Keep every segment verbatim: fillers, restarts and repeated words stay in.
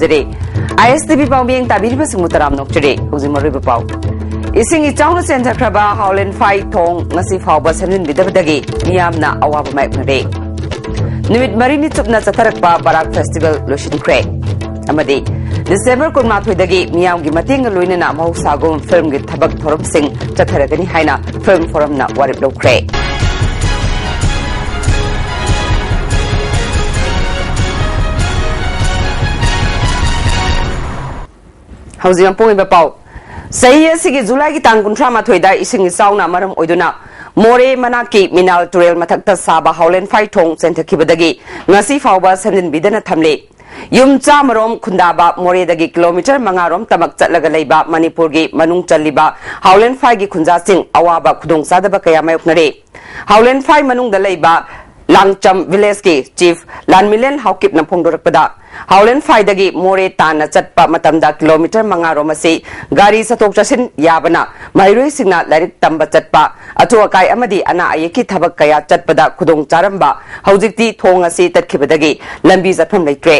ꯖꯔꯦ꯫ ꯑꯥꯏ S T V ꯄꯥꯎꯃꯤꯌꯦꯡ ꯇꯥꯕꯤꯔꯤꯕꯁꯤꯡꯕꯨ ꯇꯔꯥꯝꯅ ꯑꯣꯛꯆꯔꯤ꯫ ꯍꯧꯖꯤꯛ ꯃꯔꯨꯑꯣꯏꯕ ꯄꯥꯎ꯫ ꯏꯁꯤꯡ ꯏꯆꯥꯎꯅ ꯆꯦꯟꯊꯈ꯭ꯔꯕ ꯍꯥꯎꯂꯦꯟ ꯐꯥꯏ ꯊꯣꯡ ꯉꯁꯤ ꯐꯥꯎꯕ ꯁꯦꯝꯖꯤꯟꯕꯤꯗꯕꯗꯒꯤ ꯃꯤꯌꯥꯝꯅ ꯑꯋꯥꯕ ꯃꯥꯌꯣꯛꯅꯔꯦ꯫ ꯅꯨꯃꯤꯠ ꯃꯔꯤꯅꯤ ꯆꯨꯞꯅ ꯆꯠꯊꯔꯛꯄ ꯕꯔꯥꯛ ꯐꯦꯁꯇꯤꯚꯦꯜ ꯂꯣꯏꯁꯤꯟꯈ꯭ꯔꯦ꯫ ꯑꯃꯗꯤ ꯗꯤꯁꯦꯝꯕꯔ ꯀꯨꯟꯃꯥꯊꯣꯏꯗꯒꯤ ꯃꯤꯌꯥꯝꯒꯤ ꯃꯇꯦꯡꯒ ꯂꯣꯏꯅꯅ ꯃꯍꯧꯁꯥꯒꯨꯝ ꯐꯤꯜꯝꯒꯤ ꯊꯕꯛ ꯊꯧꯔꯝꯁꯤꯡ ꯆꯠꯊꯔꯒꯅꯤ ꯍꯥꯏꯅ ꯐꯤꯜꯝ ꯐꯣꯔꯝꯅ ꯋꯥꯔꯦꯞ ꯂꯧꯈ꯭ꯔꯦ꯫ ꯍꯧꯖꯤꯛ ꯃꯄꯨꯡ ꯑꯣꯏꯕ ꯄꯥꯎ꯫ ꯆꯍꯤ ꯑꯁꯤꯒꯤ ꯖꯨꯂꯥꯏꯒꯤ ꯇꯥꯡ ꯀꯨꯟꯊ꯭ꯔꯥ ꯃꯥꯊꯣꯏꯗ ꯏꯁꯤꯡ ꯏꯆꯥꯎꯅ ꯃꯔꯝ ꯑꯣꯏꯗꯨꯅ ꯃꯣꯔꯦ ꯃꯅꯥꯛꯀꯤ ꯃꯤꯅꯥꯜ ꯇꯨꯔꯦꯜ ꯃꯊꯛꯇ ꯁꯥꯕ ꯍꯥꯎꯂꯦꯟ ꯐꯥꯏ ꯊꯣꯡ ꯆꯦꯟꯊꯈꯤꯕꯗꯒꯤ ꯉꯁꯤ ꯐꯥꯎꯕ ꯁꯦꯝꯖꯤꯟꯕꯤꯗꯅ ꯊꯝꯂꯤ꯫ ꯌꯨꯝ ꯆꯥꯃꯔꯣꯝ ꯈꯨꯟꯗꯥꯕ ꯃꯣꯔꯦꯗꯒꯤ ꯀꯤꯂꯣꯃꯤꯇꯔ ꯃꯉꯥꯔꯣꯝ ꯇꯃꯛ ꯆꯠꯂꯒ ꯂꯩꯕ ꯃꯅꯤꯄꯨꯔꯒꯤ ꯃꯅꯨꯡ ꯆꯜꯂꯤꯕ ꯍꯥꯎꯂꯦꯟ ꯐꯥꯏꯒꯤ ꯈꯨꯟꯖꯥꯁꯤꯡ ꯑꯋꯥꯕ ꯈꯨꯗꯣꯡꯆꯥꯗꯕ ꯀꯌꯥ ꯃꯥꯌꯣꯛꯅꯔꯦ꯫ ꯍꯥꯎꯂꯦꯟ ꯐꯥꯏ ꯃꯅꯨꯡꯗ ꯂꯩꯕ ꯂꯥꯡꯆꯝ ꯚꯤꯂꯦꯖꯀꯤ ꯆꯤꯐ ꯂꯥꯟꯃꯤꯂꯦꯟ ꯍꯥꯎꯀꯤꯞꯅ ꯐꯣꯡꯗꯣꯔꯛꯄꯗ, ꯍꯥꯎꯂꯦꯟ ꯐꯥꯏꯗꯒꯤ ꯃꯣꯔꯦ ꯇꯥꯟꯅ ꯆꯠꯄ ꯃꯇꯝꯗ ꯀꯤꯂꯣꯃꯤꯇꯔ ꯃꯉꯥꯔꯣꯝ ꯑꯁꯤ ꯒꯥꯔꯤ ꯆꯠꯊꯣꯛ ꯆꯠꯁꯤꯟ ꯌꯥꯕꯅ ꯃꯍꯩꯔꯣꯏꯁꯤꯡꯅ ꯂꯥꯏꯔꯤꯛ ꯇꯝꯕ ꯆꯠꯄ, ꯑꯊꯨ ꯑꯀꯥꯏ ꯑꯃꯗꯤ ꯑꯅꯥ ꯑꯌꯦꯛꯀꯤ ꯊꯕꯛ ꯀꯌꯥ ꯆꯠꯄꯗ ꯈꯨꯗꯣꯡ ꯆꯥꯔꯝꯕ ꯍꯧꯖꯤꯛꯇꯤ ꯊꯣꯡ ꯑꯁꯤ ꯇꯠꯈꯤꯕꯗꯒꯤ ꯂꯝꯕꯤ ꯆꯠꯐꯝ ꯂꯩꯇ꯭ꯔꯦ꯫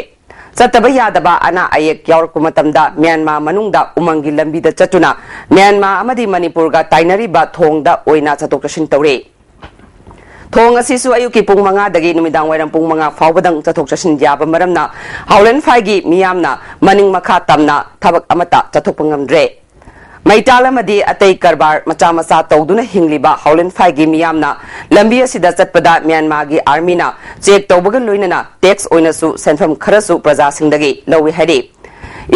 ꯆꯠꯇꯕ ꯌꯥꯗꯕ ꯑꯅꯥ ꯑꯌꯦꯛ ꯌꯥꯎꯔꯛꯄ ꯃꯇꯝꯗ ꯃ꯭ꯌꯥꯟꯃꯥꯔ ꯃꯅꯨꯡꯗ ꯎꯃꯪꯒꯤ ꯂꯝꯕꯤꯗ ꯆꯠꯇꯨꯅ ꯃ꯭ꯌꯥꯟꯃꯥꯔ ꯑꯃꯗꯤ ꯃꯅꯤꯄꯨꯔꯒ ꯇꯥꯏꯅꯔꯤꯕ ꯊꯣꯡꯗ ꯑꯣꯏꯅ ꯆꯠꯊꯣꯛ ꯆꯠꯁꯤꯟ ꯇꯧꯔꯤ꯫ ꯊꯣꯡ ꯑꯁꯤꯁꯨ ꯑꯌꯨꯛꯀꯤ ꯄꯨꯡ ꯃꯉꯥꯗꯒꯤ ꯅꯨꯃꯤꯗꯥꯡ ꯋꯥꯏꯔꯝ ꯄꯨꯡ ꯃꯉꯥ ꯐꯥꯎꯕꯗꯪ ꯆꯠꯊꯣꯛ ꯆꯠꯁꯤꯟ ꯌꯥꯕ ꯃꯔꯝꯅ ꯍꯥꯎꯂꯦꯟ ꯐꯥꯏꯒꯤ ꯃꯤꯌꯥꯝꯅ ꯃꯅꯤꯡ ꯃꯈꯥ ꯇꯝꯅ ꯊꯕꯛ ꯑꯃꯠꯇ ꯆꯠꯊꯣꯛꯄ ꯉꯝꯗ꯭ꯔꯦ꯫ ꯃꯩꯇꯥꯜ ꯑꯃꯗꯤ ꯑꯇꯩ ꯀꯔꯕꯥꯔ ꯃꯆꯥ ꯃꯆꯥ ꯇꯧꯗꯨꯅ ꯍꯤꯡꯂꯤꯕ ꯍꯥꯎꯂꯦꯟ ꯐꯥꯏꯒꯤ ꯃꯤꯌꯥꯝꯅ ꯂꯝꯕꯤ ꯑꯁꯤꯗ ꯆꯠꯄꯗ ꯃ꯭ꯌꯥꯟꯃꯥꯔꯒꯤ ꯑꯥꯔꯃꯤꯅ ꯆꯦꯛ ꯇꯧꯕꯒ ꯂꯣꯏꯅꯅ ꯇꯦꯛꯁ ꯑꯣꯏꯅꯁꯨ ꯁꯦꯟꯐꯝ ꯈꯔꯁꯨ ꯄ꯭ꯔꯖꯥꯁꯤꯡꯗꯒꯤ ꯂꯧꯏ ꯍꯥꯏꯔꯤ꯫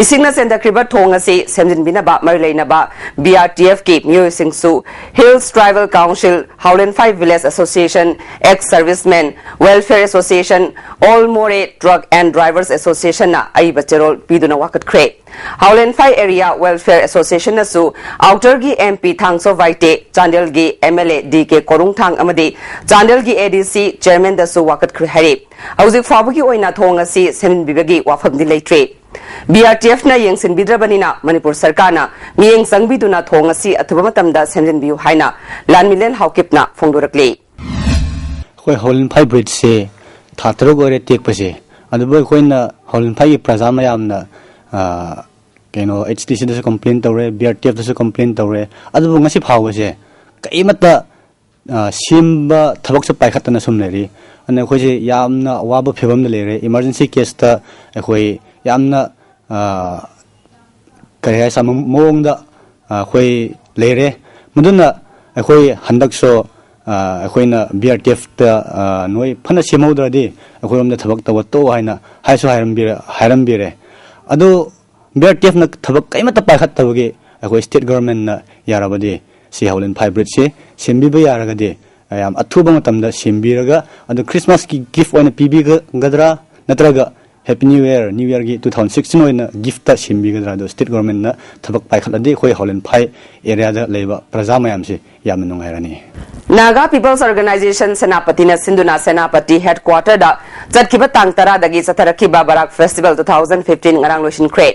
ꯏꯁꯤꯡꯅ ꯆꯦꯟꯊꯈ꯭ꯔꯤꯕ ꯊꯣꯡ ꯑꯁꯤ ꯁꯦꯝꯖꯤꯟꯕꯤꯅꯕ ꯃꯔꯤ ꯂꯩꯅꯕ ꯕꯤ ꯑꯥꯔ ꯇꯤ ꯑꯦꯐꯀꯤ ꯃꯤꯑꯣꯏꯁꯤꯡꯁꯨ Hills Tribal Council, Howland Five Village Association, Ex Servicemen Welfare Association, All More Truck and Drivers Associationꯅ ꯑꯏꯕ ꯆꯦꯔꯣꯜ ꯄꯤꯗꯨꯅ ꯋꯥꯀꯠꯈ꯭ꯔꯦ꯫ ꯍꯥꯎꯂꯦꯟ ꯐꯥꯏ ꯑꯦꯔꯤꯌꯥ ꯋꯦꯜꯐꯤꯌꯔ ꯑꯦꯁꯣꯁꯤꯌꯦꯁꯟꯅꯁꯨ ꯑꯥꯎꯇꯔꯒꯤ ꯑꯦꯝ ꯄꯤ ꯊꯥꯡꯁꯣ ꯚꯥꯏꯇꯦ, ꯆꯥꯟꯗꯦꯜꯒꯤ M L A D K ꯀꯣꯔꯨꯡꯊꯥꯡ ꯑꯃꯗꯤ ꯆꯥꯟꯗꯦꯜꯒꯤ ꯑꯦ ꯗꯤ ꯁꯤ ꯆꯦꯌꯔꯃꯦꯟꯗꯁꯨ ꯋꯥꯀꯠꯈ꯭ꯔꯦ ꯍꯥꯏꯔꯤ꯫ ꯍꯧꯖꯤꯛ ꯐꯥꯎꯕꯒꯤ ꯑꯣꯏꯅ ꯊꯣꯡ ꯑꯁꯤ ꯁꯦꯝꯖꯤꯟꯕꯤꯕꯒꯤ ꯋꯥꯐꯝꯗꯤ ꯂꯩꯇ꯭ꯔꯤ꯫ ꯕꯤ ꯑꯥꯔ ꯇꯤ ꯑꯦꯐꯅ ꯌꯦꯡꯁꯤꯟꯕꯤꯗ꯭ꯔꯕꯅꯤꯅ ꯃꯅꯤꯄꯨꯔ ꯁꯔꯀꯥꯔꯅ ꯃꯤꯠꯌꯦꯡ ꯆꯪꯕꯤꯗꯨꯅ ꯊꯣꯡ ꯑꯁꯤ ꯑꯊꯨꯕ ꯃꯇꯝꯗ ꯁꯦꯝꯖꯤꯟꯕꯤꯌꯨ ꯍꯥꯏꯅ ꯂꯥꯟꯃꯤꯂꯦꯟ ꯍꯥꯎꯀꯤꯞꯅ ꯐꯣꯡꯗꯣꯔꯛꯂꯤ꯫ ꯑꯩꯈꯣꯏ ꯍꯣꯂꯤꯟ ꯐꯥꯏ ꯕ꯭ꯔꯤꯖꯁꯦ ꯊꯥ ꯇꯔꯨꯛ ꯑꯣꯏꯔꯦ ꯇꯦꯛꯄꯁꯦ꯫ ꯑꯗꯨꯕꯨ ꯑꯩꯈꯣꯏꯅ ꯍꯥꯎꯂꯤꯟꯐꯥꯏꯒꯤ ꯄ꯭ꯔꯖꯥ ꯃꯌꯥꯝꯅ, ꯑ, ꯀꯩꯅꯣ, ꯑꯩꯆ ꯗꯤ ꯁꯤꯗꯁꯨ ꯀꯝꯄ꯭ꯂꯦꯟ ꯇꯧꯔꯦ, ꯕꯤ ꯑꯥꯔ ꯇꯤ ꯑꯦꯐꯇꯁꯨ ꯀꯝꯄ꯭ꯂꯦꯟ ꯇꯧꯔꯦ, ꯑꯗꯨꯕꯨ ꯉꯁꯤ ꯐꯥꯎꯕꯁꯦ ꯀꯔꯤꯃꯠꯇ, ꯑ, ꯁꯦꯝꯕ ꯊꯕꯛꯁꯨ ꯄꯥꯏꯈꯠꯇꯅ ꯁꯨꯝ ꯂꯩꯔꯤ꯫ ꯑꯗꯨꯅ ꯑꯩꯈꯣꯏꯁꯦ ꯌꯥꯝꯅ ꯑꯋꯥꯕ ꯐꯤꯕꯝꯗ ꯂꯩꯔꯦ꯫ ꯏꯃꯥꯔꯖꯦꯟꯁꯤ ꯀꯦꯁꯇ ꯑꯩꯈꯣꯏ ꯌꯥꯝꯅ, ꯑ, ꯀꯔꯤ ꯍꯥꯏꯁꯤꯔ, ꯃꯑꯣꯡꯗ, ꯑ, ꯑꯩꯈꯣꯏ ꯂꯩꯔꯦ꯫ ꯃꯗꯨꯅ ꯑꯩꯈꯣꯏ ꯍꯟꯗꯛꯁꯨ, ꯑ, ꯑꯩꯈꯣꯏꯅ ꯕꯤ ꯑꯥꯔ ꯇꯤ ꯑꯦꯐꯇ, ꯑ, "ꯅꯣꯏ ꯐꯅ ꯁꯦꯝꯍꯧꯗ꯭ꯔꯗꯤ ꯑꯩꯈꯣꯏꯔꯣꯝꯗ ꯊꯕꯛ ꯇꯧꯕ ꯇꯣꯛꯑꯣ" ꯍꯥꯏꯅ ꯍꯥꯏꯁꯨ ꯍꯥꯏꯔꯝꯕꯤꯔ-, ꯍꯥꯏꯔꯝꯕꯤꯔꯦ꯫ ꯑꯗꯨ ꯕꯤ ꯑꯥꯔ ꯇꯤ ꯑꯦꯐꯅ ꯊꯕꯛ ꯀꯔꯤꯃꯠꯇ ꯄꯥꯏꯈꯠꯇꯕꯒꯤ ꯑꯩꯈꯣꯏ ꯁ꯭ꯇꯦꯠ ꯒꯣꯚꯔꯟꯃꯦꯟꯠꯅ ꯌꯥꯔꯕꯗꯤ ꯁꯤ ꯍꯥꯎꯂꯤꯟꯐꯥꯏ ꯕ꯭ꯔꯤꯖꯁꯤ ꯁꯦꯝꯕꯤꯕ ꯌꯥꯔꯒꯗꯤ, ꯌꯥꯝ ꯑꯊꯨꯕ ꯃꯇꯝꯗ ꯁꯦꯝꯕꯤꯔꯒ, ꯑꯗꯨ ꯈ꯭ꯔꯤꯁꯃꯥꯁꯀꯤ ꯒꯤꯐ ꯑꯣꯏꯅ ꯄꯤꯕꯤꯒꯗ꯭ꯔꯥ, ꯅꯠꯇ꯭ꯔꯒ ꯍꯦꯄꯤ ꯅ꯭ꯌꯨ ꯏꯌꯔ, ꯅ꯭ꯌꯨ ꯏꯌꯔꯒꯤ ꯇꯨ ꯊꯥꯎꯖꯟ ꯁꯤꯛꯁꯇꯤꯟ ꯑꯣꯏꯅ ꯒꯤꯐꯇ ꯁꯦꯝꯕꯤꯒꯗ꯭ꯔꯥ? ꯑꯗꯣ ꯁ꯭ꯇꯦꯠ ꯒꯣꯚꯔꯟꯃꯦꯟꯠꯅ ꯊꯕꯛ ꯄꯥꯏꯈꯠꯂꯗꯤ ꯑꯩꯈꯣꯏ ꯍꯥꯎꯂꯤꯟꯐꯥꯏ ꯑꯦꯔꯤꯌꯥꯗ ꯂꯩꯕ ꯄ꯭ꯔꯖꯥ ꯃꯌꯥꯝꯁꯤ ꯌꯥꯝꯅ ꯅꯨꯡꯉꯥꯏꯔꯅꯤ꯫ Naga People's Organization ꯁꯦꯅꯥꯄꯇꯤꯅ ꯁꯤꯟꯗꯨꯅ ꯁꯦꯅꯥꯄꯇꯤ ꯍꯦꯗꯀ꯭ꯋꯥꯇꯔꯗ ꯆꯠꯈꯤꯕ ꯇꯥꯡ ꯇꯔꯥꯗꯒꯤ ꯆꯠꯊꯔꯛꯈꯤꯕ ꯕꯔꯥꯛ ꯐꯦꯁꯇꯤꯚꯦꯜ ꯇꯨ ꯊꯥꯎꯖꯟ ꯐꯤꯐꯇꯤꯟ ꯉꯔꯥꯡ ꯂꯣꯏꯁꯤꯟꯈ꯭ꯔꯦ꯫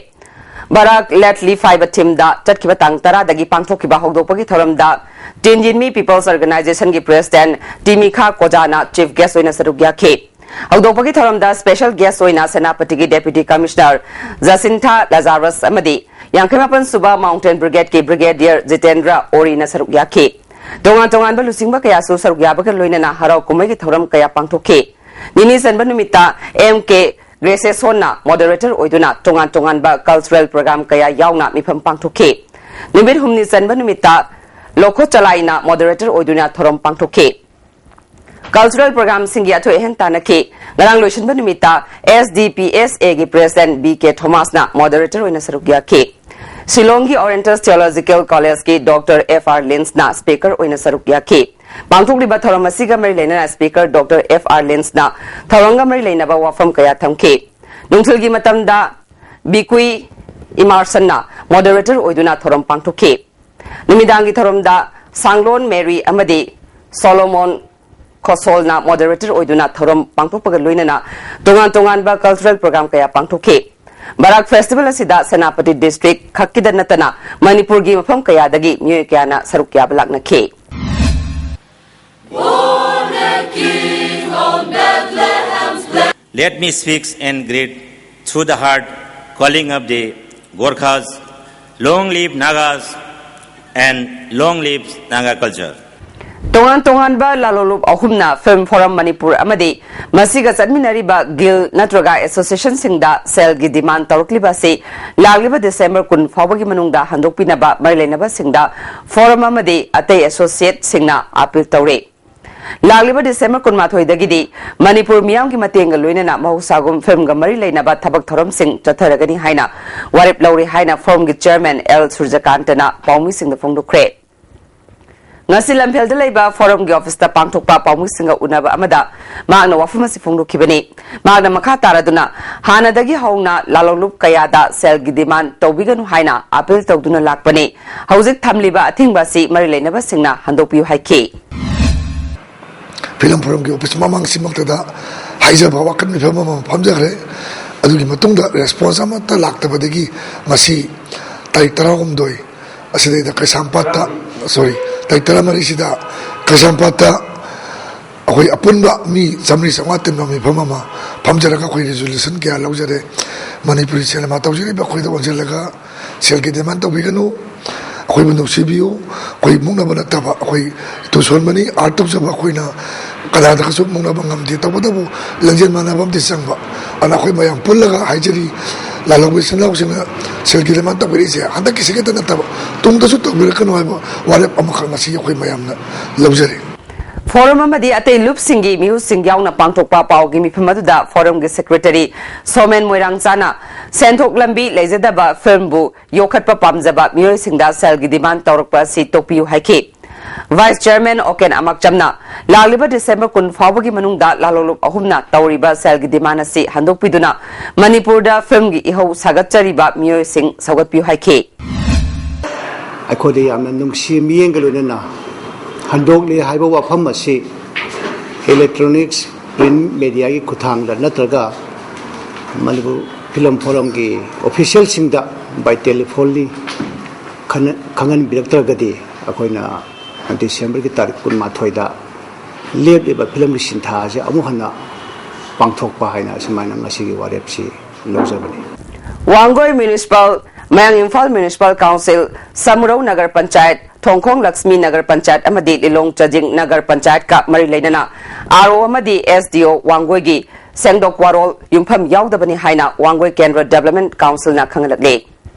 ꯕꯔꯥꯛ ꯂꯦꯠ ꯂꯤꯐ ꯍꯥꯏꯕ ꯊꯤꯝꯗ ꯆꯠꯈꯤꯕ ꯇꯥꯡ ꯇꯔꯥꯗꯒꯤ ꯄꯥꯡꯊꯣꯛꯈꯤꯕ ꯍꯧꯗꯣꯛꯄꯒꯤ ꯊꯧꯔꯝꯗ ꯇꯤꯟꯖꯤꯟꯃꯤ ꯄꯤꯄꯜꯁ ꯑꯣꯔꯒꯅꯥꯏꯖꯦꯁꯟꯒꯤ ꯄ꯭ꯔꯦꯁꯤꯗꯦꯟꯠ ꯇꯤꯃꯤꯈꯥ ꯀꯣꯖꯥꯅ ꯆꯤꯐ ꯒꯦꯁ ꯑꯣꯏꯅ ꯁꯔꯨꯛ ꯌꯥꯈꯤ꯫ ꯍꯧꯗꯣꯛꯄꯒꯤ ꯊꯧꯔꯝꯗ ꯁ꯭ꯄꯦꯁꯦꯜ ꯒꯦꯁ ꯑꯣꯏꯅ ꯁꯦꯅꯥꯄꯇꯤꯒꯤ ꯗꯦꯄ꯭ꯌꯨꯇꯤ ꯀꯃꯤꯁꯅꯔ ꯖꯁꯤꯟꯊꯥ ꯂꯖꯥꯔꯁ ꯑꯃꯗꯤ ꯌꯥꯡꯈꯩ ꯃꯥꯄꯟ ꯁꯨꯕ ꯃꯥꯎꯟꯇꯦꯟ ꯕ꯭ꯔꯤꯒꯦꯗꯀꯤ ꯕ꯭ꯔꯤꯒꯦꯗꯤꯌꯔ ꯖꯤꯇꯦꯟꯗ꯭ꯔ ꯑꯣꯔꯤꯅ ꯁꯔꯨꯛ ꯌꯥꯈꯤ꯫ ꯇꯣꯉꯥꯟ ꯇꯣꯉꯥꯟꯕ ꯂꯨꯆꯤꯡꯕ ꯀꯌꯥꯁꯨ ꯁꯔꯨꯛ ꯌꯥꯕꯒ ꯂꯣꯏꯅꯅ ꯍꯔꯥꯎ ꯀꯨꯝꯍꯩꯒꯤ ꯊꯧꯔꯝ ꯀꯌꯥ ꯄꯥꯡꯊꯣꯛꯈꯤ꯫ ꯅꯤꯅꯤ ꯆꯟꯕ ꯅꯨꯃꯤꯠꯇ ꯑꯦꯝ ꯀꯦ ꯒ꯭ꯔꯦꯁꯦꯁꯣꯟꯅ ꯃꯣꯗꯦꯔꯦꯇꯔ ꯑꯣꯏꯗꯨꯅ ꯇꯣꯉꯥꯟ ꯇꯣꯉꯥꯟꯕ ꯀꯜꯆꯔꯦꯜ ꯄ꯭ꯔꯣꯒ꯭ꯔꯥꯝ ꯀꯌꯥ ꯌꯥꯎꯅ ꯃꯤꯐꯝ ꯄꯥꯡꯊꯣꯛꯈꯤ꯫ ꯅꯨꯃꯤꯠ ꯍꯨꯝꯅꯤ ꯆꯟꯕ ꯅꯨꯃꯤꯠꯇ ꯂꯣꯈꯣ ꯆꯂꯥꯏꯅ ꯃꯣꯗꯦꯔꯦꯇꯔ ꯑꯣꯏꯗꯨꯅ ꯊꯧꯔꯝ ꯄꯥꯡꯊꯣꯛꯈꯤ꯫ ꯀꯜꯆꯔꯦꯜ ꯄ꯭ꯔꯣꯒ꯭ꯔꯥꯝꯁꯤꯡꯒꯤ ꯑꯊꯣꯏ ꯑꯍꯦꯟ ꯇꯥꯟꯅꯈꯤ꯫ ꯉꯔꯥꯡ ꯂꯣꯏꯁꯤꯟꯕ ꯅꯨꯃꯤꯠꯇ ꯑꯦꯁ ꯗꯤ ꯄꯤ ꯑꯦꯁ ꯑꯦꯒꯤ ꯄ꯭ꯔꯦꯁꯤꯗꯦꯟꯠ ꯕꯤ ꯀꯦ ꯊꯣꯃꯥꯁꯅ ꯃꯣꯗꯦꯔꯦꯇꯔ ꯑꯣꯏꯅ ꯁꯔꯨꯛ ꯌꯥꯈꯤ꯫ ꯁꯤꯂꯣꯡꯒꯤ ꯑꯣꯔꯤꯌꯦꯟꯇꯦꯜ ꯊꯤꯑꯣꯂꯣꯖꯤꯀꯦꯜ ꯀꯣꯂꯦꯖꯀꯤ ꯗꯣꯛꯇꯔ ꯑꯦꯐ ꯑꯥꯔ ꯂꯤꯟꯁꯅ ꯁ꯭ꯄꯤꯀꯔ ꯑꯣꯏꯅ ꯁꯔꯨꯛ ꯌꯥꯈꯤ꯫ ꯄꯥꯡꯊꯣꯛꯂꯤꯕ ꯊꯧꯔꯝ ꯑꯁꯤꯒ ꯃꯔꯤ ꯂꯩꯅꯅ ꯁ꯭ꯄꯤꯀꯔ ꯗꯣꯛꯇꯔ ꯑꯦꯐ ꯑꯥꯔ ꯂꯤꯟꯁꯅ ꯊꯧꯔꯝꯒ ꯃꯔꯤ ꯂꯩꯅꯕ ꯋꯥꯐꯝ ꯀꯌꯥ ꯊꯝꯈꯤ꯫ ꯅꯨꯡꯊꯤꯜꯒꯤ ꯃꯇꯝꯗ ꯕꯤꯀꯨꯏ ꯏꯃꯥꯔꯁꯟꯅ ꯃꯣꯗꯦꯔꯦꯇꯔ ꯑꯣꯏꯗꯨꯅ ꯊꯧꯔꯝ ꯄꯥꯡꯊꯣꯛꯈꯤ꯫ ꯅꯨꯃꯤꯗꯥꯡꯒꯤ ꯊꯧꯔꯝꯗ ꯁꯥꯡꯂꯣꯟ ꯃꯦꯔꯤ ꯑꯃꯗꯤ ꯁꯣꯂꯣꯃꯣꯟ ꯈꯣꯁꯣꯜꯅ ꯃꯣꯗꯦꯔꯦꯇꯔ ꯑꯣꯏꯗꯨꯅ ꯊꯧꯔꯝ ꯄꯥꯡꯊꯣꯛꯄꯒ ꯂꯣꯏꯅꯅ ꯇꯣꯉꯥꯟ ꯇꯣꯉꯥꯟꯕ ꯀꯜꯆꯔꯦꯜ ꯄ꯭ꯔꯣꯒ꯭ꯔꯥꯝ ꯀꯌꯥ ꯄꯥꯡꯊꯣꯛꯈꯤ꯫ ꯕꯔꯥꯛ ꯐꯦꯁꯇꯤꯚꯦꯜ ꯑꯁꯤꯗ ꯁꯦꯅꯥꯄꯇꯤ ꯗꯤꯁꯇ꯭ꯔꯤꯛ ꯈꯛꯀꯤꯗ ꯅꯠꯇꯅ ꯃꯅꯤꯄꯨꯔꯒꯤ ꯃꯐꯝ ꯀꯌꯥꯗꯒꯤ ꯃꯤꯑꯣꯏ ꯀꯌꯥꯅ ꯁꯔꯨꯛ ꯌꯥꯕ ꯂꯥꯛꯅꯈꯤ꯫ Let me speak and greet through the heart, calling up the Gorkhas, long live Nagas and long live Naga culture. ꯇꯣꯉꯥꯟ ꯇꯣꯉꯥꯟꯕ ꯂꯥꯂꯣꯡꯂꯨꯞ ꯑꯍꯨꯝꯅ ꯐꯤꯜꯝ ꯐꯣꯔꯝ ꯃꯅꯤꯄꯨꯔ ꯑꯃꯗꯤ ꯃꯁꯤꯒ ꯆꯠꯃꯤꯟꯅꯔꯤꯕ ꯒꯤꯜ ꯅꯠꯇ꯭ꯔꯒ ꯑꯦꯁꯣꯁꯤꯌꯦꯁꯟꯁꯤꯡꯗ ꯁꯦꯜꯒꯤ ꯗꯤꯃꯥꯟ ꯇꯧꯔꯛꯂꯤꯕ ꯑꯁꯤ ꯂꯥꯛꯂꯤꯕ ꯗꯤꯁꯦꯝꯕꯔ ꯀꯨꯟ ꯐꯥꯎꯕꯒꯤ ꯃꯅꯨꯡꯗ ꯍꯟꯗꯣꯛꯄꯤꯅꯕ ꯃꯔꯤ ꯂꯩꯅꯕꯁꯤꯡꯗ ꯐꯣꯔꯝ ꯑꯃꯗꯤ ꯑꯇꯩ ꯑꯦꯁꯣꯁꯤꯌꯦꯠꯁꯤꯡꯅ ꯑꯥꯄꯤꯜ ꯇꯧꯔꯦ꯫ ꯂꯥꯛꯂꯤꯕ ꯗꯤꯁꯦꯝꯕꯔ ꯀꯨꯟꯃꯥꯊꯣꯏꯗꯒꯤꯗꯤ ꯃꯅꯤꯄꯨꯔ ꯃꯤꯌꯥꯝꯒꯤ ꯃꯇꯦꯡꯒ ꯂꯣꯏꯅꯅ ꯃꯍꯧꯁꯥꯒꯨꯝ ꯐꯤꯜꯝꯒ ꯃꯔꯤ ꯂꯩꯅꯕ ꯊꯕꯛ ꯊꯧꯔꯝꯁꯤꯡ ꯆꯠꯊꯔꯒꯅꯤ ꯍꯥꯏꯅ ꯋꯥꯔꯦꯞ ꯂꯧꯔꯦ ꯍꯥꯏꯅ ꯐꯣꯔꯝꯒꯤ ꯆꯦꯌꯔꯃꯦꯟ ꯑꯦꯜ ꯁꯨꯔꯖꯀꯥꯟꯇꯅ ꯄꯥꯎꯃꯤꯁꯤꯡꯗ ꯐꯣꯡꯗꯣꯛꯈ꯭ꯔꯦ꯫ ꯉꯁꯤ ꯂꯝꯐꯦꯜꯗ ꯂꯩꯕ ꯐꯣꯔꯝꯒꯤ ꯑꯣꯐꯤꯁꯇ ꯄꯥꯡꯊꯣꯛꯄ ꯄꯥꯎꯃꯤꯁꯤꯡꯒ ꯎꯅꯕ ꯑꯃꯗ ꯃꯍꯥꯛꯅ ꯋꯥꯐꯝ ꯑꯁꯤ ꯐꯣꯡꯗꯣꯛꯈꯤꯕꯅꯤ꯫ ꯃꯍꯥꯛꯅ ꯃꯈꯥ ꯇꯥꯔꯗꯨꯅ ꯍꯥꯟꯅꯗꯒꯤ ꯍꯧꯅ ꯂꯥꯂꯣꯡꯂꯨꯞ ꯀꯌꯥꯗ ꯁꯦꯜꯒꯤ ꯗꯤꯃꯥꯟ ꯇꯧꯕꯤꯒꯅꯨ ꯍꯥꯏꯅ ꯑꯥꯄꯤꯜ ꯇꯧꯗꯨꯅ ꯂꯥꯛꯄꯅꯤ꯫ ꯍꯧꯖꯤꯛ ꯊꯝꯂꯤꯕ ꯑꯊꯤꯡꯕ ꯑꯁꯤ ꯃꯔꯤ ꯂꯩꯅꯕꯁꯤꯡꯅ ꯍꯟꯗꯣꯛꯄꯤꯌꯨ ꯍꯥꯏꯈꯤ꯫ ꯐꯤꯂꯝ ꯐꯣꯔꯝꯒꯤ ꯑꯣꯐꯤꯁ ꯃꯃꯥꯡꯁꯤꯃꯛꯇꯗ ꯍꯥꯏꯖꯕ ꯋꯥꯀꯠ ꯃꯤꯐꯝ ꯑꯃ ꯐꯝꯖꯈ꯭ꯔꯦ꯫ ꯑꯗꯨꯒꯤ ꯃꯇꯨꯡꯗ ꯔꯦꯁꯄꯣꯟꯁ ꯑꯃꯠꯇ ꯂꯥꯛꯇꯕꯗꯒꯤ ꯉꯁꯤ ꯇꯥꯔꯤꯛ ꯇꯔꯥꯍꯨꯝꯗꯣꯏ ꯑꯁꯤꯗꯩꯗ ꯀꯩꯁꯥꯝꯄꯥꯠꯇ, ꯁꯣꯔꯤ, ꯇꯥꯔꯤꯛ ꯇꯔꯥꯃꯔꯤꯁꯤꯗ ꯀꯩꯁꯥꯝꯄꯥꯠꯇ ꯑꯩꯈꯣꯏ ꯑꯄꯨꯟꯕ ꯃꯤ ꯆꯥꯃꯔꯤ ꯆꯥꯝꯃꯉꯥ ꯇꯤꯟꯕ ꯃꯤꯐꯝ ꯑꯃ ꯐꯝꯖꯔꯒ ꯑꯩꯈꯣꯏ ꯔꯤꯖꯣꯂꯨꯁꯟ ꯀꯌꯥ ꯂꯧꯖꯔꯦ꯫ ꯃꯅꯤꯄꯨꯔꯤ ꯁꯤꯅꯦꯃꯥ ꯇꯧꯖꯔꯤꯕ ꯑꯩꯈꯣꯏꯗ ꯑꯣꯟꯁꯤꯜꯂꯒ ꯁꯦꯜꯒꯤ ꯗꯤꯃꯥꯟ ꯇꯧꯕꯤꯒꯅꯨ꯫ ꯑꯩꯈꯣꯏꯕꯨ ꯅꯨꯡꯁꯤꯕꯤꯌꯨ꯫ ꯑꯩꯈꯣꯏ ꯃꯨꯛꯅꯕ ꯅꯠꯇꯕ ꯑꯩꯈꯣꯏ ꯏꯊꯨ ꯁꯣꯟꯕꯅꯤ꯫ ꯑꯥꯔꯠ ꯇꯧꯖꯕ ꯑꯩꯈꯣꯏꯅ ꯀꯅꯥꯗꯒꯁꯨ ꯃꯨꯛꯅꯕ ꯉꯝꯗꯦ꯫ ꯇꯧꯕꯇꯕꯨ ꯂꯤꯡꯖꯦꯜ ꯃꯥꯟꯅꯕ ꯑꯃꯗꯤ ꯆꯪꯕ꯫ ꯑꯗꯨꯅ ꯑꯩꯈꯣꯏ ꯃꯌꯥꯝ ꯄꯨꯜꯂꯒ ꯍꯥꯏꯖꯔꯤ, ꯂꯥꯂꯣꯡꯕ ꯏꯆꯤꯟ ꯏꯅꯥꯎꯁꯤꯡꯅ ꯁꯦꯜꯒꯤ ꯗꯤꯃꯥꯟ ꯇꯧꯕꯤꯔꯛꯏꯁꯦ ꯍꯟꯗꯛꯀꯤꯁꯤ ꯈꯛꯇ ꯅꯠꯇꯕ ꯇꯨꯡꯗꯁꯨ ꯇꯧꯕꯤꯔꯛꯀꯅꯨ ꯍꯥꯏꯕ ꯋꯥꯔꯦꯞ ꯑꯃꯈꯛ ꯉꯁꯤ ꯑꯩꯈꯣꯏ ꯃꯌꯥꯝꯅ ꯂꯧꯖꯔꯤ꯫ ꯐꯣꯔꯝ ꯑꯃꯗꯤ ꯑꯇꯩ ꯂꯨꯞꯁꯤꯡꯒꯤ ꯃꯤꯍꯨꯠꯁꯤꯡ ꯌꯥꯎꯅ ꯄꯥꯡꯊꯣꯛꯄ ꯄꯥꯎꯒꯤ ꯃꯤꯐꯝ ꯑꯗꯨꯗ ꯐꯣꯔꯝꯒꯤ ꯁꯦꯀ꯭ꯔꯦꯇꯔꯤ ꯁꯣꯃꯦꯟ ꯃꯣꯏꯔꯥꯡꯆꯥꯅ ꯁꯦꯟꯊꯣꯛ ꯂꯝꯕꯤ ꯂꯩꯖꯗꯕ ꯐꯤꯜꯝꯕꯨ ꯌꯣꯛꯈꯠꯄ ꯄꯥꯝꯖꯕ ꯃꯤꯑꯣꯏꯁꯤꯡꯗ ꯁꯦꯜꯒꯤ ꯗꯤꯃꯥꯟ ꯇꯧꯔꯛꯄ ꯑꯁꯤ ꯇꯣꯛꯄꯤꯌꯨ ꯍꯥꯏꯈꯤ꯫ ꯚꯥꯏꯁ ꯆꯦꯌꯔꯃꯦꯟ ꯑꯣꯀꯦꯟ ꯑꯃꯛꯆꯝꯅ ꯂꯥꯛꯂꯤꯕ ꯗꯤꯁꯦꯝꯕꯔ ꯀꯨꯟ ꯐꯥꯎꯕꯒꯤ ꯃꯅꯨꯡꯗ ꯂꯥꯂꯣꯡꯂꯨꯞ ꯑꯍꯨꯝꯅ ꯇꯧꯔꯤꯕ ꯁꯦꯜꯒꯤ ꯗꯤꯃꯥꯟ ꯑꯁꯤ ꯍꯟꯗꯣꯛꯄꯤꯗꯨꯅ ꯃꯅꯤꯄꯨꯔꯗ ꯐꯤꯜꯝꯒꯤ ꯏꯍꯧ ꯁꯥꯒꯠꯆꯔꯤꯕ ꯃꯤꯑꯣꯏꯁꯤꯡ ꯁꯧꯒꯠꯄꯤꯌꯨ ꯍꯥꯏꯈꯤ꯫ ꯑꯩꯈꯣꯏꯗ ꯌꯥꯝꯅ ꯅꯨꯡꯁꯤ ꯃꯤꯠꯌꯦꯡꯒ ꯂꯣꯏꯅꯅ ꯍꯟꯗꯣꯛꯂꯤ ꯍꯥꯏꯕ ꯋꯥꯐꯝ ꯑꯁꯤ electronics, print media ꯒꯤ ꯈꯨꯠꯊꯥꯡꯗ ꯅꯠꯇ꯭ꯔꯒ ꯃꯅꯤꯄꯨꯔ ꯐꯤꯂꯝ ꯐꯣꯔꯝꯒꯤ ꯑꯣꯐꯤꯁꯤꯌꯦꯜꯁꯤꯡꯗ by telephone ꯂꯤ ꯈꯪꯍꯟꯕꯤꯔꯛꯇ꯭ꯔꯒꯗꯤ ꯑꯩꯈꯣꯏꯅ ꯗꯤꯁꯦꯝꯕꯔꯒꯤ ꯇꯥꯔꯤꯛ ꯀꯨꯟꯃꯥꯊꯣꯏꯗ ꯂꯦꯞꯂꯤꯕ ꯐꯤꯂꯝꯒꯤ ꯁꯤꯟꯊꯥ ꯑꯁꯤ ꯑꯃꯨꯛ ꯍꯟꯅ ꯄꯥꯡꯊꯣꯛꯄ ꯍꯥꯏꯅ ꯑꯁꯨꯃꯥꯏꯅ ꯉꯁꯤꯒꯤ ꯋꯥꯔꯦꯞꯁꯤ ꯂꯧꯖꯕꯅꯤ꯫ ꯋꯥꯡꯒꯣꯏ ꯃ꯭ꯌꯨꯅꯤꯁꯤꯄꯥꯜ, ꯃꯌꯥꯡ ꯏꯝꯐꯥꯜ ꯃ꯭ꯌꯨꯅꯤꯁꯤꯄꯥꯜ ꯀꯥꯎꯟꯁꯤꯜ, ꯁꯃꯨꯔꯧ ꯅꯒꯔ ꯄꯟꯆꯥꯌꯠ, ꯊꯣꯡꯈꯣꯡ ꯂꯛꯁꯃꯤ ꯅꯒꯔ ꯄꯟꯆꯥꯌꯠ ꯑꯃꯗꯤ ꯂꯤꯂꯣꯡ ꯆꯥꯖꯤꯡ ꯅꯒꯔ ꯄꯟꯆꯥꯌꯠꯀ ꯃꯔꯤ ꯂꯩꯅꯅ ꯑꯥꯔ ꯑꯣ ꯑꯃꯗꯤ ꯑꯦꯁ ꯗꯤ ꯑꯣ ꯋꯥꯡꯒꯣꯏꯒꯤ ꯁꯦꯡꯗꯣꯛ ꯋꯥꯔꯣꯜ ꯌꯨꯝꯐꯝ ꯌꯥꯎꯗꯕꯅꯤ ꯍꯥꯏꯅ ꯋꯥꯡꯒꯣꯏ ꯀꯦꯟꯗ꯭ꯔ ꯗꯦꯕꯂꯞꯃꯦꯟꯠ ꯀꯥꯎꯟꯁꯤꯜꯅ ꯈꯪꯍꯜꯂꯛꯂꯤ꯫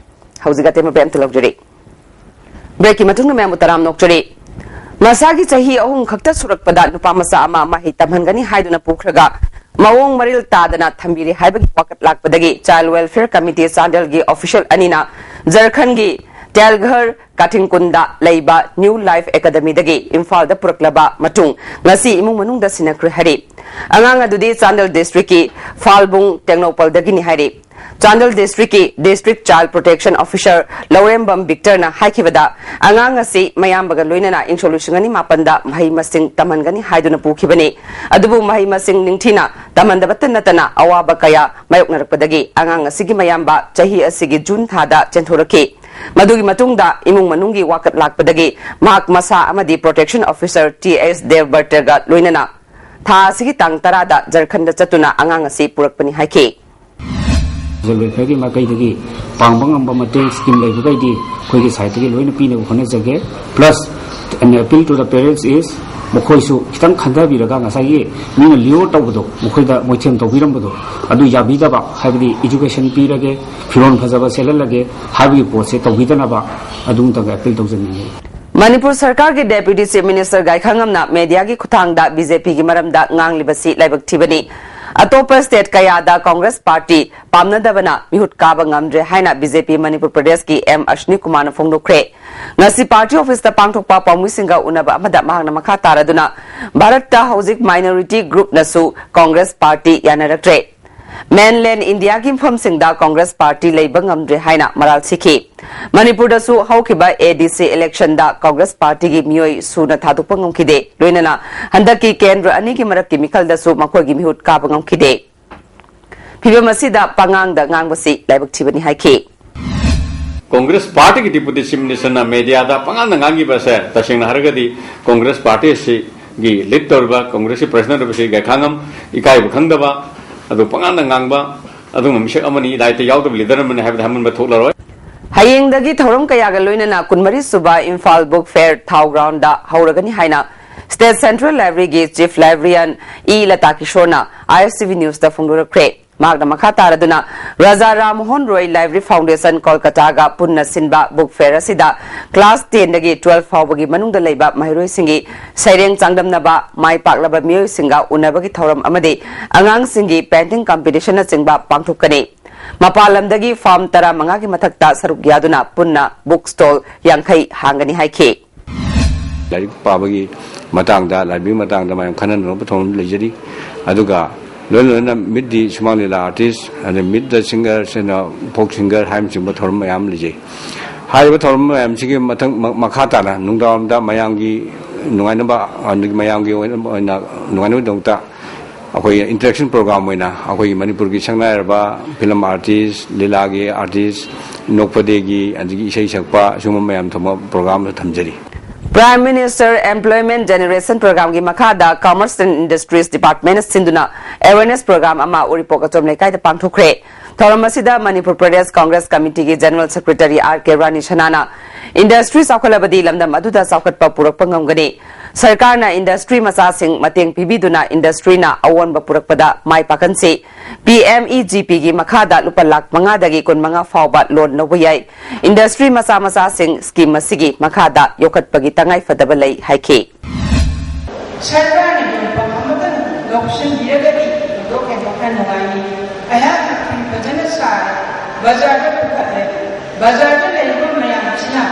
ꯍꯧꯖꯤꯛ ꯑꯇꯦꯟꯕ ꯕ꯭ꯔꯦꯛ ꯑꯃꯇ ꯂꯧꯖꯔꯤ꯫ ꯕ꯭ꯔꯦꯛꯀꯤ ꯃꯇꯨꯡꯗ ꯃꯌꯥꯝꯕꯨ ꯇꯔꯥꯝ ꯅꯣꯛꯆꯔꯤ꯫ ꯃꯁꯥꯒꯤ ꯆꯍꯤ ꯑꯍꯨꯝ ꯈꯛꯇ ꯁꯨꯔꯛꯄꯗ ꯅꯨꯄꯥ ꯃꯆꯥ ꯑꯃ ꯃꯍꯩ ꯇꯝꯍꯟꯒꯅꯤ ꯍꯥꯏꯗꯨꯅ ꯄꯨꯈ꯭ꯔꯒ ꯃꯑꯣꯡ ꯃꯔꯤꯜ ꯇꯥꯗꯅ ꯊꯝꯕꯤꯔꯦ ꯍꯥꯏꯕꯒꯤ ꯋꯥꯀꯠ ꯂꯥꯛꯄꯗꯒꯤ Child Welfare Committee ꯆꯥꯟꯗꯦꯜꯒꯤ official ꯑꯅꯤꯅ ꯖꯔꯈꯟꯒꯤ ꯇꯦꯜꯘꯔ ꯀꯥꯊꯤꯡꯀꯨꯟꯗ ꯂꯩꯕ New Life Academyꯗꯒꯤ ꯏꯝꯐꯥꯜꯗ ꯄꯨꯔꯛꯂꯕ ꯃꯇꯨꯡ ꯉꯁꯤ ꯏꯃꯨꯡ ꯃꯅꯨꯡꯗ ꯁꯤꯟꯅꯈ꯭ꯔꯦ ꯍꯥꯏꯔꯤ꯫ ꯑꯉꯥꯡ ꯑꯗꯨꯗꯤ ꯆꯥꯟꯗꯦꯜ districtꯀꯤ ꯐꯥꯜꯕꯨꯡ ꯇꯦꯡꯅꯧꯄꯜꯗꯒꯤꯅꯤ ꯍꯥꯏꯔꯤ꯫ Chandel districtꯀꯤ District Child Protection Officer ꯂꯧꯔꯦꯝꯕꯝ ꯕꯤꯛꯇꯔꯅ ꯍꯥꯏꯈꯤꯕꯗ, ꯑꯉꯥꯡ ꯑꯁꯤ ꯃꯌꯥꯝꯕꯒ ꯂꯣꯏꯅꯅ ꯏꯪꯁꯣꯛ ꯂꯤꯁꯤꯡ ꯑꯅꯤ ꯃꯥꯄꯟꯗ ꯃꯍꯩ ꯃꯁꯤꯡ ꯇꯝꯍꯟꯒꯅꯤ ꯍꯥꯏꯗꯨꯅ ꯄꯨꯈꯤꯕꯅꯤ꯫ ꯑꯗꯨꯕꯨ ꯃꯍꯩ ꯃꯁꯤꯡ ꯅꯤꯡꯊꯤꯅ ꯇꯝꯍꯟꯗꯕꯇ ꯅꯠꯇꯅ ꯑꯋꯥꯕ ꯀꯌꯥ ꯃꯥꯌꯣꯛꯅꯔꯛꯄꯗꯒꯤ ꯑꯉꯥꯡ ꯑꯁꯤꯒꯤ ꯃꯌꯥꯝꯕ ꯆꯍꯤ ꯑꯁꯤꯒꯤ ꯖꯨꯟ ꯊꯥꯗ ꯆꯦꯟꯊꯣꯔꯛꯈꯤ꯫ ꯃꯗꯨꯒꯤ ꯃꯇꯨꯡꯗ ꯏꯃꯨꯡ ꯃꯅꯨꯡꯒꯤ ꯋꯥꯀꯠ ꯂꯥꯛꯄꯗꯒꯤ ꯃꯍꯥꯛ ꯃꯁꯥ ꯑꯃꯗꯤ Protection Officer ꯇꯤ ꯑꯦꯁ ꯗꯦꯕꯕꯔꯇꯒ ꯂꯣꯏꯅꯅ ꯊꯥ ꯑꯁꯤꯒꯤ ꯇꯥꯡ ꯇꯔꯥꯗ ꯖꯔꯈꯟꯗ ꯆꯠꯇꯨꯅ ꯑꯉꯥꯡ ꯑꯁꯤ ꯄꯨꯔꯛꯄꯅꯤ ꯍꯥꯏꯈꯤ꯫ Social Welfareꯒꯤ ꯃꯥꯏꯀꯩꯗꯒꯤ ꯄꯥꯡꯕ ꯉꯝꯕ ꯃꯇꯦꯡ scheme ꯂꯩꯕꯈꯩꯗꯤ ꯑꯩꯈꯣꯏꯒꯤ sideꯇꯒꯤ ꯂꯣꯏꯅ ꯄꯤꯅꯕ ꯍꯣꯠꯅꯖꯒꯦ꯫ Plus, an appeal to the parents is, ꯃꯈꯣꯏꯁꯨ ꯈꯤꯇꯪ ꯈꯟꯊꯕꯤꯔꯒ ꯉꯁꯥꯏꯒꯤ ꯃꯤꯅ lure ꯇꯧꯕꯗꯣ ꯃꯈꯣꯏꯗ ꯃꯣꯏꯊꯦꯝ ꯇꯧꯕꯤꯔꯝꯕꯗꯣ ꯑꯗꯨ ꯌꯥꯕꯤꯗꯕ, ꯍꯥꯏꯕꯗꯤ education ꯄꯤꯔꯒꯦ, ꯐꯤꯔꯣꯜ ꯐꯖꯕ ꯁꯦꯠꯍꯜꯂꯒꯦ ꯍꯥꯏꯕꯒꯤ ꯄꯣꯠꯁꯦ ꯇꯧꯕꯤꯗꯅꯕ ꯑꯗꯨꯝꯇꯪꯒ appeal ꯇꯧꯖꯅꯤꯡꯉꯤ꯫ ꯃꯅꯤꯄꯨꯔ ꯁꯔꯀꯥꯔꯒꯤ Deputy Chief Minister ꯒꯥꯏꯈꯥꯉꯝꯅ mediaꯒꯤ ꯈꯨꯠꯊꯥꯡꯗ BJPꯒꯤ ꯃꯔꯝꯗ ꯉꯥꯡꯂꯤꯕꯁꯤ ꯂꯥꯏꯕꯛ ꯊꯤꯕꯅꯤ꯫ ꯑꯇꯣꯞꯄ state ꯀꯌꯥꯗ Congress party ꯄꯥꯝꯅꯗꯕꯅ ꯃꯤꯍꯨꯠ ꯀꯥꯕ ꯉꯝꯗ꯭ꯔꯦ ꯍꯥꯏꯅ BJP ꯃꯅꯤꯄꯨꯔ ꯄ꯭ꯔꯗꯦꯁꯀꯤ ꯑꯦꯝ ꯑꯁꯅꯤ ꯀꯨꯃꯥꯔꯅ ꯐꯣꯡꯗꯣꯛꯈ꯭ꯔꯦ꯫ ꯉꯁꯤ party officeꯇ ꯄꯥꯡꯊꯣꯛꯄ ꯄꯥꯎꯃꯤꯁꯤꯡꯒ ꯎꯅꯕ ꯑꯃꯗ ꯃꯍꯥꯛꯅ ꯃꯈꯥ ꯇꯥꯔꯗꯨꯅ ꯚꯥꯔꯠꯇ ꯍꯧꯖꯤꯛ minority groupꯅꯁꯨ Congress party ꯌꯥꯅꯔꯛꯇ꯭ꯔꯦ꯫ Mainland Indiaꯒꯤ ꯃꯐꯝꯁꯤꯡꯗ Congress party ꯂꯩꯕ ꯉꯝꯗ꯭ꯔꯦ ꯍꯥꯏꯅ ꯃꯔꯥꯜ ꯁꯤꯈꯤ꯫ ꯃꯅꯤꯄꯨꯔꯗꯁꯨ ꯍꯧꯈꯤꯕ ADC electionꯗ Congress partyꯒꯤ ꯃꯤꯑꯣꯏ ꯁꯨꯅ ꯊꯥꯗꯣꯛꯄ ꯉꯝꯈꯤꯗꯦ꯫ ꯂꯣꯏꯅꯅ ꯍꯟꯗꯛꯀꯤ ꯀꯦꯟꯗ꯭ꯔ ꯑꯅꯤꯒꯤ ꯃꯔꯛꯀꯤ ꯃꯤꯈꯜꯗꯁꯨ ꯃꯈꯣꯏꯒꯤ ꯃꯤꯍꯨꯠ ꯀꯥꯕ ꯉꯝꯈꯤꯗꯦ꯫ ꯐꯤꯚꯝ ꯑꯁꯤꯗ ꯄꯉꯥꯡꯗ ꯉꯥꯡꯕꯁꯤ ꯂꯥꯏꯕꯛ ꯊꯤꯕꯅꯤ ꯍꯥꯏꯈꯤ꯫ Congress partyꯒꯤ Deputy Chief Ministerꯅ mediaꯗ ꯄꯉꯥꯡꯗ ꯉꯥꯡꯈꯤꯕ ꯑꯁꯦ ꯇꯁꯦꯡꯅ ꯍꯥꯏꯔꯒꯗꯤ Congress party ꯑꯁꯤ ꯒꯤ ꯂꯤꯗ ꯇꯧꯔꯤꯕ ꯀꯪꯒ꯭ꯔꯦꯁꯀꯤ ꯄ꯭ꯔꯁꯤꯗꯦꯟꯠ ꯑꯣꯏꯕꯁꯤ ꯏꯀꯥꯏ ꯈꯪꯉꯝ, ꯏꯀꯥꯏꯕ ꯈꯪꯗꯕ, ꯑꯗꯨ ꯄꯉꯥꯡꯗ ꯉꯥꯡꯕ, ꯑꯗꯨꯒꯨꯝꯕ ꯃꯤꯁꯛ ꯑꯃꯅꯤ꯫ ꯗꯥꯏꯠꯇ ꯌꯥꯎꯗꯕ ꯂꯤꯗꯔ ꯑꯃꯅꯤ ꯍꯥꯏꯕꯗ ꯍꯥꯏꯃꯟꯕ ꯊꯣꯛꯂꯔꯣꯏ꯫ ꯍꯌꯦꯡꯗꯒꯤ ꯊꯧꯔꯝ ꯀꯌꯥꯒ ꯂꯣꯏꯅꯅ ꯀꯨꯟꯃꯔꯤ ꯁꯨꯕ ꯏꯝꯐꯥꯜ ꯕꯨꯛ ꯐꯦꯌꯔ ꯊꯥꯎ ꯒ꯭ꯔꯥꯎꯟꯗ ꯍꯧꯔꯒꯅꯤ ꯍꯥꯏꯅ state central ꯂꯥꯏꯕ꯭ꯔꯤꯒꯤ chief ꯂꯥꯏꯕ꯭ꯔꯤꯌꯟ E Lata ꯀꯤꯁꯣꯔꯅ ꯑꯥꯏ ꯑꯦꯁ ꯇꯤ ꯚꯤ ꯅ꯭ꯌꯨꯁꯇ ꯐꯣꯡꯗꯣꯔꯛꯈ꯭ꯔꯦ꯫ ꯃꯍꯥꯛꯅ ꯃꯈꯥ ꯇꯥꯔꯗꯨꯅ ꯔꯥꯖꯥ ꯔꯥꯝ ꯃꯣꯍꯟ ꯔꯣꯏ ꯂꯥꯏꯕ꯭ꯔꯤ ꯐꯥꯎꯟꯗꯦꯁꯟ ꯀꯣꯜꯀꯇꯥꯒ ꯄꯨꯟꯅ ꯁꯤꯟꯕ ꯕꯨꯛ ꯐꯦꯌꯔ ꯑꯁꯤꯗ ꯀ꯭ꯂꯥꯁ ꯇꯦꯟꯗꯒꯤ ꯇꯨꯋꯦꯜꯐ ꯐꯥꯎꯕꯒꯤ ꯃꯅꯨꯡꯗ ꯂꯩꯕ ꯃꯍꯩꯔꯣꯏꯁꯤꯡꯒꯤ ꯁꯩꯔꯦꯡ ꯆꯥꯡꯗꯝꯅꯕ, ꯃꯥꯏ ꯄꯥꯛꯂꯕ ꯃꯤꯑꯣꯏꯁꯤꯡꯒ ꯎꯅꯕꯒꯤ ꯊꯧꯔꯝ ꯑꯃꯗꯤ ꯑꯉꯥꯡꯁꯤꯡꯒꯤ ꯄꯦꯟꯇꯤꯡ ꯀꯝꯄꯤꯇꯤꯁꯟꯅꯆꯤꯡꯕ ꯄꯥꯡꯊꯣꯛꯀꯅꯤ꯫ ꯃꯄꯥꯟ ꯂꯝꯗꯒꯤ ꯐꯥꯔꯝ ꯇꯔꯥꯃꯉꯥꯒꯤ ꯃꯊꯛꯇ ꯁꯔꯨꯛ ꯌꯥꯗꯨꯅ ꯄꯨꯟꯅ ꯕꯨꯛ ꯁ꯭ꯇꯣꯜ ꯌꯥꯡꯈꯩ ꯍꯥꯡꯒꯅꯤ ꯍꯥꯏꯈꯤ꯫ ꯂꯥꯏꯔꯤꯛ ꯄꯥꯕꯒꯤ ꯃꯇꯥꯡꯗ, ꯂꯥꯏꯕ꯭ꯔꯦꯔꯤ ꯃꯇꯥꯡꯗ ꯃꯌꯥꯝ ꯈꯟꯅꯅꯕ ꯊꯧꯔꯝ ꯂꯩꯖꯔꯤ꯫ ꯑꯗꯨꯒ ꯂꯣꯏꯅ ꯂꯣꯏꯅ ꯃꯤꯠ ꯗꯤ ꯁꯨꯃꯥꯡ ꯂꯤꯂꯥ ꯑꯥꯔꯇꯤꯁ, ꯑꯗꯩ ꯃꯤꯠ ꯗ ꯁꯤꯡꯒꯔꯁꯤꯅ ꯐꯣꯛ ꯁꯤꯡꯒꯔ ꯍꯥꯏꯕꯅꯆꯤꯡꯕ ꯊꯧꯔꯝ ꯃꯌꯥꯝ ꯂꯩꯖꯩ꯫ ꯍꯥꯏꯔꯤꯕ ꯊꯧꯔꯝ ꯃꯌꯥꯝꯁꯤꯒꯤ ꯃꯊꯪ, ꯃ-, ꯃꯈꯥ ꯇꯥꯅ ꯅꯨꯡꯗꯥꯡꯋꯥꯏꯔꯝꯗ ꯃꯌꯥꯝꯒꯤ ꯅꯨꯡꯉꯥꯏꯅꯕ, ꯑꯗꯒꯤ ꯃꯌꯥꯝꯒꯤ ꯑꯣꯏꯅ, ꯑꯣꯏꯅ ꯅꯨꯡꯉꯥꯏꯅꯕꯒꯤꯗꯃꯛꯇ ꯑꯩꯈꯣꯏ ꯏꯟꯇꯔꯦꯛꯁꯟ ꯄ꯭ꯔꯣꯒ꯭ꯔꯥꯝ ꯑꯣꯏꯅ ꯑꯩꯈꯣꯏꯒꯤ ꯃꯅꯤꯄꯨꯔꯒꯤ ꯁꯛꯅꯥꯏꯔꯕ ꯐꯤꯂꯝ ꯑꯥꯔꯇꯤꯁ, ꯂꯤꯂꯥꯒꯤ ꯑꯥꯔꯇꯤꯁ, ꯅꯣꯛꯐꯗꯦꯒꯤ, ꯑꯗꯒꯤ ꯏꯁꯩ ꯁꯛꯄ, ꯁꯤꯒꯨꯝꯕ ꯃꯌꯥꯝ ꯊꯝꯕ ꯄ꯭ꯔꯣꯒ꯭ꯔꯥꯝ ꯑꯃꯁꯨ ꯊꯝꯖꯔꯤ꯫ Prime Minister Employment Generation Programꯒꯤ ꯃꯈꯥꯗ Commerce and Industries Departmentꯅ ꯁꯤꯟꯗꯨꯅ awareness program ꯑꯃ ꯎꯔꯤꯄꯣꯛ ꯑꯆꯣꯝ ꯂꯩꯀꯥꯏꯗ ꯄꯥꯡꯊꯣꯛꯈ꯭ꯔꯦ꯫ ꯊꯧꯔꯝ ꯑꯁꯤꯗ ꯃꯅꯤꯄꯨꯔ ꯄ꯭ꯔꯗꯦꯁ ꯀꯣꯡꯒ꯭ꯔꯦꯁ ꯀꯃꯤꯇꯤꯒꯤ general secretary R K Rani ꯁꯅꯥꯅ, ꯏꯟꯗꯁꯇ꯭ꯔꯤ ꯆꯥꯎꯈꯠꯂꯕꯗꯤ ꯂꯝꯗꯝ ꯑꯗꯨꯗ ꯆꯥꯎꯈꯠꯄ ꯄꯨꯔꯛꯄ ꯉꯝꯒꯅꯤ, ꯁꯔꯀꯥꯔꯅ ꯏꯟꯗꯁꯇ꯭ꯔꯤ ꯃꯆꯥꯁꯤꯡ ꯃꯇꯦꯡ ꯄꯤꯕꯤꯗꯨꯅ ꯏꯟꯗꯁꯇ꯭ꯔꯤꯅ ꯑꯑꯣꯟꯕ ꯄꯨꯔꯛꯄꯗ ꯃꯥꯏ ꯄꯥꯛꯍꯟꯁꯤ, ꯄꯤ ꯑꯦꯝ ꯏ ꯖꯤ ꯄꯤꯒꯤ ꯃꯈꯥꯗ ꯂꯨꯄꯥ ꯂꯥꯈ ꯃꯉꯥꯗꯒꯤ ꯀꯨꯟꯃꯉꯥ ꯐꯥꯎꯕ ꯂꯣꯟ ꯂꯧꯕ ꯌꯥꯏ, ꯏꯟꯗꯁꯇ꯭ꯔꯤ ꯃꯆꯥ ꯃꯆꯥꯁꯤꯡ ꯁ꯭ꯀꯤꯝ ꯑꯁꯤꯒꯤ ꯃꯈꯥꯗ ꯌꯣꯛꯈꯠꯄꯒꯤ ꯇꯉꯥꯏ ꯐꯗꯕ ꯂꯩ ꯍꯥꯏꯈꯤ꯫ ꯁꯔꯀꯥꯔꯅ ꯌꯣꯟꯐꯝ ꯑꯃꯇꯪ ꯂꯧꯁꯤꯟꯕꯤꯔꯒꯗꯤ ꯊꯣꯏꯗꯣꯛ ꯍꯦꯟꯗꯣꯛꯅ ꯅꯨꯡꯉꯥꯏꯅꯤ꯫ ꯑꯩꯍꯥꯛꯅ ꯐꯤ ꯐꯖꯅ ꯁꯥꯔꯦ, ꯕꯖꯥꯔꯗ ꯄꯨꯈꯠꯂꯦ, ꯕꯖꯥꯔꯗ ꯂꯩꯔꯤꯕ ꯃꯌꯥꯝꯁꯤꯅ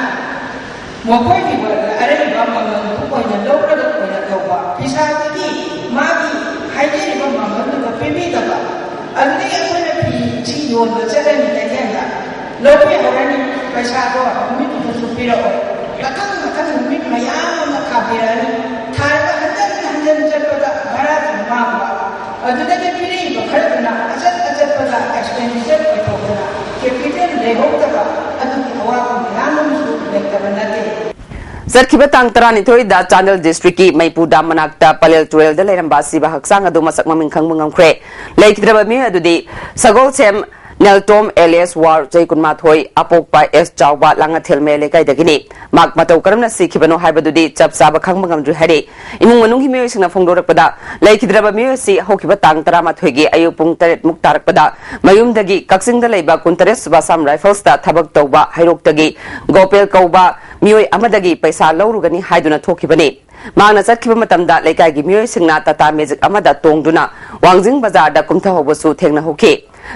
ꯃꯈꯣꯏꯒꯤ ꯑꯔꯩꯕ ꯃꯃꯜꯗꯨ ꯑꯣꯏꯅ ꯂꯧꯔꯒ ꯑꯣꯏꯅ ꯇꯧꯕ, ꯐꯤꯁꯥꯕꯒꯤ ꯃꯥꯒꯤ ꯍꯥꯏꯖꯔꯤꯕ ꯃꯃꯜꯗꯨꯒ ꯄꯤꯕꯤꯗꯕ, ꯑꯗꯨꯗꯒꯤ ꯑꯩꯈꯣꯏꯅ ꯐꯤ ꯁꯤ ꯌꯣꯟꯕ ꯆꯠꯂꯅꯤ ꯀꯩꯊꯦꯜꯗ, ꯂꯧꯕꯤꯍꯧꯔꯅꯤ, ꯄꯩꯁꯥꯗꯣ ꯅꯨꯃꯤꯠꯇꯨꯗꯁꯨ ꯄꯤꯔꯛꯑꯣ꯫ ꯃꯊꯪ ꯃꯊꯪ ꯅꯨꯃꯤꯠ ꯃꯌꯥꯝ ꯑꯃ ꯊꯥꯕꯤꯔꯛꯑꯅꯤ꯫ ꯊꯥꯔꯒ ꯍꯟꯖꯟ ꯍꯟꯖꯟ ꯆꯠꯄꯗ ꯚꯔꯥꯁꯨ ꯃꯥꯡꯕ꯫ ꯑꯗꯨꯗꯒꯤ ꯄꯤꯔꯛꯏꯕ ꯈꯔꯗꯨꯅ ꯑꯆꯠ ꯑꯆꯠꯄꯗ ꯑꯦꯛꯁꯄꯦꯟꯗꯤꯆꯔ ꯑꯣꯏꯊꯣꯛꯇꯅ ꯀꯦꯄꯤꯇꯦꯜ ꯂꯩꯍꯧꯗꯕ ꯑꯗꯨꯒꯤ ꯑꯋꯥꯕ ꯃꯌꯥꯝ ꯑꯃꯁꯨ ꯂꯩꯇꯕ ꯅꯠꯇꯦ꯫ ꯆꯠꯈꯤꯕ ꯇꯥꯡ ꯇꯔꯥꯅꯤꯊꯣꯏꯗ ꯆꯥꯟꯗꯦꯜ district ꯀꯤ ꯃꯩꯄꯨ dam ꯃꯅꯥꯛꯇ ꯄꯂꯦꯜ ꯇꯨꯔꯦꯜꯗ ꯂꯩꯔꯝꯕ ꯑꯁꯤꯕ ꯍꯛꯆꯥꯡ ꯑꯗꯨ ꯃꯁꯛ ꯃꯃꯤꯡ ꯈꯪꯕ ꯉꯝꯈ꯭ꯔꯦ꯫ ꯂꯩꯈꯤꯗ꯭ꯔꯕ ꯃꯤꯑꯣꯏ ꯑꯗꯨꯗꯤ ꯁꯒꯣꯜꯁꯦꯝ ꯅꯦꯜꯇꯣꯝ alias ꯋꯥꯔ, ꯆꯍꯤ ꯀꯨꯟꯃꯥꯊꯣꯏ, ꯑꯄꯣꯛꯄ ꯑꯦꯁ ꯆꯥꯎꯕ, ꯂꯥꯡꯉꯊꯦꯜ ꯃꯌꯥꯏ ꯂꯩꯀꯥꯏꯗꯒꯤꯅꯤ꯫ ꯃꯍꯥꯛ ꯃꯇꯧ ꯀꯔꯝꯅ ꯁꯤꯈꯤꯕꯅꯣ ꯍꯥꯏꯕꯗꯨꯗꯤ ꯆꯞ ꯆꯥꯕ ꯈꯪꯕ ꯉꯝꯗ꯭ꯔꯤ ꯍꯥꯏꯔꯤ꯫ ꯏꯃꯨꯡ ꯃꯅꯨꯡꯒꯤ ꯃꯤꯑꯣꯏꯁꯤꯡꯅ ꯐꯣꯡꯗꯣꯔꯛꯄꯗ, ꯂꯩꯈꯤꯗ꯭ꯔꯕ ꯃꯤꯑꯣꯏ ꯑꯁꯤ ꯍꯧꯈꯤꯕ ꯇꯥꯡ ꯇꯔꯥꯃꯥꯊꯣꯏꯒꯤ ꯑꯌꯨꯛ ꯄꯨꯡ ꯇꯔꯦꯠ ꯃꯨꯛ ꯇꯥꯔꯛꯄꯗ ꯃꯌꯨꯝꯗꯒꯤ ꯀꯛꯆꯤꯡꯗ ꯂꯩꯕ ꯀꯨꯟꯇꯔꯦꯠ ꯁꯨꯕ Assam Rifles ꯇ ꯊꯕꯛ ꯇꯧꯕ ꯍꯩꯔꯣꯛꯇꯒꯤ ꯒꯣꯄꯦꯜ ꯀꯧꯕ ꯃꯤꯑꯣꯏ ꯑꯃꯗꯒꯤ ꯄꯩꯁꯥ ꯂꯧꯔꯨꯒꯅꯤ ꯍꯥꯏꯗꯨꯅ ꯊꯣꯛꯈꯤꯕꯅꯤ꯫ ꯃꯍꯥꯛꯅ ꯆꯠꯈꯤꯕ ꯃꯇꯝꯗ ꯂꯩꯀꯥꯏꯒꯤ ꯃꯤꯑꯣꯏꯁꯤꯡꯅ Tata Magic ꯑꯃꯗ ꯇꯣꯡꯗꯨꯅ ꯋꯥꯡꯖꯤꯡ ꯕꯖꯥꯔꯗ ꯀꯨꯝꯊꯍꯧꯕꯁꯨ ꯊꯦꯡꯅꯍꯧꯈꯤ꯫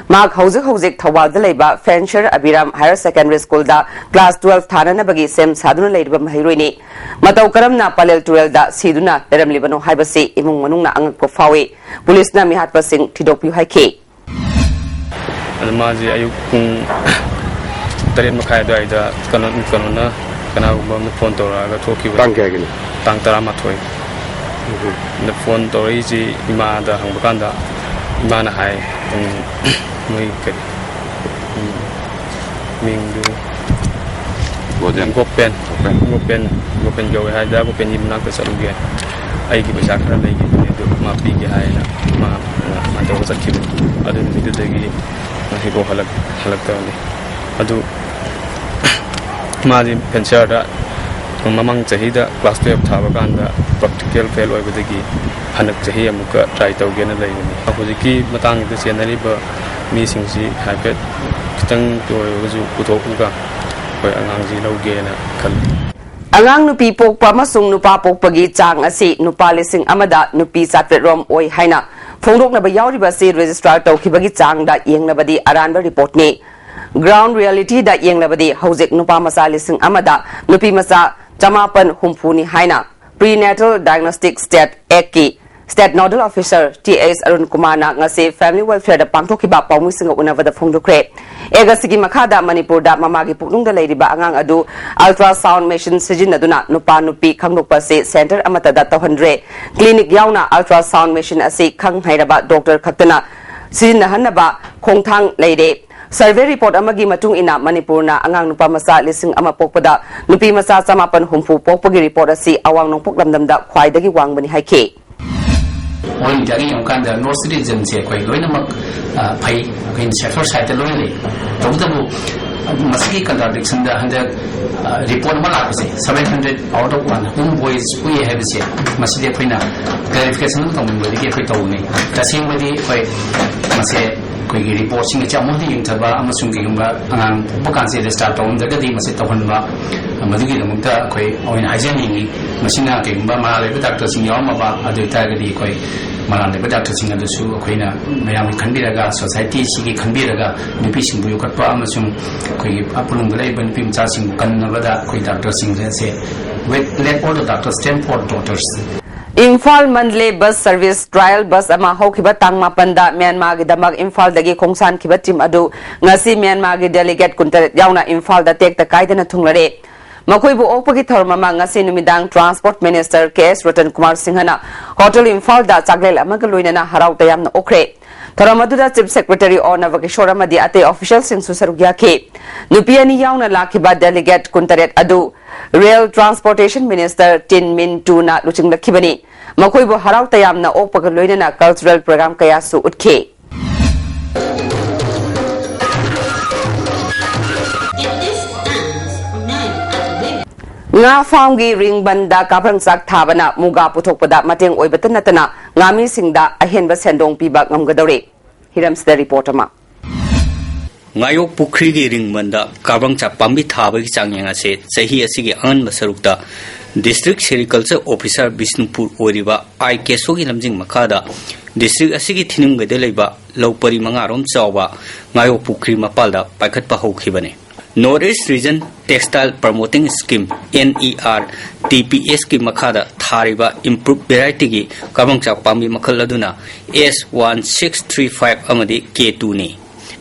ꯃꯍꯥꯛ ꯍꯧꯖꯤꯛ ꯍꯧꯖꯤꯛ ꯊꯧꯕꯥꯜꯗ ꯂꯩꯕ ꯐꯦꯟꯁꯔ ꯑꯕꯤꯔꯥꯝ Higher Secondary School ꯗ class twelve ꯊꯥꯅꯅꯕꯒꯤ ꯁꯦꯝ ꯁꯥꯗꯨꯅ ꯂꯩꯔꯤꯕ ꯃꯍꯩꯔꯣꯏꯅꯤ꯫ ꯃꯇꯧ ꯀꯔꯝꯅ ꯄꯂꯦꯜ ꯇꯨꯔꯦꯜꯗ ꯁꯤꯗꯨꯅ ꯂꯩꯔꯝꯂꯤꯕꯅꯣ ꯍꯥꯏꯕꯁꯤ ꯏꯃꯨꯡ ꯃꯅꯨꯡꯅ ꯑꯉꯛꯄ ꯐꯥꯎꯏ꯫ ꯄꯨꯂꯤꯁꯅ ꯃꯤꯍꯥꯠꯄꯁꯤꯡ ꯊꯤꯗꯣꯛꯄꯤꯌꯨ ꯍꯥꯏꯈꯤ꯫ ꯑꯗꯨ ꯃꯥꯁꯦ ꯑꯌꯨꯛ ꯄꯨꯡ ꯇꯔꯦꯠ ꯃꯈꯥꯏ ꯑꯗꯨꯋꯥꯏꯗ ꯀꯩꯅꯣ, ꯀꯩꯅꯣꯅ, ꯀꯅꯥꯒꯨꯝꯕ ꯑꯃꯅ ꯐꯣꯟ ꯇꯧꯔꯛꯑꯒ ꯊꯣꯛꯈꯤꯕ꯫ ꯇꯥꯡ ꯀꯌꯥꯒꯤꯅꯣ? ꯇꯥꯡ ꯇꯔꯥꯃꯥꯊꯣꯏ꯫ ꯎꯝ꯫ ꯑꯗ ꯐꯣꯟ ꯇꯧꯔꯛꯏꯁꯤ ꯏꯃꯥꯗ ꯍꯪꯕ ꯀꯥꯟꯗ, ꯏꯃꯥꯅ ꯍꯥꯏ, ꯎꯝ, ꯃꯣꯏ ꯀꯔꯤ, ꯎꯝ, ꯃꯤꯡꯗꯨ ꯒꯣꯖꯦꯟ꯫ ꯒꯣꯄꯦꯟ꯫ ꯒꯣꯄꯦꯟ꯫ ꯒꯣꯄꯦꯟ꯫ ꯒꯣꯄꯦꯟ ꯀꯧꯋꯦ ꯍꯥꯏꯗ, ꯒꯣꯄꯦꯟꯒꯤ ꯃꯅꯥꯛꯇ ꯆꯠꯂꯨꯒꯦ, ꯑꯩꯒꯤ ꯄꯩꯁꯥ ꯈꯔ ꯂꯩꯈꯤꯕꯅꯦ, ꯑꯗꯨ ꯃꯥ ꯄꯤꯒꯦ ꯍꯥꯏꯅ ꯃꯥ, ꯃꯥ ꯇꯧꯔꯒ ꯆꯠꯈꯤꯕꯅꯤ꯫ ꯑꯗꯨ ꯅꯨꯃꯤꯠꯇꯨꯗꯒꯤ ꯉꯁꯤꯐꯥꯎ ꯍꯜꯂꯛ-, ꯍꯜꯂꯛꯇꯕꯅꯤ꯫ ꯑꯗꯨ ꯃꯥꯗꯤ ꯐꯦꯟꯁꯔꯗ ꯃꯃꯥꯡ ꯆꯍꯤꯗ class twelve ꯊꯥꯕ ꯀꯥꯟꯗ practical fail ꯑꯣꯏꯕꯗꯒꯤ ꯍꯟꯗꯛ ꯆꯍꯤ ꯑꯃꯨꯛꯀ try ꯇꯧꯒꯦꯅ ꯂꯩꯕꯅꯤ꯫ ꯍꯧꯖꯤꯛꯀꯤ ꯃꯇꯥꯡꯁꯤꯗ ꯆꯦꯟꯅꯔꯤꯕ ꯃꯤꯁꯤꯡꯁꯤ ꯍꯥꯏꯐꯦꯠ ꯈꯤꯇꯪ ꯑꯣꯏꯔꯒꯁꯨ ꯄꯨꯊꯣꯛꯂꯒ ꯑꯩꯈꯣꯏ ꯑꯉꯥꯡꯁꯤ ꯂꯧꯒꯦꯅ ꯈꯜꯂꯤ꯫ ꯑꯉꯥꯡ ꯅꯨꯄꯤ ꯄꯣꯛꯄ ꯑꯃꯁꯨꯡ ꯅꯨꯄꯥ ꯄꯣꯛꯄꯒꯤ ꯆꯥꯡ ꯑꯁꯤ ꯅꯨꯄꯥ ꯂꯤꯁꯤꯡ ꯑꯃꯗ ꯅꯨꯄꯤ ꯆꯥꯇ꯭ꯔꯦꯠ ꯔꯣꯝ ꯑꯣꯏ ꯍꯥꯏꯅ ꯐꯣꯡꯗꯣꯛꯅꯕ ꯌꯥꯎꯔꯤꯕ ꯑꯁꯤ registrar ꯇꯧꯈꯤꯕꯒꯤ ꯆꯥꯡꯗ ꯌꯦꯡꯂꯕꯗꯤ ꯑꯔꯥꯟꯕ reportꯅꯤ꯫ Ground reality ꯗ ꯌꯦꯡꯂꯕꯗꯤ ꯍꯧꯖꯤꯛ ꯅꯨꯄꯥ ꯃꯆꯥ ꯂꯤꯁꯤꯡ ꯑꯃꯗ ꯅꯨꯄꯤ ꯃꯆꯥ ꯆꯃꯥꯄꯟ ꯍꯨꯝꯐꯨꯅꯤ ꯍꯥꯏꯅ Prenatal Diagnostic State Act ꯀꯤ State Nodal Officer ꯇꯤ ꯑꯦꯁ ꯑꯔꯨꯟ ꯀꯨꯃꯥꯔꯅ ꯉꯁꯤ Family Welfare ꯗ ꯄꯥꯡꯊꯣꯛꯈꯤꯕ ꯄꯥꯎꯃꯤꯁꯤꯡꯒ ꯎꯅꯕꯗ ꯐꯣꯡꯗꯣꯛꯈ꯭ꯔꯦ꯫ Act ꯑꯁꯤꯒꯤ ꯃꯈꯥꯗ ꯃꯅꯤꯄꯨꯔꯗ ꯃꯃꯥꯒꯤ ꯄꯨꯛꯅꯨꯡꯗ ꯂꯩꯔꯤꯕ ꯑꯉꯥꯡ ꯑꯗꯨ ultrasound machine ꯁꯤꯖꯤꯟꯅꯗꯨꯅ ꯅꯨꯄꯥ ꯅꯨꯄꯤ ꯈꯪꯗꯣꯛꯄ ꯑꯁꯤ center ꯑꯃꯠꯇꯗ ꯇꯧꯍꯟꯗ꯭ꯔꯦ꯫ Clinic ꯌꯥꯎꯅ ultrasound machine ꯑꯁꯤ ꯈꯪ ꯍꯩꯔꯕ doctor ꯈꯛꯇꯅ ꯁꯤꯖꯤꯟꯅꯍꯟꯅꯕ ꯈꯣꯡꯊꯥꯡ ꯂꯩꯔꯦ꯫ Survey report ꯑꯃꯒꯤ ꯃꯇꯨꯡ ꯏꯟꯅ, ꯃꯅꯤꯄꯨꯔꯅ ꯑꯉꯥꯡ ꯅꯨꯄꯥ ꯃꯆꯥ ꯂꯤꯁꯤꯡ ꯑꯃ ꯄꯣꯛꯄꯗ ꯅꯨꯄꯤ ꯃꯆꯥ ꯆꯃꯥꯄꯟ ꯍꯨꯝꯐꯨ ꯄꯣꯛꯄꯒꯤ report ꯑꯁꯤ ꯑꯋꯥꯡ ꯅꯣꯡꯄꯣꯛ ꯂꯝꯗꯝꯗ ꯈ꯭ꯋꯥꯏꯗꯒꯤ ꯋꯥꯡꯕꯅꯤ ꯍꯥꯏꯈꯤ꯫ ꯑꯣꯜ ꯏꯟꯗꯤꯌꯥꯒꯤ ꯌꯦꯡꯉꯀꯥꯟꯗ ꯅꯣꯔꯠ ꯏꯁ꯭ꯠ ꯔꯤꯖꯟꯁꯦ ꯑꯩꯈꯣꯏ ꯂꯣꯏꯅꯃꯛ, ꯑ, ꯐꯩ, ꯑꯩꯈꯣꯏ ꯁꯦꯐꯔ ꯁꯥꯏꯠꯇ ꯂꯣꯏꯅ ꯂꯩ꯫ ꯇꯧꯕꯇꯕꯨ ꯃꯁꯤꯒꯤ ꯀꯟꯇ꯭ꯔꯥꯗꯤꯛꯁꯟꯗ ꯍꯟꯗꯛ, ꯑ, ꯔꯤꯄꯣꯔꯠ ꯑꯃ ꯂꯥꯛꯄꯁꯦ, seven hundred out of one young boys ꯄꯣꯛꯏ ꯍꯥꯏꯕꯁꯦ, ꯃꯁꯤꯗꯤ ꯑꯩꯈꯣꯏꯅ ꯀ꯭ꯂꯦꯔꯤꯐꯤꯀꯦꯁꯟ ꯑꯃ ꯇꯧꯅꯤꯡꯕꯗꯒꯤ ꯑꯩꯈꯣꯏ ꯇꯧꯕꯅꯤ꯫ ꯇꯁꯦꯡꯕꯗꯤ ꯑꯩꯈꯣꯏ ꯃꯁꯦ ꯑꯩꯈꯣꯏꯒꯤ ꯔꯤꯄꯣꯔꯠꯁꯤꯡ ꯑꯁꯤ ꯑꯃꯨꯛ ꯍꯟꯅ ꯌꯦꯡꯊꯕ ꯑꯃꯁꯨꯡ ꯀꯩꯒꯨꯝꯕ ꯑꯉꯥꯡ ꯄꯣꯛꯄ ꯀꯥꯟꯁꯤꯗ ꯔꯦꯖꯤꯁꯇꯥꯔ ꯇꯧꯔꯝꯗ꯭ꯔꯒꯗꯤ ꯃꯁꯤ ꯇꯧꯍꯟꯕ, ꯃꯗꯨꯒꯤꯗꯃꯛꯇ ꯑꯩꯈꯣꯏ ꯑꯣꯏꯅ ꯍꯥꯏꯖꯅꯤꯡꯉꯤ꯫ ꯃꯁꯤꯅ ꯀꯩꯒꯨꯝꯕ ꯃꯔꯥꯜ ꯂꯩꯕ ꯗꯥꯛꯇꯔꯁꯤꯡ ꯌꯥꯎꯔꯝꯃꯕ ꯑꯗꯨ ꯑꯣꯏꯇꯥꯔꯒꯗꯤ ꯑꯩꯈꯣꯏ ꯃꯔꯥꯜ ꯂꯩꯕ ꯗꯥꯛꯇꯔꯁꯤꯡ ꯑꯗꯨꯁꯨ ꯑꯩꯈꯣꯏꯅ ꯃꯌꯥꯝꯒꯤ ꯈꯟꯕꯤꯔꯒ, ꯁꯣꯁꯥꯏꯇꯤꯁꯤꯒꯤ ꯈꯟꯕꯤꯔꯒ ꯅꯨꯄꯤꯁꯤꯡꯕꯨ ꯌꯣꯛꯈꯠꯄ ꯑꯃꯁꯨꯡ ꯑꯩꯈꯣꯏꯒꯤ ꯑꯄꯨꯟꯕꯗ ꯂꯩꯔꯤꯕ ꯅꯨꯄꯤ ꯃꯆꯥꯁꯤꯡꯕꯨ ꯀꯟꯅꯕꯗ ꯑꯩꯈꯣꯏ ꯗꯥꯛꯇꯔꯁꯤꯡ ꯑꯁꯦ, let all the doctors stand for daughters꯫ Imphal Mandalay bus service trial bus ꯑꯃ ꯍꯧꯈꯤꯕ ꯇꯥꯡ ꯃꯥꯄꯟꯗ ꯃ꯭ꯌꯥꯟꯃꯥꯔꯒꯤꯗꯃꯛ ꯏꯝꯐꯥꯜꯗꯒꯤ ꯈꯣꯡꯁꯥꯟꯈꯤꯕ ꯇꯤꯝ ꯑꯗꯨ ꯉꯁꯤ ꯃ꯭ꯌꯥꯟꯃꯥꯔꯒꯤ ꯗꯦꯂꯤꯒꯦꯠ ꯀꯨꯟꯇꯔꯦꯠ ꯌꯥꯎꯅ ꯏꯝꯐꯥꯜꯗ ꯇꯦꯛꯇ ꯀꯥꯏꯗꯅ ꯊꯨꯡꯂꯔꯦ꯫ ꯃꯈꯣꯏꯕꯨ ꯑꯣꯛꯄꯒꯤ ꯊꯧꯔꯝ ꯑꯃ ꯉꯁꯤ ꯅꯨꯃꯤꯗꯥꯡ ꯇ꯭ꯔꯥꯟꯁꯄꯣꯔꯠ ꯃꯤꯅꯤꯁꯇꯔ ꯀꯦ ꯑꯦꯁ ꯔꯇꯟ ꯀꯨꯃꯥꯔ ꯁꯤꯡꯍꯅ ꯍꯣꯇꯦꯜ ꯏꯝꯐꯥꯜꯗ ꯆꯥꯛꯂꯦꯟ ꯑꯃꯒ ꯂꯣꯏꯅꯅ ꯍꯔꯥꯎ ꯇꯌꯥꯝꯅ ꯑꯣꯛꯈ꯭ꯔꯦ꯫ ꯊꯧꯔꯝ ꯑꯗꯨꯗ ꯆꯤꯐ ꯁꯦꯀ꯭ꯔꯦꯇꯔꯤ ꯑꯣ ꯅꯕꯀꯤꯁꯣꯔ ꯑꯃꯗꯤ ꯑꯇꯩ ꯑꯣꯐꯤꯁꯤꯌꯦꯜꯁꯤꯡꯁꯨ ꯁꯔꯨꯛ ꯌꯥꯈꯤ꯫ ꯅꯨꯄꯤ ꯑꯅꯤ ꯌꯥꯎꯅ ꯂꯥꯛꯈꯤꯕ ꯗꯦꯂꯤꯒꯦꯠ ꯀꯨꯟꯇꯔꯦꯠ ꯑꯗꯨ ꯔꯦꯜ ꯇ꯭ꯔꯥꯟꯁꯄꯣꯔꯇꯦꯁꯟ ꯃꯤꯅꯤꯁꯇꯔ ꯇꯤꯟ ꯃꯤꯟ ꯇꯨꯅ ꯂꯨꯆꯤꯡꯂꯛꯈꯤꯕꯅꯤ꯫ ꯃꯈꯣꯏꯕꯨ ꯍꯔꯥꯎ ꯇꯌꯥꯝꯅ ꯑꯣꯛꯄꯒ ꯂꯣꯏꯅꯅ ꯀꯜꯆꯔꯦꯜ ꯄ꯭ꯔꯣꯒ꯭ꯔꯥꯝ ꯀꯌꯥꯁꯨ ꯎꯠꯈꯤ꯫ ꯉꯥ ꯐꯥꯝꯒꯤ ꯔꯤꯡꯕꯟꯗ ꯀꯥꯕ꯭ꯔꯪꯆꯥꯛ ꯊꯥꯕꯅ ꯃꯨꯒꯥ ꯄꯨꯊꯣꯛꯄꯗ ꯃꯇꯦꯡ ꯑꯣꯏꯕꯇ ꯅꯠꯇꯅ ꯉꯥꯃꯤꯁꯤꯡꯗ ꯑꯍꯦꯟꯕ ꯁꯦꯟꯗꯣꯡ ꯄꯤꯕ ꯉꯝꯒꯗꯧꯔꯦ꯫ ꯍꯤꯔꯝꯁꯤꯗ ꯔꯤꯄꯣꯔꯠ ꯑꯃ꯫ ꯉꯥꯌꯣꯛ ꯄꯨꯈ꯭ꯔꯤꯒꯤ ꯔꯤꯡꯕꯟꯗ ꯀꯥꯕ꯭ꯔꯪꯆꯥꯛ ꯄꯥꯝꯕꯤ ꯊꯥꯕꯒꯤ ꯆꯥꯡꯌꯦꯡ ꯑꯁꯤ ꯆꯍꯤ ꯑꯁꯤꯒꯤ ꯑꯉꯟꯕ ꯁꯔꯨꯛꯇ ꯗꯤꯁꯇ꯭ꯔꯤꯛ ꯁꯦꯔꯤꯀꯜꯆꯔ ꯑꯣꯐꯤꯁꯥꯔ ꯕꯤꯁꯅꯨꯄꯨꯔ ꯑꯣꯏꯔꯤꯕ ꯑꯥꯏ ꯀꯦꯁꯣꯒꯤ ꯂꯝꯖꯤꯡ ꯃꯈꯥꯗ ꯗꯤꯁꯇ꯭ꯔꯤꯛ ꯑꯁꯤꯒꯤ ꯊꯤꯅꯨꯡꯒꯩꯗ ꯂꯩꯕ ꯂꯧ ꯄꯔꯤ ꯃꯉꯥꯔꯣꯝ ꯆꯥꯎꯕ ꯉꯥꯌꯣꯛ ꯄꯨꯈ꯭ꯔꯤ ꯃꯄꯥꯜꯗ ꯄꯥꯏꯈꯠꯄ ꯍꯧꯈꯤꯕꯅꯤ꯫ North East Region Textile Promoting Scheme, N E R T P S ꯀꯤ ꯃꯈꯥꯗ ꯊꯥꯔꯤꯕ ꯏꯝꯄ꯭ꯔꯨꯞ ꯚꯦꯔꯥꯏꯇꯤꯒꯤ ꯀꯥꯕ꯭ꯔꯪꯆꯥꯛ ꯄꯥꯝꯕꯤ ꯃꯈꯜ ꯑꯗꯨꯅ S one six three five ꯑꯃꯗꯤ K two ꯅꯤ꯫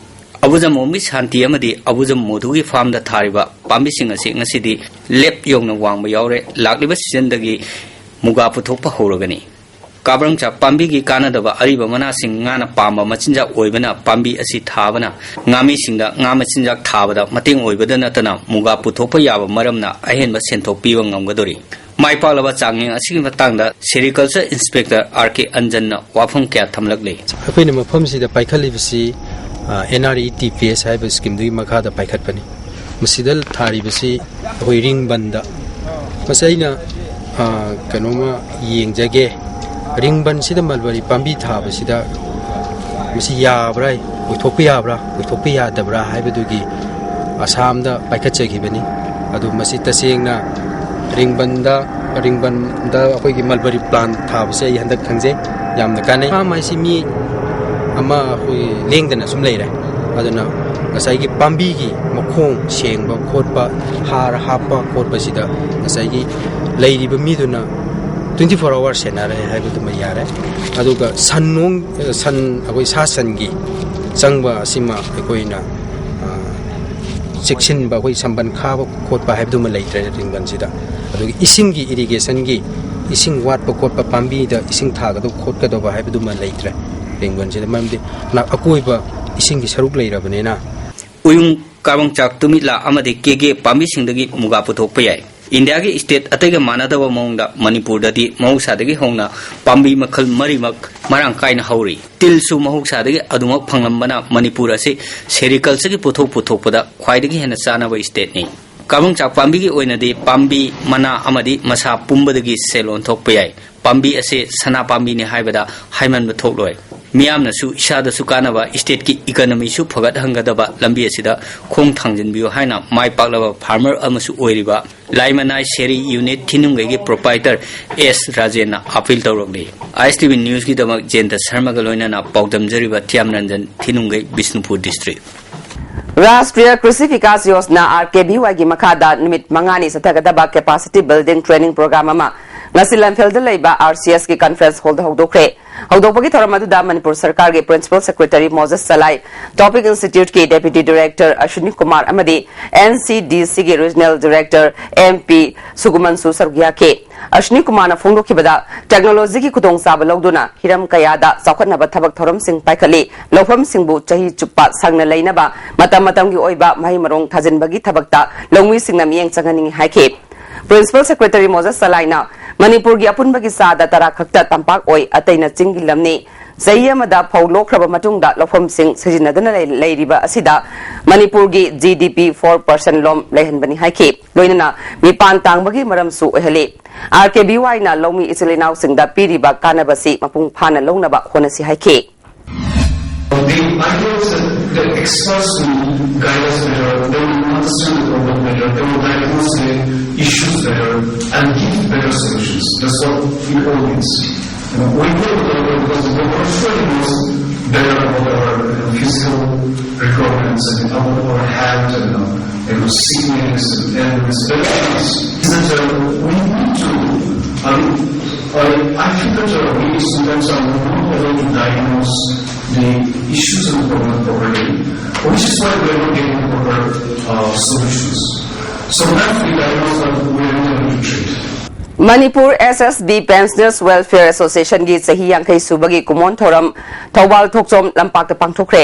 ꯑꯕꯨꯖꯝ ꯑꯣꯃꯤ ꯁꯥꯟꯇꯤ ꯑꯃꯗꯤ ꯑꯕꯨꯖꯝ ꯃꯣꯙꯨꯒꯤ ꯐꯥꯔꯝꯗ ꯊꯥꯔꯤꯕ ꯄꯥꯝꯕꯤꯁꯤꯡ ꯑꯁꯤ ꯉꯁꯤꯗꯤ ꯂꯦꯞ ꯌꯧꯅ ꯋꯥꯡꯕ ꯌꯥꯎꯔꯦ꯫ ꯂꯥꯛꯂꯤꯕ ꯁꯤꯖꯟꯗꯒꯤ ꯃꯨꯒꯥ ꯄꯨꯊꯣꯛꯄ ꯍꯧꯔꯒꯅꯤ꯫ ꯀꯥꯕ꯭ꯔꯪꯆꯥꯛ ꯄꯥꯝꯕꯤꯒꯤ ꯀꯥꯟꯅꯗꯕ ꯑꯔꯤꯕ ꯃꯅꯥꯁꯤꯡ ꯉꯥꯅ ꯄꯥꯝꯕ ꯃꯆꯤꯟꯖꯥꯛ ꯑꯣꯏꯕꯅ ꯄꯥꯝꯕꯤ ꯑꯁꯤ ꯊꯥꯕꯅ ꯉꯥꯃꯤꯁꯤꯡꯗ ꯉꯥ ꯃꯆꯤꯟꯖꯥꯛ ꯊꯥꯕꯗ ꯃꯇꯦꯡ ꯑꯣꯏꯕꯗ ꯅꯠꯇꯅ ꯃꯨꯒꯥ ꯄꯨꯊꯣꯛꯄ ꯌꯥꯕ ꯃꯔꯝꯅ ꯑꯍꯦꯟꯕ ꯁꯦꯟꯊꯣꯛ ꯄꯤꯕ ꯉꯝꯒꯗꯧꯔꯤ꯫ ꯃꯥꯏ ꯄꯥꯛꯂꯕ ꯆꯥꯡꯌꯦꯡ ꯑꯁꯤꯒꯤ ꯃꯇꯥꯡꯗ Sericulture Inspector R K ꯑꯟꯖꯟꯅ ꯋꯥꯐꯝ ꯀꯌꯥ ꯊꯝꯂꯛꯂꯤ꯫ ꯑꯩꯈꯣꯏꯅ ꯃꯐꯝꯁꯤꯗ ꯄꯥꯏꯈꯠꯂꯤꯕꯁꯤ, ꯑ, N R E T P S ꯍꯥꯏꯕ ꯁ꯭ꯀꯤꯝꯗꯨꯒꯤ ꯃꯈꯥꯗ ꯄꯥꯏꯈꯠꯄꯅꯤ꯫ ꯃꯁꯤꯗ ꯊꯥꯔꯤꯕꯁꯤ ꯑꯩꯈꯣꯏ ꯔꯤꯡꯕꯟꯗ꯫ ꯃꯁꯤ ꯑꯩꯅ, ꯑ, ꯀꯩꯅꯣꯝꯃ ꯌꯦꯡꯖꯒꯦ꯫ ꯔꯤꯡꯕꯟꯁꯤꯗ ꯃꯜꯕꯔꯤ ꯄꯥꯝꯕꯤ ꯊꯥꯕꯁꯤꯗ ꯃꯁꯤ ꯌꯥꯕ꯭ꯔꯥ, ꯑꯣꯏꯊꯣꯛꯄ ꯌꯥꯕ꯭ꯔꯥ, ꯑꯣꯏꯊꯣꯛꯄ ꯌꯥꯗꯕ꯭ꯔꯥ ꯍꯥꯏꯕꯗꯨꯒꯤ ꯑꯁꯥꯝꯗ ꯄꯥꯏꯈꯠꯆꯈꯤꯕꯅꯤ꯫ ꯑꯗꯨ ꯃꯁꯤ ꯇꯁꯦꯡꯅ ꯔꯤꯡꯕꯟꯗ, ꯔꯤꯡꯕꯟꯗ ꯑꯩꯈꯣꯏꯒꯤ ꯃꯜꯕꯔꯤ ꯄ꯭ꯂꯥꯟ ꯊꯥꯕꯁꯦ ꯑꯩ ꯍꯟꯗꯛ ꯈꯪꯖꯩ, ꯌꯥꯝꯅ ꯀꯥꯟꯅꯩ꯫ ꯐꯥꯝ ꯍꯥꯏꯁꯤ ꯃꯤ ꯑꯃ ꯑꯩꯈꯣꯏ ꯂꯦꯡꯗꯅ ꯁꯨꯝ ꯂꯩꯔꯦ꯫ ꯑꯗꯨꯅ ꯉꯁꯥꯏꯒꯤ ꯄꯥꯝꯕꯤꯒꯤ ꯃꯈꯣꯡ ꯁꯦꯡꯕ ꯈꯣꯠꯄ, ꯍꯥꯔ ꯍꯥꯞꯄ ꯈꯣꯠꯄꯁꯤꯗ ꯉꯁꯥꯏꯒꯤ ꯂꯩꯔꯤꯕ ꯃꯤꯗꯨꯅ twenty four hour ꯁꯦꯟꯅꯔꯦ ꯍꯥꯏꯕꯗꯨꯃ ꯌꯥꯔꯦ꯫ ꯑꯗꯨꯒ ꯁꯟ ꯅꯨꯡ, ꯁꯟ, ꯑꯩꯈꯣꯏ ꯁꯥ ꯁꯟꯒꯤ ꯆꯪꯕ ꯑꯁꯤꯃ ꯑꯩꯈꯣꯏꯅ, ꯑ, ꯆꯦꯛꯁꯤꯟꯕ, ꯑꯩꯈꯣꯏ ꯁꯝꯕꯟ ꯈꯥꯕ ꯈꯣꯠꯄ ꯍꯥꯏꯕꯗꯨꯃ ꯂꯩꯇ꯭ꯔꯦ ꯔꯤꯡꯕꯟꯁꯤꯗ꯫ ꯑꯗꯨꯒ ꯏꯁꯤꯡꯒꯤ, ꯏꯔꯤꯒꯦꯁꯟꯒꯤ ꯏꯁꯤꯡ ꯋꯥꯠꯄ ꯈꯣꯠꯄ, ꯄꯥꯝꯕꯤꯗ ꯏꯁꯤꯡ ꯊꯥꯒꯗꯧꯕ ꯈꯣꯠꯀꯗꯧꯕ ꯍꯥꯏꯕꯗꯨꯃ ꯂꯩꯇ꯭ꯔꯦ ꯔꯤꯡꯕꯟꯁꯤꯗ꯫ ꯃꯔꯝꯗꯤ ꯅ-, ꯑꯀꯣꯏꯕ ꯏꯁꯤꯡꯒꯤ ꯁꯔꯨꯛ ꯂꯩꯔꯕꯅꯤꯅ꯫ ꯎꯌꯨꯡ, ꯀꯥꯕꯪꯆꯥꯛ, ꯇꯨꯃꯤꯠꯂꯥ ꯑꯃꯗꯤ ꯀꯦꯒꯦ ꯄꯥꯝꯕꯤꯁꯤꯡꯗꯒꯤ ꯃꯨꯒꯥ ꯄꯨꯊꯣꯛꯄ ꯌꯥꯏ꯫ ꯏꯟꯗꯤꯌꯥꯒꯤ ꯁ꯭ꯇꯦꯠ ꯑꯇꯩꯒ ꯃꯥꯟꯅꯗꯕ ꯃꯑꯣꯡꯗ ꯃꯅꯤꯄꯨꯔꯗꯗꯤ ꯃꯍꯧꯁꯥꯗꯒꯤ ꯍꯧꯅ ꯄꯥꯝꯕꯤ ꯃꯈꯜ ꯃꯔꯤꯃꯛ ꯃꯔꯥꯡ ꯀꯥꯏꯅ ꯍꯧꯔꯤ꯫ ꯇꯤꯜꯁꯨ ꯃꯍꯧꯁꯥꯗꯒꯤ ꯑꯗꯨꯃꯛ ꯐꯪꯂꯝꯕꯅ ꯃꯅꯤꯄꯨꯔ ꯑꯁꯤ ꯁꯦꯔꯤꯀꯜꯆꯔꯒꯤ ꯄꯣꯠꯊꯣꯛ ꯄꯨꯊꯣꯛꯄꯗ ꯈ꯭ꯋꯥꯏꯗꯒꯤ ꯍꯦꯟꯅ ꯆꯥꯅꯕ ꯁ꯭ꯇꯦꯠꯅꯤ꯫ ꯀꯥꯕꯪꯆꯥꯛ ꯄꯥꯝꯕꯤꯒꯤ ꯑꯣꯏꯅꯗꯤ ꯄꯥꯝꯕꯤ, ꯃꯅꯥ ꯑꯃꯗꯤ ꯃꯁꯥ ꯄꯨꯝꯕꯗꯒꯤ ꯁꯦꯜ ꯑꯣꯟꯊꯣꯛꯄ ꯌꯥꯏ꯫ ꯄꯥꯝꯕꯤ ꯑꯁꯤ ꯁꯅꯥ ꯄꯥꯝꯕꯤꯅꯤ ꯍꯥꯏꯕꯗ ꯍꯥꯏꯃꯟꯕ ꯊꯣꯛꯂꯣꯏ꯫ ꯃꯤꯌꯥꯝꯅꯁꯨ ꯏꯁꯥꯗꯁꯨ ꯀꯥꯟꯅꯕ, ꯁ꯭ꯇꯦꯠꯀꯤ ꯏꯀꯅꯃꯤꯁꯨ ꯐꯒꯠꯍꯟꯒꯗꯕ ꯂꯝꯕꯤ ꯑꯁꯤꯗ ꯈꯣꯡ ꯊꯥꯡꯖꯤꯟꯕꯤꯌꯨ ꯍꯥꯏꯅ ꯃꯥꯏ ꯄꯥꯛꯂꯕ ꯐꯥꯔꯃꯔ ꯑꯃꯁꯨ ꯑꯣꯏꯔꯤꯕ ꯂꯥꯏꯃꯅꯥꯏ ꯁꯦꯔꯤ ꯌꯨꯅꯤꯠ ꯊꯤꯅꯨꯡꯒꯩꯒꯤ ꯄ꯭ꯔꯣꯄꯥꯏꯇꯔ ꯑꯦꯁ ꯔꯥꯖꯦꯟꯅ ꯑꯄꯤꯜ ꯇꯧꯔꯛꯂꯤ꯫ ꯑꯥꯏ ꯑꯦꯁ ꯇꯤ ꯚꯤ ꯅ꯭ꯌꯨꯁꯀꯤꯗꯃꯛ ꯖꯌꯟꯇ ꯁꯔꯃꯒ ꯂꯣꯏꯅꯅ ꯄꯥꯎꯗꯝꯖꯔꯤꯕ Thiyam Ranjan, Thinunggei, Bishnupur district. Rashtriya Krishi Vikas Yojana, R K B Y ꯒꯤ ꯃꯈꯥꯗ ꯅꯨꯃꯤꯠ ꯃꯉꯥꯅꯤ ꯆꯠꯊꯒꯗꯕ ꯀꯦꯄꯥꯁꯤꯇꯤ ꯕꯤꯜꯗꯤꯡ ꯇ꯭ꯔꯦꯅꯤꯡ ꯄ꯭ꯔꯣꯒ꯭ꯔꯥꯝ ꯑꯃ ꯉꯁꯤ ꯂꯝꯐꯦꯜꯗ ꯂꯩꯕ RCS ꯀꯤ conference hall ꯗ ꯍꯧꯗꯣꯛꯈ꯭ꯔꯦ꯫ ꯍꯧꯗꯣꯛꯄꯒꯤ ꯊꯧꯔꯝ ꯑꯗꯨꯗ ꯃꯅꯤꯄꯨꯔ ꯁꯔꯀꯥꯔꯒꯤ Principal Secretary Moses Chalai, Topic Institute ꯀꯤ Deputy Director ꯑꯁ꯭ꯋꯤꯅꯤ ꯀꯨꯃꯥꯔ ꯑꯃꯗꯤ NCDC ꯒꯤ Regional Director MP ꯁꯨꯒꯨꯃꯟꯁꯨ ꯁꯔꯨꯛ ꯌꯥꯈꯤ꯫ ꯑꯁ꯭ꯋꯤꯅꯤ ꯀꯨꯃꯥꯔꯅ ꯐꯣꯡꯗꯣꯛꯈꯤꯕꯗ, technology ꯒꯤ ꯈꯨꯗꯣꯡꯆꯥꯕ ꯂꯧꯗꯨꯅ ꯍꯤꯔꯝ ꯀꯌꯥꯗ ꯆꯥꯎꯈꯠꯅꯕ ꯊꯕꯛ ꯊꯧꯔꯝꯁꯤꯡ ꯄꯥꯏꯈꯠꯂꯤ꯫ ꯂꯧꯐꯝꯁꯤꯡꯕꯨ ꯆꯍꯤ ꯆꯨꯞꯄ ꯁꯪꯅ ꯂꯩꯅꯕ ꯃꯇꯝ ꯃꯇꯝꯒꯤ ꯑꯣꯏꯕ ꯃꯍꯩ ꯃꯔꯣꯡ ꯊꯥꯖꯤꯟꯕꯒꯤ ꯊꯕꯛꯇ ꯂꯧꯃꯤꯁꯤꯡꯅ ꯃꯤꯠꯌꯦꯡ ꯆꯪꯍꯟꯅꯤꯡꯏ ꯍꯥꯏꯈꯤ꯫ Principal Secretary ꯃꯣꯖꯦꯁ ꯆꯂꯥꯏꯅ ꯃꯅꯤꯄꯨꯔꯒꯤ ꯑꯄꯨꯟꯕꯒꯤ ꯆꯥꯗ ꯇꯔꯥ ꯈꯛꯇ ꯇꯝꯄꯥꯛ ꯑꯣꯏ, ꯑꯇꯩꯅ ꯆꯤꯡꯒꯤ ꯂꯝꯅꯤ꯫ ꯆꯍꯤ ꯑꯃꯗ ꯐꯧ ꯂꯣꯛꯈ꯭ꯔꯕ ꯃꯇꯨꯡꯗ ꯂꯧꯐꯝꯁꯤꯡ ꯁꯤꯖꯤꯟꯅꯗꯨꯅ ꯂꯩ-, ꯂꯩꯔꯤꯕ ꯑꯁꯤꯗ ꯃꯅꯤꯄꯨꯔꯒꯤ GDP four percent ꯂꯣꯝ ꯂꯩꯍꯟꯕꯅꯤ ꯍꯥꯏꯈꯤ꯫ ꯂꯣꯏꯅꯅ ꯃꯤꯄꯥꯟ ꯇꯥꯡꯕꯒꯤ ꯃꯔꯝꯁꯨ ꯑꯣꯏꯍꯜꯂꯤ꯫ RKBY ꯅ ꯂꯧꯃꯤ ꯏꯆꯤꯜ ꯏꯅꯥꯎꯁꯤꯡꯗ ꯄꯤꯔꯤꯕ ꯀꯥꯟꯅꯕꯁꯤ ꯃꯄꯨꯡ ꯐꯥꯅ ꯂꯧꯅꯕ ꯍꯣꯠꯅꯁꯤ ꯍꯥꯏꯈꯤ꯫ The ideas that the experts will guide us better, they will understand the problem better, they will diagnose the issues better, and give better solutions. That's what it all means. You know, we go to the doctor because the doctor surely knows better about our, you know, physical requirements and about our health and, you know, you know, sickness and illness better than us. Is that, uh, we need to, I mean, I, I feel that, uh, we sometimes are not able to diagnose the issues and problem properly, which is why we are not getting proper, uh, solutions. Sometimes we diagnose, but we are not able to treat. Manipur SSB Pensioners Welfare Association ꯒꯤ ꯆꯍꯤ ꯌꯥꯡꯈꯩ ꯁꯨꯕꯒꯤ ꯀꯨꯃꯣꯟ ꯊꯧꯔꯝ ꯊꯧꯕꯥꯜ ꯊꯣꯛꯆꯣꯝ ꯂꯝꯄꯥꯛꯇ ꯄꯥꯡꯊꯣꯛꯈ꯭ꯔꯦ꯫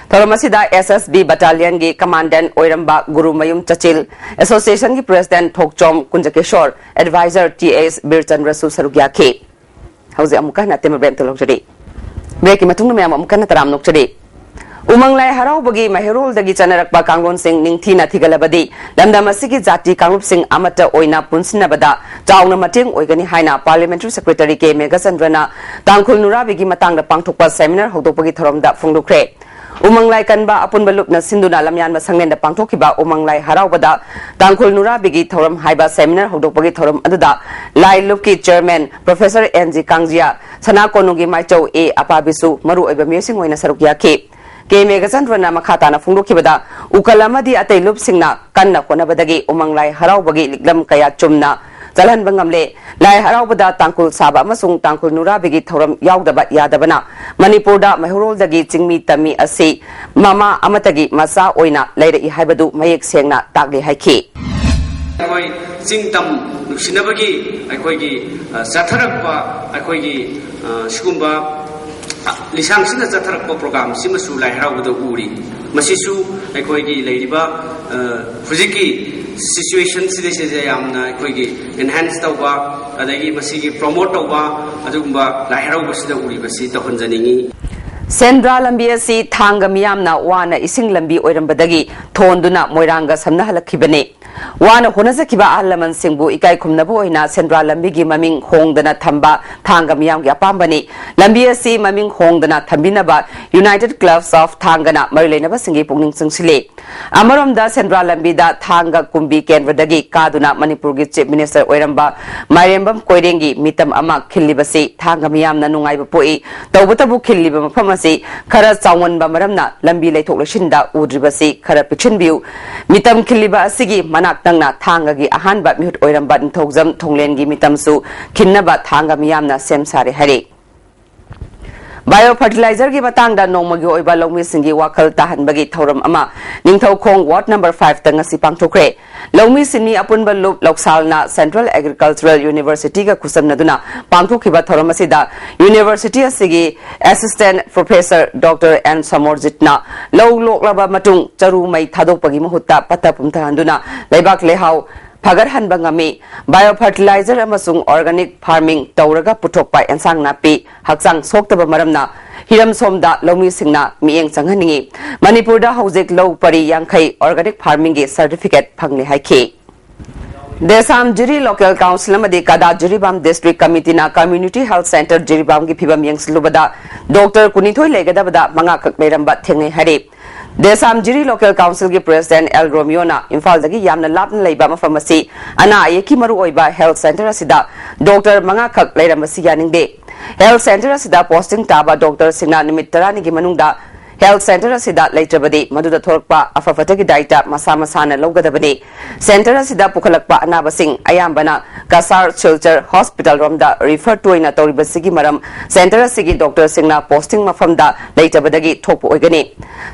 ꯊꯧꯔꯝ ꯑꯁꯤꯗ SSB Battalion ꯒꯤ Commandant ꯑꯣꯏꯔꯝꯕ ꯒꯨꯔꯨꯃꯌꯨꯝ ꯆꯆꯤꯜ, Association ꯒꯤ President ꯊꯣꯛꯆꯣꯝ ꯀꯨꯟꯖꯀꯦꯁꯣꯔ, Advisor ꯇꯤ ꯑꯦꯁ ꯕꯤꯔꯆꯟꯗ꯭ꯔꯁꯨ ꯁꯔꯨꯛ ꯌꯥꯈꯤ꯫ ꯍꯧꯖꯤꯛ ꯑꯃꯨꯛꯀ ꯍꯟꯅ ꯑꯇꯦꯟꯕ break ꯑꯃꯇ ꯂꯧꯖꯔꯤ꯫ Break ꯀꯤ ꯃꯇꯨꯡꯗ ꯃꯌꯥꯝ ꯑꯃꯨꯛ ꯍꯟꯅ ꯇꯔꯥꯝꯅ ꯑꯣꯛꯆꯔꯤ꯫ ꯎꯃꯪ ꯂꯥꯏ ꯍꯔꯥꯎꯕꯒꯤ ꯃꯍꯩꯔꯣꯜꯗꯒꯤ ꯆꯠꯅꯔꯛꯄ ꯀꯥꯡꯂꯣꯟꯁꯤꯡ ꯅꯤꯡꯊꯤꯅ ꯊꯤꯒꯠꯂꯕꯗꯤ ꯂꯝꯗꯝ ꯑꯁꯤꯒꯤ ꯖꯥꯇꯤ ꯀꯥꯡꯂꯨꯞꯁꯤꯡ ꯑꯃꯠꯇ ꯑꯣꯏꯅ ꯄꯨꯟꯁꯤꯟꯅꯕꯗ ꯆꯥꯎꯅ ꯃꯇꯦꯡ ꯑꯣꯏꯒꯅꯤ ꯍꯥꯏꯅ Parliamentary Secretary ꯀꯦ ꯃꯦꯘꯆꯟꯗ꯭ꯔꯅ ꯇꯥꯡꯈꯨꯜ ꯅꯨꯔꯥꯕꯤꯒꯤ ꯃꯇꯥꯡꯗ ꯄꯥꯡꯊꯣꯛꯄ seminar ꯍꯧꯗꯣꯛꯄꯒꯤ ꯊꯧꯔꯝꯗ ꯐꯣꯡꯗꯣꯛꯈ꯭ꯔꯦ꯫ ꯎꯃꯪ ꯂꯥꯏ ꯀꯟꯕ ꯑꯄꯨꯟꯕ ꯂꯨꯞꯅ ꯁꯤꯟꯗꯨꯅ ꯂꯝꯌꯥꯟꯕ ꯁꯪꯂꯦꯟꯗ ꯄꯥꯡꯊꯣꯛꯈꯤꯕ ꯎꯃꯪ ꯂꯥꯏ ꯍꯔꯥꯎꯕꯗ ꯇꯥꯡꯈꯨꯜ ꯅꯨꯔꯥꯕꯤꯒꯤ ꯊꯧꯔꯝ ꯍꯥꯏꯕ seminar ꯍꯧꯗꯣꯛꯄꯒꯤ ꯊꯧꯔꯝ ꯑꯗꯨꯗ ꯂꯥꯏ ꯂꯨꯞꯀꯤ Chairman Professor ꯑꯦꯟ ꯖꯤ ꯀꯥꯡꯖꯤꯌꯥ, ꯁꯅꯥ ꯀꯣꯅꯨꯡꯒꯤ ꯃꯥꯏꯆꯧ ꯑꯦ ꯑꯄꯥꯕꯤꯁꯨ ꯃꯔꯨ ꯑꯣꯏꯕ ꯃꯤꯑꯣꯏꯁꯤꯡ ꯑꯣꯏꯅ ꯁꯔꯨꯛ ꯌꯥꯈꯤ꯫ ꯀꯦ ꯃꯦꯘꯆꯟꯗ꯭ꯔꯅ ꯃꯈꯥ ꯇꯥꯅ ꯐꯣꯡꯗꯣꯛꯈꯤꯕꯗ, ꯎꯀꯜ ꯑꯃꯗꯤ ꯑꯇꯩ ꯂꯨꯞꯁꯤꯡꯅ ꯀꯟꯅ ꯍꯣꯠꯅꯕꯗꯒꯤ ꯎꯃꯪ ꯂꯥꯏ ꯍꯔꯥꯎꯕꯒꯤ ꯂꯤꯛꯂꯝ ꯀꯌꯥ ꯆꯨꯝꯅ ꯆꯠꯍꯟꯕ ꯉꯝꯂꯦ꯫ ꯂꯥꯏ ꯍꯔꯥꯎꯕꯗ ꯇꯥꯡꯈꯨꯜ ꯁꯥꯕ ꯑꯃꯁꯨꯡ ꯇꯥꯡꯈꯨꯜ ꯅꯨꯔꯥꯕꯤꯒꯤ ꯊꯧꯔꯝ ꯌꯥꯎꯗꯕ ꯌꯥꯗꯕꯅ ꯃꯅꯤꯄꯨꯔꯗ ꯃꯩꯍꯧꯔꯣꯜꯗꯒꯤ ꯆꯤꯡꯃꯤ ꯇꯝꯃꯤ ꯑꯁꯤ ꯃꯃꯥ ꯑꯃꯠꯇꯒꯤ ꯃꯆꯥ ꯑꯣꯏꯅ ꯂꯩꯔꯛꯏ ꯍꯥꯏꯕꯗꯨ ꯃꯌꯦꯛ ꯁꯦꯡꯅ ꯇꯥꯛꯂꯤ ꯍꯥꯏꯈꯤ꯫ ꯑꯩꯈꯣꯏ ꯆꯤꯡ ꯇꯝ ꯅꯨꯡꯁꯤꯅꯕꯒꯤ ꯑꯩꯈꯣꯏꯒꯤ, ꯑ, ꯆꯠꯊꯔꯛꯄ ꯑꯩꯈꯣꯏꯒꯤ, ꯑ, ꯁꯤꯒꯨꯝꯕ, ꯑ, ꯂꯤꯁꯥꯡꯁꯤꯟꯅ ꯆꯠꯊꯔꯛꯄ ꯄ꯭ꯔꯣꯒ꯭ꯔꯥꯝꯁꯤꯃꯁꯨ ꯂꯥꯏ ꯍꯔꯥꯎꯕꯗ ꯎꯔꯤ꯫ ꯃꯁꯤꯁꯨ ꯑꯩꯈꯣꯏꯒꯤ ꯂꯩꯔꯤꯕ, ꯑ, ꯍꯧꯖꯤꯛꯀꯤ ꯁꯤꯆꯨꯋꯦꯁꯟꯁꯤꯗꯩꯁꯤꯗ ꯌꯥꯝꯅ ꯑꯩꯈꯣꯏꯒꯤ ꯑꯦꯟꯍꯥꯟꯁ ꯇꯧꯕ, ꯑꯗꯒꯤ ꯃꯁꯤꯒꯤ ꯄ꯭ꯔꯣꯃꯣꯠ ꯇꯧꯕ, ꯑꯗꯨꯒꯨꯝꯕ ꯂꯥꯏ ꯍꯔꯥꯎꯕꯁꯤꯗ ꯎꯔꯤꯕꯁꯤ ꯇꯧꯍꯟꯖꯅꯤꯡꯉꯤ꯫ ꯁꯦꯟꯗ꯭ꯔꯥ ꯂꯝꯕꯤ ꯑꯁꯤ ꯊꯥꯡꯒ ꯃꯤꯌꯥꯝꯅ ꯋꯥꯅ ꯏꯁꯤꯡ ꯂꯝꯕꯤ ꯑꯣꯏꯔꯝꯕꯗꯒꯤ ꯊꯣꯟꯗꯨꯅ ꯃꯣꯏꯔꯥꯡꯒ ꯁꯝꯅꯍꯜꯂꯛꯈꯤꯕꯅꯤ꯫ ꯋꯥꯅ ꯍꯣꯠꯅꯖꯈꯤꯕ ꯑꯍꯜ ꯂꯃꯟꯁꯤꯡꯕꯨ ꯏꯀꯥꯏ ꯈꯨꯝꯅꯕ ꯑꯣꯏꯅ ꯁꯦꯟꯗ꯭ꯔꯥ ꯂꯝꯕꯤꯒꯤ ꯃꯃꯤꯡ ꯍꯣꯡꯗꯅ ꯊꯝꯕ ꯊꯥꯡꯒ ꯃꯤꯌꯥꯝꯒꯤ ꯑꯄꯥꯝꯕꯅꯤ꯫ ꯂꯝꯕꯤ ꯑꯁꯤ ꯃꯃꯤꯡ ꯍꯣꯡꯗꯅ ꯊꯝꯕꯤꯅꯕ United Clubs of ꯊꯥꯡꯒꯅ ꯃꯔꯤ ꯂꯩꯅꯕꯁꯤꯡꯒꯤ ꯄꯨꯛꯅꯤꯡ ꯆꯤꯡꯁꯤꯜꯂꯤ꯫ ꯑꯃꯔꯣꯝꯗ ꯁꯦꯟꯗ꯭ꯔꯥ ꯂꯝꯕꯤꯗ ꯊꯥꯡꯒ ꯀꯨꯝꯕꯤ ꯀꯦꯟꯗ꯭ꯔꯗꯒꯤ ꯀꯥꯗꯨꯅ ꯃꯅꯤꯄꯨꯔꯒꯤ Chief Minister ꯑꯣꯏꯔꯝꯕ ꯃꯥꯏꯔꯦꯝꯕꯝ ꯀꯣꯏꯔꯦꯡꯒꯤ ꯃꯤꯇꯝ ꯑꯃ ꯈꯤꯜꯂꯤꯕꯁꯤ ꯊꯥꯡꯒ ꯃꯤꯌꯥꯝꯅ ꯅꯨꯡꯉꯥꯏꯕ ꯄꯣꯛꯏ꯫ ꯇꯧꯕꯇꯕꯨ ꯈꯤꯜꯂꯤꯕ ꯃꯐꯝ ꯑꯁꯤ ꯈꯔ ꯆꯥꯎꯃꯟꯕ ꯃꯔꯝꯅ ꯂꯝꯕꯤ ꯂꯩꯊꯣꯛ ꯂꯩꯁꯤꯟꯗ ꯎꯗ꯭ꯔꯤꯕꯁꯤ ꯈꯔ ꯄꯤꯛꯁꯤꯟꯕꯤꯌꯨ꯫ ꯃꯤꯇꯝ ꯈꯤꯜꯂꯤꯕ ꯑꯁꯤꯒꯤ ꯃꯅꯥꯛ ꯅꯛꯅ ꯊꯥꯡꯒꯒꯤ ꯑꯍꯥꯟꯕ ꯃꯤꯍꯨꯠ ꯑꯣꯏꯔꯝꯕ ꯅꯤꯡꯊꯧꯖꯝ ꯊꯣꯡꯂꯦꯟꯒꯤ ꯃꯤꯇꯝꯁꯨ ꯈꯤꯟꯅꯕ ꯊꯥꯡꯒ ꯃꯤꯌꯥꯝꯅ ꯁꯦꯝ ꯁꯥꯔꯦ ꯍꯥꯏꯔꯤ꯫ ꯕꯥꯏꯑꯣ ꯐꯔꯇꯤꯂꯥꯏꯖꯔꯒꯤ ꯃꯇꯥꯡꯗ ꯅꯣꯡꯃꯒꯤ ꯑꯣꯏꯕ ꯂꯧꯃꯤꯁꯤꯡꯒꯤ ꯋꯥꯈꯜ ꯇꯥꯍꯟꯕꯒꯤ ꯊꯧꯔꯝ ꯑꯃ ꯅꯤꯡꯊꯧꯈꯣꯡ ꯋꯥꯔꯗ ꯅꯝꯕꯔ ꯐꯥꯏꯚꯇ ꯉꯁꯤ ꯄꯥꯡꯊꯣꯛꯈ꯭ꯔꯦ꯫ ꯂꯧꯃꯤ ꯁꯤꯟꯃꯤ ꯑꯄꯨꯟꯕ ꯂꯨꯞ ꯂꯧꯁꯥꯜꯅ Central Agricultural Universityꯒ ꯈꯨꯠꯁꯝꯅꯗꯨꯅ ꯄꯥꯡꯊꯣꯛꯈꯤꯕ ꯊꯧꯔꯝ ꯑꯁꯤꯗ ꯌꯨꯅꯤꯚꯔꯁꯤꯇꯤ ꯑꯁꯤꯒꯤ Assistant Professor Doctor N ꯁꯃꯣꯔꯖꯤꯠꯅ ꯂꯧ ꯂꯣꯛꯂꯕ ꯃꯇꯨꯡ ꯆꯔꯨ ꯃꯩ ꯊꯥꯗꯣꯛꯄꯒꯤ ꯃꯍꯨꯠꯇ ꯄꯠꯊ ꯄꯨꯝꯊꯍꯟꯗꯨꯅ ꯂꯩꯕꯥꯛ ꯂꯩꯍꯥꯎ ꯐꯒꯠꯍꯟꯕ ꯉꯝꯃꯤ꯫ ꯕꯥꯏꯑꯣ ꯐꯔꯇꯤꯂꯥꯏꯖꯔ ꯑꯃꯁꯨꯡ ꯑꯣꯔꯒꯥꯅꯤꯛ ꯐꯥꯔꯃꯤꯡ ꯇꯧꯔꯒ ꯄꯨꯊꯣꯛꯄ ꯑꯦꯟꯁꯥꯡ ꯅꯥꯄꯤ ꯍꯛꯆꯥꯡ ꯁꯣꯛꯇꯕ ꯃꯔꯝꯅ ꯍꯤꯔꯝ ꯁꯣꯝꯗ ꯂꯧꯃꯤꯁꯤꯡꯅ ꯃꯤꯠꯌꯦꯡ ꯆꯪꯍꯟꯅꯤꯡꯏ꯫ ꯃꯅꯤꯄꯨꯔꯗ ꯍꯧꯖꯤꯛ ꯂꯧ ꯄꯔꯤ ꯌꯥꯡꯈꯩ ꯑꯣꯔꯒꯥꯅꯤꯛ ꯐꯥꯔꯃꯤꯡꯒꯤ ꯁꯔꯇꯤꯐꯤꯀꯦꯠ ꯐꯪꯂꯦ ꯍꯥꯏꯈꯤ꯫ ꯗꯦꯁꯥꯝ ꯖꯤꯔꯤ ꯂꯣꯀꯦꯜ ꯀꯥꯎꯟꯁꯤꯜ ꯑꯃꯗꯤ ꯀꯗꯥ ꯖꯤꯔꯤꯕꯥꯝ ꯗꯤꯁꯇ꯭ꯔꯤꯛ ꯀꯃꯤꯇꯤꯅ ꯀꯝꯃ꯭ꯌꯨꯅꯤꯇꯤ ꯍꯦꯜꯊ ꯁꯦꯟꯇꯔ ꯖꯤꯔꯤꯕꯥꯝꯒꯤ ꯐꯤꯕꯝ ꯌꯦꯡꯁꯤꯜꯂꯨꯕꯗ ꯗꯣꯛꯇꯔ ꯀꯨꯟꯅꯤꯊꯣꯏ ꯂꯩꯒꯗꯕꯗ ꯃꯉꯥ ꯈꯛ ꯂꯩꯔꯝꯕ ꯊꯦꯡꯅꯩ ꯍꯥꯏꯔꯤ꯫ ꯗꯦꯁꯥꯝ ꯖꯤꯔꯤ ꯂꯣꯀꯦꯜ ꯀꯥꯎꯟꯁꯤꯜꯒꯤ ꯄ꯭ꯔꯦꯁꯤꯗꯦꯟꯠ ꯑꯦꯜ ꯔꯣꯃꯤꯌꯣꯅ ꯏꯝꯐꯥꯜꯗꯒꯤ ꯌꯥꯝꯅ ꯂꯥꯞꯅ ꯂꯩꯕ ꯃꯐꯝ ꯑꯁꯤ ꯑꯅꯥ ꯑꯌꯦꯛꯀꯤ ꯃꯔꯨꯑꯣꯏꯕ ꯍꯦꯜꯊ ꯁꯦꯟꯇꯔ ꯑꯁꯤꯗ ꯗꯣꯛꯇꯔ ꯃꯉꯥ ꯈꯛ ꯂꯩꯔꯝꯕꯁꯤ ꯌꯥꯅꯤꯡꯗꯦ꯫ ꯍꯦꯜꯊ ꯁꯦꯟꯇꯔ ꯑꯁꯤꯗ ꯄꯣꯁꯇꯤꯡ ꯇꯥꯕ ꯗꯣꯛꯇꯔꯁꯤꯡꯅ ꯅꯨꯃꯤꯠ ꯇꯔꯥꯅꯤꯒꯤ ꯃꯅꯨꯡꯗ health center ꯑꯁꯤꯗ ꯂꯩꯇ꯭ꯔꯕꯗꯤ ꯃꯗꯨꯗ ꯊꯣꯛꯂꯛꯄ ꯑꯐ ꯐꯠꯇꯒꯤ ꯗꯥꯏꯇ ꯃꯁꯥ ꯃꯁꯥꯅ ꯂꯧꯒꯗꯕꯅꯤ꯫ Center ꯑꯁꯤꯗ ꯄꯨꯈꯠꯂꯛꯄ ꯑꯅꯥꯕꯁꯤꯡ ꯑꯌꯥꯝꯕꯅ ꯀꯁꯥꯔ ꯁꯤꯜꯆꯔ hospital ꯔꯣꯝꯗ refer ꯇꯣꯏꯅ ꯇꯧꯔꯤꯕꯁꯤꯒꯤ ꯃꯔꯝ center ꯑꯁꯤꯒꯤ doctor ꯁꯤꯡꯅ posting ꯃꯐꯝꯗ ꯂꯩꯇꯕꯗꯒꯤ ꯊꯣꯛꯄ ꯑꯣꯏꯒꯅꯤ꯫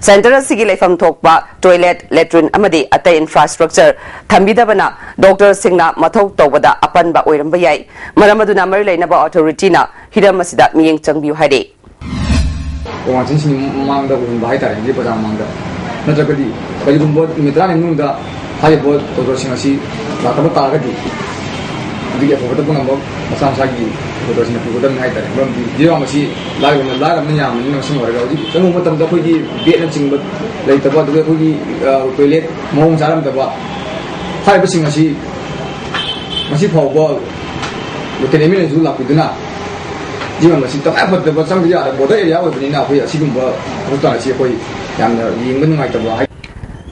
Center ꯑꯁꯤꯒꯤ ꯂꯩꯐꯝ ꯊꯣꯛꯄ toilet, latrine ꯑꯃꯗꯤ ꯑꯇꯩ infrastructure ꯊꯝꯕꯤꯗꯕꯅ doctor ꯁꯤꯡꯅ ꯃꯊꯧ ꯇꯧꯕꯗ ꯑꯄꯟꯕ ꯑꯣꯏꯔꯝꯕ ꯌꯥꯏ꯫ ꯃꯔꯝ ꯑꯗꯨꯅ ꯃꯔꯤ ꯂꯩꯅꯕ authority ꯅ ꯍꯤꯔꯝ ꯑꯁꯤꯗ ꯃꯤꯠꯌꯦꯡ ꯆꯪꯕꯤꯌꯨ ꯍꯥꯏꯔꯤ꯫ ꯋꯥꯟꯁꯤꯡꯁꯤꯡꯒꯤ ꯃꯃꯥꯡꯗ ꯎꯍꯟꯕ ꯍꯥꯏꯇꯥꯔꯦ, ꯍꯧꯖꯤꯛ ꯄ꯭ꯔꯖꯥ ꯃꯃꯥꯡꯗ꯫ ꯅꯠꯇ꯭ꯔꯒꯗꯤ ꯀꯔꯤꯒꯨꯝꯕ ꯅꯨꯃꯤꯠ ꯇꯔꯥꯅꯤ ꯃꯅꯨꯡꯗ ꯍꯥꯏꯔꯤꯕ doctor ꯁꯤꯡ ꯑꯁꯤ ꯂꯥꯛꯇꯕ ꯇꯥꯔꯒꯗꯤ, ꯑꯗꯨꯒꯤ ꯑꯐꯕ ꯄꯨꯝꯅꯃꯛ ꯃꯁꯥ ꯃꯁꯥꯒꯤ doctor ꯁꯤꯡꯅ ꯄꯨꯒꯗꯕꯅꯤ ꯍꯥꯏꯇꯥꯔꯦ꯫ ꯃꯔꯝꯗꯤ ꯖꯤꯔꯤꯕꯥꯝ ꯑꯁꯤ ꯂꯥꯏꯔꯕꯅ, ꯂꯥꯏꯔꯕꯅ ꯌꯥꯝꯕꯅꯤꯅ, ꯃꯁꯤꯡ ꯑꯣꯏꯔꯒ ꯍꯧꯖꯤꯛ ꯆꯪꯕ ꯃꯇꯝꯗ ꯑꯩꯈꯣꯏꯒꯤ bed ꯅꯆꯤꯡꯕ ꯂꯩꯇꯕ, ꯑꯗꯨꯒ ꯑꯩꯈꯣꯏꯒꯤ, ꯑ, toilet ꯃꯑꯣꯡ ꯆꯥꯔꯝꯗꯕ, ꯍꯥꯏꯔꯤꯕꯁꯤꯡ ꯑꯁꯤ ꯉꯁꯤ ꯐꯥꯎꯕ local MLA ꯁꯨ ꯂꯥꯛꯄꯤꯗꯨꯅ ꯖꯤꯔꯤꯕꯥꯝ ꯑꯁꯤ ꯇꯉꯥꯏ ꯐꯗꯕ ꯆꯪꯗ ꯌꯥꯗꯕ border area ꯑꯣꯏꯕꯅꯤꯅ ꯑꯩꯈꯣꯏ ꯑꯁꯤꯒꯨꯝꯕ hospital ꯑꯁꯤ ꯑꯩꯈꯣꯏ ꯌꯥꯝꯅ ꯌꯦꯡꯕ ꯅꯨꯡꯉꯥꯏꯇꯕ ꯍꯥꯏ꯫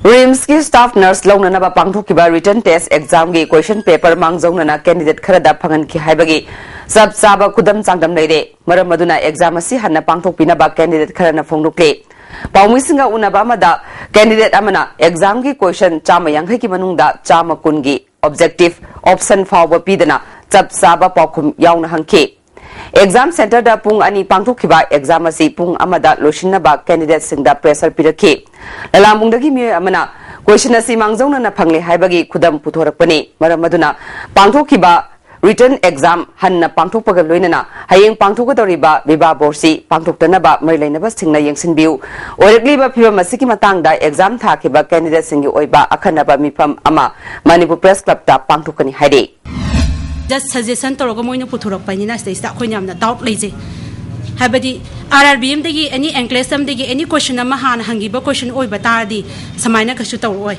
ꯔꯤꯝꯁꯀꯤ staff nurse ꯂꯧꯅꯅꯕ ꯄꯥꯡꯊꯣꯛꯈꯤꯕ written test exam ꯒꯤ question paper ꯃꯥꯡꯖꯧꯅꯅ candidate ꯈꯔꯗ ꯐꯪꯍꯟꯈꯤ ꯍꯥꯏꯕꯒꯤ ꯆꯞ ꯆꯥꯕ ꯈꯨꯗꯝ ꯆꯥꯡꯗꯝ ꯂꯩꯔꯦ꯫ ꯃꯔꯝ ꯑꯗꯨꯅ exam ꯑꯁꯤ ꯍꯟꯅ ꯄꯥꯡꯊꯣꯛꯄꯤꯅꯕ candidate ꯈꯔꯅ ꯐꯣꯡꯗꯣꯛꯂꯤ꯫ ꯄꯥꯎꯃꯤꯁꯤꯡꯒ ꯎꯅꯕ ꯑꯃꯗ candidate ꯑꯃꯅ exam ꯒꯤ question ꯆꯥꯝꯃ ꯌꯥꯡꯈꯩꯒꯤ ꯃꯅꯨꯡꯗ ꯆꯥꯝꯃ ꯀꯨꯟꯒꯤ objective option ꯐꯥꯎꯕ ꯄꯤꯗꯅ ꯆꯞ ꯆꯥꯕ ꯄꯥꯎꯈꯨꯝ ꯌꯥꯎꯅ ꯍꯪꯈꯤ꯫ Exam center ꯗ ꯄꯨꯡ ꯑꯅꯤ ꯄꯥꯡꯊꯣꯛꯈꯤꯕ exam ꯑꯁꯤ ꯄꯨꯡ ꯑꯃꯗ ꯂꯣꯏꯁꯤꯟꯅꯕ candidate ꯁꯤꯡꯗ pressure ꯄꯤꯔꯛꯈꯤ꯫ ꯂꯂꯥꯝꯕꯨꯡꯗꯒꯤ ꯃꯤꯑꯣꯏ ꯑꯃꯅ question ꯑꯁꯤ ꯃꯥꯡꯖꯧꯅꯅ ꯐꯪꯂꯦ ꯍꯥꯏꯕꯒꯤ ꯈꯨꯗꯝ ꯄꯨꯊꯣꯔꯛꯄꯅꯤ꯫ ꯃꯔꯝ ꯑꯗꯨꯅ ꯄꯥꯡꯊꯣꯛꯈꯤꯕ written exam ꯍꯟꯅ ꯄꯥꯡꯊꯣꯛꯄꯒ ꯂꯣꯏꯅꯅ ꯍꯌꯦꯡ ꯄꯥꯡꯊꯣꯛꯀꯗꯧꯔꯤꯕ ꯕꯤꯕꯥ ꯕꯣꯔꯁꯤ ꯄꯥꯡꯊꯣꯛꯇꯅꯕ ꯃꯔꯤ ꯂꯩꯅꯕꯁꯤꯡꯅ ꯌꯦꯡꯁꯤꯟꯕꯤꯌꯨ꯫ ꯑꯣꯏꯔꯛꯂꯤꯕ ꯐꯤꯕꯝ ꯑꯁꯤꯒꯤ ꯃꯇꯥꯡꯗ exam ꯊꯥꯈꯤꯕ candidate ꯁꯤꯡꯒꯤ ꯑꯣꯏꯕ ꯑꯈꯟꯅꯕ ꯃꯤꯐꯝ ꯑꯃ ꯃꯅꯤꯄꯨꯔ Press Club ꯇ ꯄꯥꯡꯊꯣꯛꯀꯅꯤ ꯍꯥꯏꯔꯤ꯫ Just suggestion ꯇꯧꯔꯒ ꯃꯣꯏꯅ ꯄꯨꯊꯣꯔꯛꯄꯅꯤꯅ ꯁꯤꯗꯩꯁꯤꯗ ꯑꯩꯈꯣꯏꯅ ꯌꯥꯝꯅ doubt ꯂꯩꯖꯩ꯫ ꯍꯥꯏꯕꯗꯤ R R B ꯑꯃꯗꯒꯤ, any enclave ꯑꯃꯗꯒꯤ any question ꯑꯃ ꯍꯥꯟꯅ ꯍꯪꯈꯤꯕ question ꯑꯣꯏꯕ ꯇꯥꯔꯗꯤ ꯁꯨꯃꯥꯏꯅ ꯀꯩꯁꯨ ꯇꯧꯔꯛꯑꯣꯏ꯫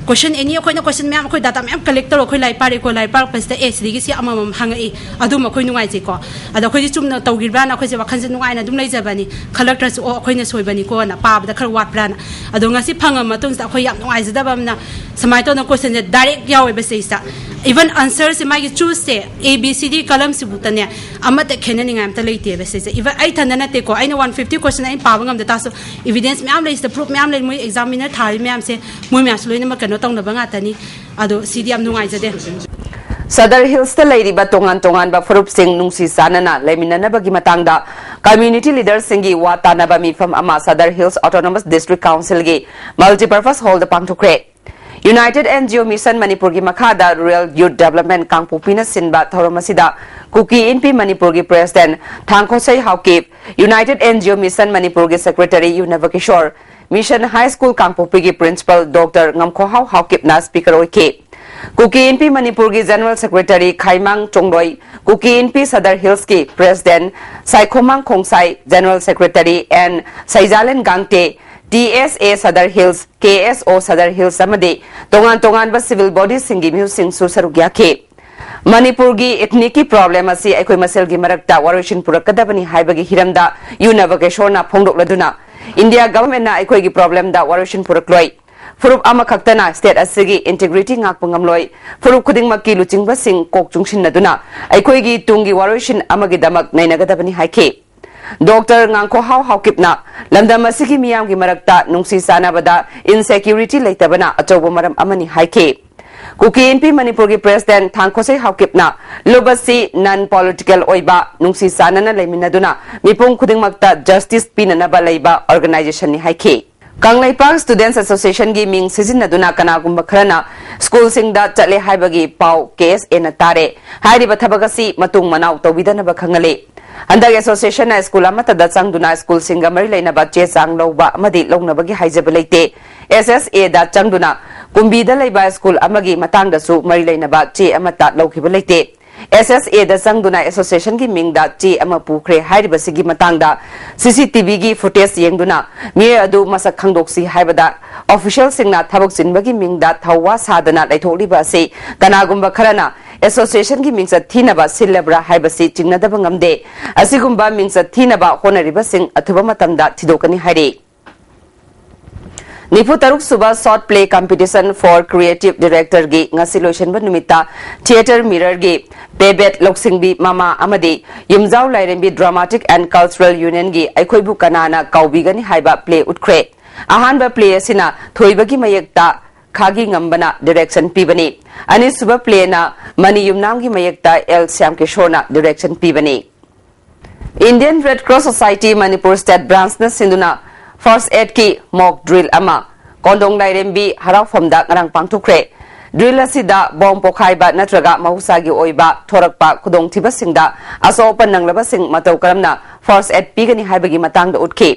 Question any, ꯑꯩꯈꯣꯏꯅ question ꯃꯌꯥꯝ, ꯑꯩꯈꯣꯏ data ꯃꯌꯥꯝ collect ꯇꯧꯔꯒ ꯑꯩꯈꯣꯏ ꯂꯥꯏꯔꯤꯛ ꯄꯥꯔꯦꯀꯣ, ꯂꯥꯏꯔꯤꯛ ꯄꯥꯔꯛꯄꯁꯤꯗ ꯑꯦ ꯁꯤꯗꯒꯤ ꯁꯤ ꯑꯃꯃꯝ ꯍꯪꯉꯛꯏ, ꯑꯗꯨꯝ ꯑꯩꯈꯣꯏ ꯅꯨꯡꯉꯥꯏꯖꯩꯀꯣ꯫ ꯑꯗꯣ ꯑꯩꯈꯣꯏꯗꯤ ꯆꯨꯝꯅ ꯇꯧꯈꯤꯕ꯭ꯔꯥꯅ ꯑꯩꯈꯣꯏꯁꯦ ꯋꯥꯈꯜꯁꯦ ꯅꯨꯡꯉꯥꯏꯅ ꯑꯗꯨꯝ ꯂꯩꯖꯕꯅꯤ, ꯈꯜꯂꯛꯇ꯭ꯔꯁꯨ ꯑꯣ ꯑꯩꯈꯣꯏꯅ ꯁꯣꯏꯕꯅꯤꯀꯣꯅ, ꯄꯥꯕꯗ ꯈꯔ ꯋꯥꯠꯄ꯭ꯔꯥꯅ꯫ ꯑꯗꯣ ꯉꯁꯤ ꯐꯪꯉ ꯃꯇꯨꯡꯁꯤꯗ ꯑꯩꯈꯣꯏ ꯌꯥꯝ ꯅꯨꯡꯉꯥꯏꯖꯗꯕ ꯑꯃꯅ ꯁꯨꯃꯥꯏꯅ ꯇꯧꯗꯅ question ꯁꯦ direct ꯌꯥꯎꯋꯦꯕ ꯁꯤꯗꯩꯁꯤꯗ꯫ Even answer ꯁꯦ ꯃꯥꯒꯤ choice say A B C D column ꯁꯤꯕꯨꯛꯇꯅꯦ ꯑꯃꯠꯇ ꯈꯦꯠꯅꯅꯤꯡꯉꯥꯏ ꯑꯝꯇ ꯂꯩꯇꯦꯕ ꯁꯤꯁꯦ꯫ Even ꯑꯩ ꯊꯟꯗ ꯅꯠꯇꯦꯀꯣ, ꯑꯩꯅ one fifty question ꯑꯩꯅ ꯄꯥꯕ ꯉꯝꯗ ꯇꯥꯔꯁꯨ evidence ꯃꯌꯥꯝ ꯂꯩ ꯁꯤꯗ, proof ꯃꯌꯥꯝ ꯂꯩ, ꯃꯣꯏ examiner ꯊꯥꯔꯤ ꯃꯌꯥꯝꯁꯦ ꯃꯣꯏ ꯃꯌꯥꯝꯁꯨ ꯂꯣꯏꯅꯃꯛ ꯀꯩꯅꯣ ꯇꯧꯅꯕ ꯉꯥꯛꯇꯅꯤ꯫ ꯑꯗꯣ ꯁꯤꯗꯤ ꯌꯥꯝ ꯅꯨꯡꯉꯥꯏꯖꯗꯦ꯫ ꯁꯗꯔ ꯍꯤꯜꯁꯇ ꯂꯩꯔꯤꯕ ꯇꯣꯉꯥꯟ ꯇꯣꯉꯥꯟꯕ ꯐꯨꯔꯨꯞꯁꯤꯡ ꯅꯨꯡꯁꯤ ꯆꯥꯟꯅꯅ ꯂꯩꯃꯤꯟꯅꯅꯕꯒꯤ ꯃꯇꯥꯡꯗ ꯀꯝꯃ꯭ꯌꯨꯅꯤꯇꯤ ꯂꯤꯗꯔꯁꯤꯡꯒꯤ ꯋꯥ ꯇꯥꯅꯕ ꯃꯤꯐꯝ ꯑꯃ ꯁꯗꯔ ꯍꯤꯜꯁ ꯑꯣꯇꯣꯅꯣꯃꯁ ꯗꯤꯁꯇ꯭ꯔꯤꯛ ꯀꯥꯎꯟꯁꯤꯜꯒꯤ ꯃꯜꯇꯤꯄꯔꯄꯁ ꯍꯣꯜꯗ ꯄꯥꯡꯊꯣꯛꯈ꯭ꯔꯦ꯫ United N G O Mission ꯃꯅꯤꯄꯨꯔꯒꯤ ꯃꯈꯥꯗ Rural Youth Development ꯀꯥꯡꯄꯣꯛꯄꯤꯅ ꯁꯤꯟꯕ ꯊꯧꯔꯝ ꯑꯁꯤꯗ ꯀꯨꯀꯤ ꯏꯟꯄꯤ ꯃꯅꯤꯄꯨꯔꯒꯤ president Thangkhosei Haokip, United N G O Mission ꯃꯅꯤꯄꯨꯔꯒꯤ ꯁꯦꯀ꯭ꯔꯦꯇꯔꯤ ꯌꯨꯅꯕ ꯀꯤꯁꯣꯔ, ꯃꯤꯁꯟ ꯍꯥꯏ ꯁ꯭ꯀꯨꯜ ꯀꯥꯡꯄꯣꯛꯄꯤꯒꯤ ꯄ꯭ꯔꯤꯟꯁꯤꯄꯜ ꯗꯣꯛꯇꯔ ꯉꯝꯈꯣꯍꯥꯎ ꯍꯥꯎꯀꯤꯞꯅ ꯁ꯭ꯄꯤꯀꯔ ꯑꯣꯏꯈꯤ꯫ ꯀꯨꯀꯤ ꯏꯟꯄꯤ ꯃꯅꯤꯄꯨꯔꯒꯤ ꯖꯦꯅꯔꯦꯜ ꯁꯦꯀ꯭ꯔꯦꯇꯔꯤ ꯈꯥꯏꯃꯥꯡ ꯆꯣꯡꯂꯣꯏ, ꯀꯨꯀꯤ ꯏꯟꯄꯤ ꯁꯗꯔ ꯍꯤꯜꯁꯀꯤ president Saikhomang Khongsai, general secretary N Seijalen Gangte, T S A Sadar Hills, K S O Sadar Hills ꯑꯃꯗꯤ ꯇꯣꯉꯥꯟ ꯇꯣꯉꯥꯟꯕ ꯁꯤꯚꯤꯜ ꯕꯣꯗꯤꯁꯤꯡꯒꯤ ꯃꯤꯍꯨꯠꯁꯤꯡꯁꯨ ꯁꯔꯨꯛ ꯌꯥꯈꯤ꯫ ꯃꯅꯤꯄꯨꯔꯒꯤ ꯏꯊꯅꯤꯛꯀꯤ ꯄ꯭ꯔꯣꯕ꯭ꯂꯦꯝ ꯑꯁꯤ ꯑꯩꯈꯣꯏ ꯃꯁꯦꯜꯒꯤ ꯃꯔꯛꯇ ꯋꯥꯔꯣꯏꯁꯤꯟ ꯄꯨꯔꯛꯀꯗꯕꯅꯤ ꯍꯥꯏꯕꯒꯤ ꯍꯤꯔꯝꯗ ꯌꯨꯅꯕ ꯀꯦꯁꯣꯔꯅ ꯐꯣꯡꯗꯣꯛꯂꯗꯨꯅ, ꯏꯟꯗꯤꯌꯥ ꯒꯚꯔꯟꯃꯦꯟꯠꯅ ꯑꯩꯈꯣꯏꯒꯤ ꯄ꯭ꯔꯣꯕ꯭ꯂꯦꯝꯗ ꯋꯥꯔꯣꯏꯁꯤꯟ ꯄꯨꯔꯛꯂꯣꯏ꯫ ꯐꯨꯔꯨꯞ ꯑꯃꯈꯛꯇꯅ ꯁ꯭ꯇꯦꯠ ꯑꯁꯤꯒꯤ ꯏꯟꯇꯤꯒ꯭ꯔꯤꯇꯤ ꯉꯥꯛꯄ ꯉꯝꯂꯣꯏ꯫ ꯐꯨꯔꯨꯞ ꯈꯨꯗꯤꯡꯃꯛꯀꯤ ꯂꯨꯆꯤꯡꯕꯁꯤꯡ ꯀꯣꯛ ꯆꯨꯡꯁꯤꯟꯅꯗꯨꯅ ꯑꯩꯈꯣꯏꯒꯤ ꯇꯨꯡꯒꯤ ꯋꯥꯔꯣꯏꯁꯤꯟ ꯑꯃꯒꯤꯗꯃꯛ ꯅꯩꯅꯒꯗꯕꯅꯤ ꯍꯥꯏꯈꯤ꯫ ꯗꯣꯛꯇꯔ ꯉꯥꯡꯈꯣꯍꯥꯎ ꯍꯥꯎꯀꯤꯞꯅ ꯂꯝꯗꯝ ꯑꯁꯤꯒꯤ ꯃꯤꯌꯥꯝꯒꯤ ꯃꯔꯛꯇ ꯅꯨꯡꯁꯤ ꯆꯥꯟꯅꯕꯗ ꯏꯟꯁꯦꯀ꯭ꯌꯨꯔꯤꯇꯤ ꯂꯩꯇꯕꯅ ꯑꯆꯧꯕ ꯃꯔꯝ ꯑꯃꯅꯤ ꯍꯥꯏꯈꯤ꯫ ꯀꯨꯀꯤ ꯏꯟꯄꯤ ꯃꯅꯤꯄꯨꯔꯒꯤ ꯄ꯭ꯔꯦꯁꯤꯗꯦꯟꯠ ꯊꯥꯡꯈꯣꯁꯩ ꯍꯥꯎꯀꯤꯞꯅ ꯂꯨꯞ ꯑꯁꯤ ꯅꯟ ꯄꯣꯂꯤꯇꯤꯀꯦꯜ ꯑꯣꯏꯕ, ꯅꯨꯡꯁꯤ ꯆꯥꯟꯅꯅ ꯂꯩꯃꯤꯟꯅꯗꯨꯅ ꯃꯤꯄꯨꯝ ꯈꯨꯗꯤꯡꯃꯛꯇ ꯖꯁꯇꯤꯁ ꯄꯤꯅꯅꯕ ꯂꯩꯕ ꯑꯣꯔꯒꯅꯥꯏꯖꯦꯁꯟꯅꯤ ꯍꯥꯏꯈꯤ꯫ ꯀꯪꯂꯩꯄꯥꯛ ꯁ꯭ꯇꯨꯗꯦꯟꯠꯁ ꯑꯦꯁꯣꯁꯤꯌꯦꯁꯟꯒꯤ ꯃꯤꯡ ꯁꯤꯖꯤꯟꯅꯗꯨꯅ ꯀꯅꯥꯒꯨꯝꯕ ꯈꯔꯅ ꯁ꯭ꯀꯨꯜꯁꯤꯡꯗ ꯆꯠꯂꯦ ꯍꯥꯏꯕꯒꯤ ꯄꯥꯎ ꯀꯦ ꯑꯦꯁ ꯑꯦꯅ ꯇꯥꯔꯦ꯫ ꯍꯥꯏꯔꯤꯕ ꯊꯕꯛ ꯑꯁꯤ ꯃꯇꯨꯡ ꯃꯅꯥꯎ ꯇꯧꯕꯤꯗꯅꯕ ꯈꯪꯍꯜꯂꯤ꯫ ꯍꯟꯗꯛ ꯑꯦꯁꯣꯁꯤꯌꯦꯁꯟꯅ ꯁ꯭ꯀꯨꯜ ꯑꯃꯠꯇꯗ ꯆꯪꯗꯨꯅ ꯁ꯭ꯀꯨꯜꯁꯤꯡꯒ ꯃꯔꯤ ꯂꯩꯅꯕ ꯆꯦ ꯆꯥꯡ ꯂꯧꯕ ꯑꯃꯗꯤ ꯂꯧꯅꯕꯒꯤ ꯍꯥꯏꯖꯕ ꯂꯩꯇꯦ꯫ ꯑꯦꯁ ꯑꯦꯁ ꯑꯦꯗ ꯆꯪꯗꯨꯅ ꯀꯨꯝꯕꯤꯗ ꯂꯩꯕ ꯁ꯭ꯀꯨꯜ ꯑꯃꯒꯤ ꯃꯇꯥꯡꯗꯁꯨ ꯃꯔꯤ ꯂꯩꯅꯕ ꯆꯦ ꯑꯃꯠꯇ ꯂꯧꯈꯤꯕ ꯂꯩꯇꯦ꯫ ꯑꯦꯁ ꯑꯦꯁ ꯑꯦꯗ ꯆꯪꯗꯨꯅ ꯑꯦꯁꯣꯁꯤꯌꯦꯁꯟꯒꯤ ꯃꯤꯡꯗ ꯆꯦ ꯑꯃ ꯄꯨꯈ꯭ꯔꯦ ꯍꯥꯏꯔꯤꯕꯁꯤꯒꯤ ꯃꯇꯥꯡꯗ ꯁꯤ ꯁꯤ ꯇꯤ ꯚꯤꯒꯤ ꯐꯨꯇꯦꯖ ꯌꯦꯡꯗꯨꯅ ꯃꯤꯑꯣꯏ ꯑꯗꯨ ꯃꯁꯛ ꯈꯪꯗꯣꯛꯁꯤ ꯍꯥꯏꯕꯗ ꯑꯣꯐꯤꯁꯤꯌꯦꯜꯁꯤꯡꯅ ꯊꯕꯛ ꯆꯤꯟꯕꯒꯤ ꯃꯤꯡꯗ ꯊꯧꯋꯥ ꯁꯥꯗꯅ ꯂꯩꯊꯣꯛꯂꯤꯕ ꯑꯁꯤ ꯀꯅꯥꯒꯨꯝꯕ ꯈꯔꯅ ꯑꯦꯁꯣꯁꯤꯌꯦꯁꯟꯒꯤ ꯃꯤꯡꯆꯠ ꯊꯤꯅꯕ ꯁꯤꯜꯂꯕ꯭ꯔꯥ ꯍꯥꯏꯕꯁꯤ ꯆꯤꯡꯅꯗꯕ ꯉꯝꯗꯦ꯫ ꯑꯁꯤꯒꯨꯝꯕ ꯃꯤꯡꯆꯠ ꯊꯤꯅꯕ ꯍꯣꯠꯅꯔꯤꯕꯁꯤꯡ ꯑꯊꯨꯕ ꯃꯇꯝꯗ ꯊꯤꯗꯣꯛꯀꯅꯤ ꯍꯥꯏꯔꯤ꯫ ꯅꯤꯐꯨ ꯇꯔꯨꯛ ꯁꯨꯕ Short Play Competition for Creative Director ꯒꯤ ꯉꯁꯤ ꯂꯣꯏꯁꯤꯟꯕ ꯅꯨꯃꯤꯠꯇ Theatre Mirror ꯒꯤ ꯄꯦꯕꯦꯠ ꯂꯧꯁꯤꯡꯕꯤ ꯃꯃꯥ ꯑꯃꯗꯤ ꯌꯨꯝꯖꯥꯎ ꯂꯥꯏꯔꯦꯝꯕꯤ Dramatic and Cultural Union ꯒꯤ ꯑꯩꯈꯣꯏꯕꯨ ꯀꯅꯥꯅ ꯀꯥꯎꯕꯤꯒꯅꯤ ꯍꯥꯏꯕ ꯄ꯭ꯂꯦ ꯎꯠꯈ꯭ꯔꯦ꯫ ꯑꯍꯥꯟꯕ ꯄ꯭ꯂꯦ ꯑꯁꯤꯅ ꯊꯣꯏꯕꯒꯤ ꯃꯌꯦꯛꯇ ꯈꯥꯒꯤ ꯉꯝꯕꯅ ꯗꯤꯔꯦꯛꯁꯟ ꯄꯤꯕꯅꯤ꯫ ꯑꯅꯤꯁꯨꯕ ꯄ꯭ꯂꯦꯅ ꯃꯅꯤ ꯌꯨꯝꯅꯥꯝꯒꯤ ꯃꯌꯦꯛꯇ ꯑꯦꯜ ꯁ꯭ꯌꯥꯝ ꯀꯤꯁꯣꯔꯅ ꯗꯤꯔꯦꯛꯁꯟ ꯄꯤꯕꯅꯤ꯫ Indian Red Cross Society Manipur State Branch ꯅ ꯁꯤꯟꯗꯨꯅ ꯐꯥꯔꯁ ꯑꯦꯗꯀꯤ ꯃꯣꯛ ꯗ꯭ꯔꯤꯜ ꯑꯃ ꯀꯣꯟꯗꯣꯡ ꯂꯥꯏꯔꯦꯝꯕꯤ ꯍꯔꯥꯎꯐꯝꯗ ꯉꯔꯥꯡ ꯄꯥꯡꯊꯣꯛꯈ꯭ꯔꯦ꯫ ꯗ꯭ꯔꯤꯜ ꯑꯁꯤꯗ ꯕꯣꯝ ꯄꯣꯈꯥꯏꯕ ꯅꯠꯇ꯭ꯔꯒ ꯃꯍꯧꯁꯥꯒꯤ ꯑꯣꯏꯕ ꯊꯣꯔꯛꯄ ꯈꯨꯗꯣꯡꯊꯤꯕꯁꯤꯡꯗ ꯑꯁꯣꯛ ꯑꯄꯟ ꯅꯪꯂꯕꯁꯤꯡ ꯃꯇꯧ ꯀꯔꯝꯅ ꯐꯥꯔꯁ ꯑꯦꯗ ꯄꯤꯒꯅꯤ ꯍꯥꯏꯕꯒꯤ ꯃꯇꯥꯡꯗ ꯎꯠꯈꯤ꯫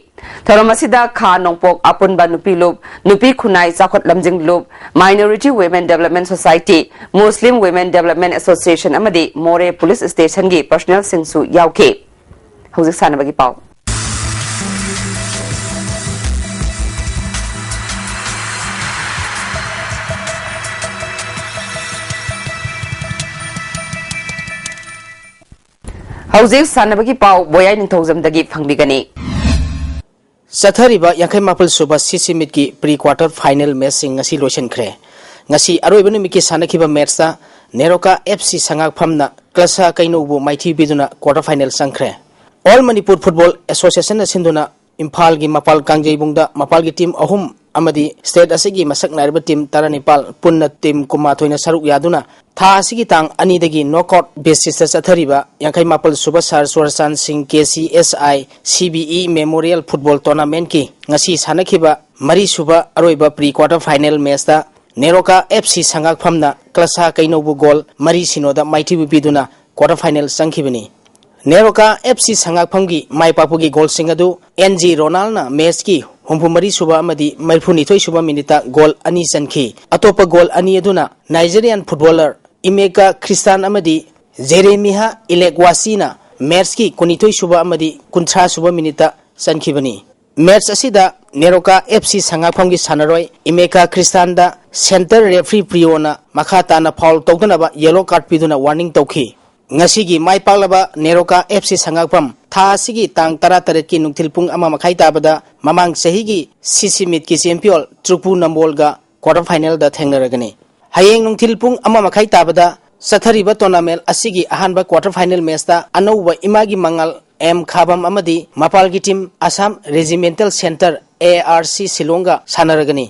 ꯊꯧꯔꯝ ꯑꯁꯤꯗ ꯈꯥ ꯅꯣꯡꯄꯣꯛ ꯑꯄꯨꯟꯕ ꯅꯨꯄꯤ ꯂꯨꯞ, ꯅꯨꯄꯤ ꯈꯨꯟꯅꯥꯏ ꯆꯥꯎꯈꯠ ꯂꯝꯖꯤꯡ ꯂꯨꯞ, Minority Women Development Society, Muslim Women Development Association ꯑꯃꯗꯤ ꯃꯣꯔꯦ ꯄꯨꯂꯤꯁ ꯁ꯭ꯇꯦꯁꯟꯒꯤ ꯄꯔꯁꯣꯅꯦꯜꯁꯤꯡꯁꯨ ꯌꯥꯎꯈꯤ꯫ ꯍꯧꯖꯤꯛ ꯁꯥꯟꯅꯕꯒꯤ ꯄꯥꯎ꯫ ꯍꯧꯖꯤꯛ ꯁꯥꯟꯅꯕꯒꯤ ꯄꯥꯎ ꯕꯣꯌꯥꯏ ꯅꯤꯡꯊꯧꯖꯝꯗꯒꯤ ꯐꯪꯕꯤꯒꯅꯤ꯫ ꯆꯠꯊꯔꯤꯕ ꯌꯥꯡꯈꯩ ꯃꯥꯄꯜ ꯁꯨꯕ ꯁꯤꯁꯤ ꯃꯤꯠꯀꯤ ꯄ꯭ꯔꯤ ꯀ꯭ꯋꯥꯔꯇꯔ ꯐꯥꯏꯅꯦꯜ ꯃꯦꯠꯆꯁꯤꯡ ꯉꯁꯤ ꯂꯣꯏꯁꯤꯟꯈ꯭ꯔꯦ꯫ ꯉꯁꯤ ꯑꯔꯣꯏꯕ ꯅꯨꯃꯤꯠꯀꯤ ꯁꯥꯟꯅꯈꯤꯕ ꯃꯦꯠꯆꯇ ꯅꯦꯔꯣꯀꯥ ꯑꯦꯐ ꯁꯤ ꯁꯉꯥꯛꯐꯝꯅ ꯀ꯭ꯂꯁꯥ ꯀꯩꯅꯧꯕꯨ ꯃꯥꯏꯊꯤ ꯄꯤꯗꯨꯅ ꯀ꯭ꯋꯥꯔꯇꯔ ꯐꯥꯏꯅꯦꯜ ꯆꯪꯈ꯭ꯔꯦ꯫ ꯑꯣꯜ ꯃꯅꯤꯄꯨꯔ ꯐꯨꯠꯕꯣꯜ ꯑꯦꯁꯣꯁꯤꯌꯦꯁꯟꯅ ꯁꯤꯟꯗꯨꯅ ꯏꯝꯐꯥꯜꯒꯤ ꯃꯄꯥꯜ ꯀꯥꯡꯖꯩꯕꯨꯡꯗ ꯃꯄꯥꯜꯒꯤ ꯇꯤꯝ ꯑꯍꯨꯝ ꯑꯃꯗꯤ ꯁ꯭ꯇꯦꯠ ꯑꯁꯤꯒꯤ ꯃꯁꯛ ꯅꯥꯏꯔꯕ ꯇꯤꯝ ꯇꯔꯥꯅꯤꯄꯥꯜ, ꯄꯨꯟꯅ ꯇꯤꯝ ꯀꯨꯟꯃꯥꯊꯣꯏꯅ ꯁꯔꯨꯛ ꯌꯥꯗꯨꯅ ꯊꯥ ꯑꯁꯤꯒꯤ ꯇꯥꯡ ꯑꯅꯤꯗꯒꯤ ꯅꯣꯛ ꯑꯥꯎꯠ ꯕꯦꯁꯤꯁꯇ ꯆꯠꯊꯔꯤꯕ ꯌꯥꯡꯈꯩ ꯃꯥꯄꯜ ꯁꯨꯕ ꯁꯥꯔ ꯆꯨꯔꯆꯥꯟ ꯁꯤꯡ K C S I C B E memorial football ꯇꯣꯔꯅꯥꯃꯦꯟꯠꯀꯤ ꯉꯁꯤ ꯁꯥꯟꯅꯈꯤꯕ ꯃꯔꯤꯁꯨꯕ ꯑꯔꯣꯏꯕ ꯄ꯭ꯔꯤ ꯀ꯭ꯋꯥꯔꯇꯔ ꯐꯥꯏꯅꯦꯜ ꯃꯦꯆꯇ ꯅꯦꯔꯣꯀꯥ ꯑꯦꯐ ꯁꯤ ꯁꯉꯥꯛꯐꯝꯅ ꯀ꯭ꯂꯁꯥ ꯀꯩꯅꯧꯕꯨ ꯒꯣꯜ ꯃꯔꯤ ꯁꯤꯅꯣꯗ ꯃꯥꯏꯊꯤꯕ ꯄꯤꯗꯨꯅ ꯀ꯭ꯋꯥꯔꯇꯔ ꯐꯥꯏꯅꯦꯜ ꯆꯪꯈꯤꯕꯅꯤ꯫ ꯅꯦꯔꯣꯀꯥ ꯑꯦꯐ ꯁꯤ ꯁꯉꯥꯛꯐꯝꯒꯤ ꯃꯥꯏ ꯄꯥꯛꯄꯒꯤ ꯒꯣꯜꯁꯤꯡ ꯑꯗꯨ ꯑꯦꯟ ꯖꯤ ꯔꯣꯅꯥꯜꯅ ꯃꯦꯆꯀꯤ ꯍꯨꯝꯐꯨ ꯃꯔꯤ ꯁꯨꯕ ꯑꯃꯗꯤ ꯃꯔꯤꯐꯨ ꯅꯤꯊꯣꯏ ꯁꯨꯕ ꯃꯤꯅꯤꯠꯇ ꯒꯣꯜ ꯑꯅꯤ ꯆꯟꯈꯤ꯫ ꯑꯇꯣꯞꯄ ꯒꯣꯜ ꯑꯅꯤ ꯑꯗꯨꯅ ꯅꯥꯏꯖꯦꯔꯤꯌꯥꯟ ꯐꯨꯠꯕꯣꯂꯔ ꯏꯃꯦꯀꯥ ꯈ꯭ꯔꯤꯁꯇꯥꯟ ꯑꯃꯗꯤ ꯖꯦꯔꯦꯃꯤꯍꯥ ꯏꯂꯦꯛꯋꯥꯁꯤꯅ ꯃꯦꯆꯀꯤ ꯀꯨꯟꯅꯤꯊꯣꯏ ꯁꯨꯕ ꯑꯃꯗꯤ ꯀꯨꯟꯊ꯭ꯔꯥ ꯁꯨꯕ ꯃꯤꯅꯤꯠꯇ ꯆꯟꯈꯤꯕꯅꯤ꯫ ꯃꯦꯆ ꯑꯁꯤꯗ ꯅꯦꯔꯣꯀꯥ ꯑꯦꯐ ꯁꯤ ꯁꯉꯥꯛꯐꯝꯒꯤ ꯁꯥꯟꯅꯔꯣꯏ ꯏꯃꯦꯀꯥ ꯈ꯭ꯔꯤꯁꯇꯥꯟꯗ ꯁꯦꯟꯇꯔ ꯔꯦꯐ꯭ꯔꯤ ꯄ꯭ꯔꯤꯌꯣꯅ ꯃꯈꯥ ꯇꯥꯅ ꯐꯥꯎꯜ ꯇꯧꯗꯅꯕ ꯌꯦꯂꯣ ꯀꯥꯔꯗ ꯄꯤꯗꯨꯅ ꯋꯥꯔꯅꯤꯡ ꯇꯧꯈꯤ꯫ ꯉꯁꯤꯒꯤ ꯃꯥꯏ ꯄꯥꯛꯂꯕ ꯅꯦꯔꯣꯀꯥ ꯑꯦꯐ ꯁꯤ ꯁꯉꯥꯛꯐꯝ ꯊꯥ ꯑꯁꯤꯒꯤ ꯇꯥꯡ ꯇꯔꯥꯇꯔꯦꯠꯀꯤ ꯅꯨꯡꯊꯤꯜ ꯄꯨꯡ ꯑꯃ ꯃꯈꯥꯏ ꯇꯥꯕꯗ ꯃꯃꯥꯡ ꯆꯍꯤꯒꯤ ꯁꯤꯁꯤ ꯃꯤꯠꯀꯤ ꯆꯦꯝꯄꯤꯌꯟ ꯇ꯭ꯔꯨꯄꯨ ꯅꯝꯕꯣꯜꯒ ꯀ꯭ꯋꯥꯇꯔ ꯐꯥꯏꯅꯦꯜꯗ ꯊꯦꯡꯅꯔꯒꯅꯤ꯫ ꯍꯌꯦꯡ ꯅꯨꯡꯊꯤꯜ ꯄꯨꯡ ꯑꯃ ꯃꯈꯥꯏ ꯇꯥꯕꯗ ꯆꯠꯊꯔꯤꯕ ꯇꯣꯔꯅꯥꯃꯦꯟ ꯑꯁꯤꯒꯤ ꯑꯍꯥꯟꯕ ꯀ꯭ꯋꯥꯇꯔ ꯐꯥꯏꯅꯦꯜ ꯃꯦꯆꯇ ꯑꯅꯧꯕ ꯏꯃꯥꯒꯤ ꯃꯉꯥꯜ ꯑꯦꯝ ꯈꯥꯕꯝ ꯑꯃꯗꯤ ꯃꯄꯥꯜꯒꯤ team Assam regimental centre, A R C, ꯁꯤꯂꯣꯡꯒ ꯁꯥꯟꯅꯔꯒꯅꯤ꯫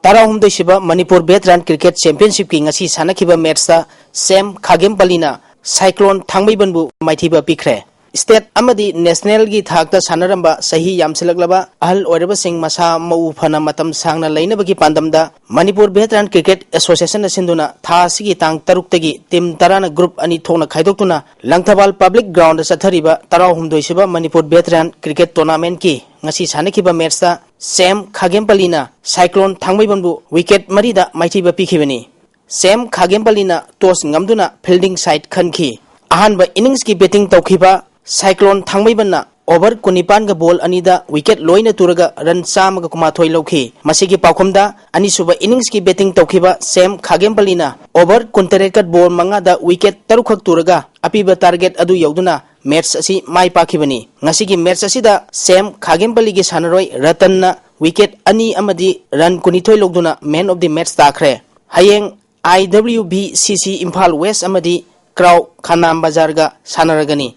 ꯇꯔꯥꯍꯨꯝꯗꯣꯏꯁꯨꯕ ꯃꯅꯤꯄꯨꯔ ꯚꯦꯇꯔꯥꯟ ꯀ꯭ꯔꯤꯀꯦꯠ ꯆꯦꯝꯄꯤꯌꯟꯁꯤꯞꯀꯤ ꯉꯁꯤ ꯁꯥꯟꯅꯈꯤꯕ ꯃꯦꯠꯁꯇ ꯁꯦꯝ ꯈꯥꯒꯦꯝꯄꯜꯂꯤꯅ ꯁꯥꯏꯀ꯭ꯂꯣꯟ ꯊꯥꯡꯃꯩꯕꯟꯕꯨ ꯃꯥꯏꯊꯤꯕ ꯄꯤꯈ꯭ꯔꯦ꯫ ꯁ꯭ꯇꯦꯠ ꯑꯃꯗꯤ ꯅꯦꯁꯅꯦꯜꯒꯤ ꯊꯥꯛꯇ ꯁꯥꯟꯅꯔꯝꯕ ꯆꯍꯤ ꯌꯥꯝꯁꯤꯜꯂꯛꯂꯕ ꯑꯍꯜ ꯑꯣꯏꯔꯕꯁꯤꯡ ꯃꯁꯥ ꯃꯎ ꯐꯅ ꯃꯇꯝ ꯁꯥꯡꯅ ꯂꯩꯅꯕꯒꯤ ꯄꯥꯟꯗꯝꯗ ꯃꯅꯤꯄꯨꯔ ꯚꯦꯇꯔꯥꯟ ꯀ꯭ꯔꯤꯀꯦꯠ ꯑꯦꯁꯣꯁꯤꯌꯦꯁꯟꯅ ꯁꯤꯟꯗꯨꯅ ꯊꯥ ꯑꯁꯤꯒꯤ ꯇꯥꯡ ꯇꯔꯨꯛꯇꯒꯤ ꯇꯤꯝ ꯇꯔꯥꯅ ꯒ꯭ꯔꯨꯞ ꯑꯅꯤ ꯊꯣꯛꯅ ꯈꯥꯏꯗꯣꯛꯇꯨꯅ ꯂꯪꯊꯕꯥꯜ ꯄꯕ꯭ꯂꯤꯛ ꯒ꯭ꯔꯥꯎꯟꯗ ꯆꯠꯊꯔꯤꯕ ꯇꯔꯥꯍꯨꯝꯗꯣꯏꯁꯨꯕ ꯃꯅꯤꯄꯨꯔ ꯚꯦꯇꯔꯥꯟ ꯀ꯭ꯔꯤꯀꯦꯠ ꯇꯣꯔꯅꯥꯃꯦꯟꯠꯀꯤ ꯉꯁꯤ ꯁꯥꯟꯅꯈꯤꯕ ꯃꯦꯠꯁꯇ ꯁꯦꯝ ꯈꯥꯒꯦꯝꯄꯜꯂꯤꯅ ꯁꯥꯏꯀ꯭ꯂꯣꯟ ꯊꯥꯡꯃꯩꯕꯟꯕꯨ ꯋꯤꯀꯦꯠ ꯃꯔꯤꯗ ꯃꯥꯏꯊꯤꯕ ꯄꯤꯈꯤꯕꯅꯤ꯫ ꯁꯦꯝ ꯈꯥꯒꯦꯝꯄꯜꯂꯤꯅ ꯇꯣꯁ ꯉꯝꯗꯨꯅ ꯐꯤꯜꯗꯤꯡ ꯁꯥꯏꯠ ꯈꯟꯈꯤ꯫ ꯑꯍꯥꯟꯕ ꯏꯅꯤꯡꯁꯀꯤ ꯕꯦꯇꯤꯡ ꯇꯧꯈꯤꯕ ꯁꯥꯏꯀ꯭ꯂꯣꯟ ꯊꯥꯡꯃꯩꯕꯟꯅ ꯑꯣꯚꯔ ꯀꯨꯟꯅꯤꯄꯥꯟꯒ ꯕꯣꯜ ꯑꯅꯤꯗ ꯋꯤꯀꯦꯠ ꯂꯣꯏꯅ ꯇꯨꯔꯒ ꯔꯟ ꯆꯥꯝꯃꯒ ꯀꯨꯟꯃꯥꯊꯣꯏ ꯂꯧꯈꯤ꯫ ꯃꯁꯤꯒꯤ ꯄꯥꯎꯈꯨꯝꯗ ꯑꯅꯤꯁꯨꯕ ꯏꯅꯤꯡꯁꯀꯤ ꯕꯦꯇꯤꯡ ꯇꯧꯈꯤꯕ ꯁꯦꯝ ꯈꯥꯒꯦꯝꯄꯜꯂꯤꯅ ꯑꯣꯚꯔ ꯀꯨꯟꯇꯔꯦꯠꯀ ꯕꯣꯜ ꯃꯉꯥꯗ ꯋꯤꯀꯦꯠ ꯇꯔꯨꯛꯈꯛ ꯇꯨꯔꯒ ꯑꯄꯤꯕ ꯇꯥꯔꯒꯦꯠ ꯑꯗꯨ ꯌꯧꯗꯨꯅ ꯃꯦꯠꯁ ꯑꯁꯤ ꯃꯥꯏ ꯄꯥꯛꯈꯤꯕꯅꯤ꯫ ꯉꯁꯤꯒꯤ ꯃꯦꯠꯁ ꯑꯁꯤꯗ ꯁꯦꯝ ꯈꯥꯒꯦꯝꯄꯜꯂꯤꯒꯤ ꯁꯥꯟꯅꯔꯣꯏ ꯔꯇꯟꯅ ꯋꯤꯀꯦꯠ ꯑꯅꯤ ꯑꯃꯗꯤ ꯔꯟ ꯀꯨꯟꯅꯤꯊꯣꯏ ꯂꯧꯗꯨꯅ ꯃꯦꯟ ꯑꯣꯐ ꯗꯤ ꯃꯦꯠꯁ ꯇꯥꯈ꯭ꯔꯦ꯫ ꯍꯌꯦꯡ ꯑꯥꯏ ꯗꯕ꯭ꯂꯤꯎ ꯕꯤ ꯁꯤ ꯁꯤ ꯏꯝꯐꯥꯜ ꯋꯦꯁ ꯑꯃꯗꯤ ꯀ꯭ꯔꯥꯎ ꯈꯥꯅꯥꯝ ꯕꯖꯥꯔꯒ ꯁꯥꯟꯅꯔꯒꯅꯤ꯫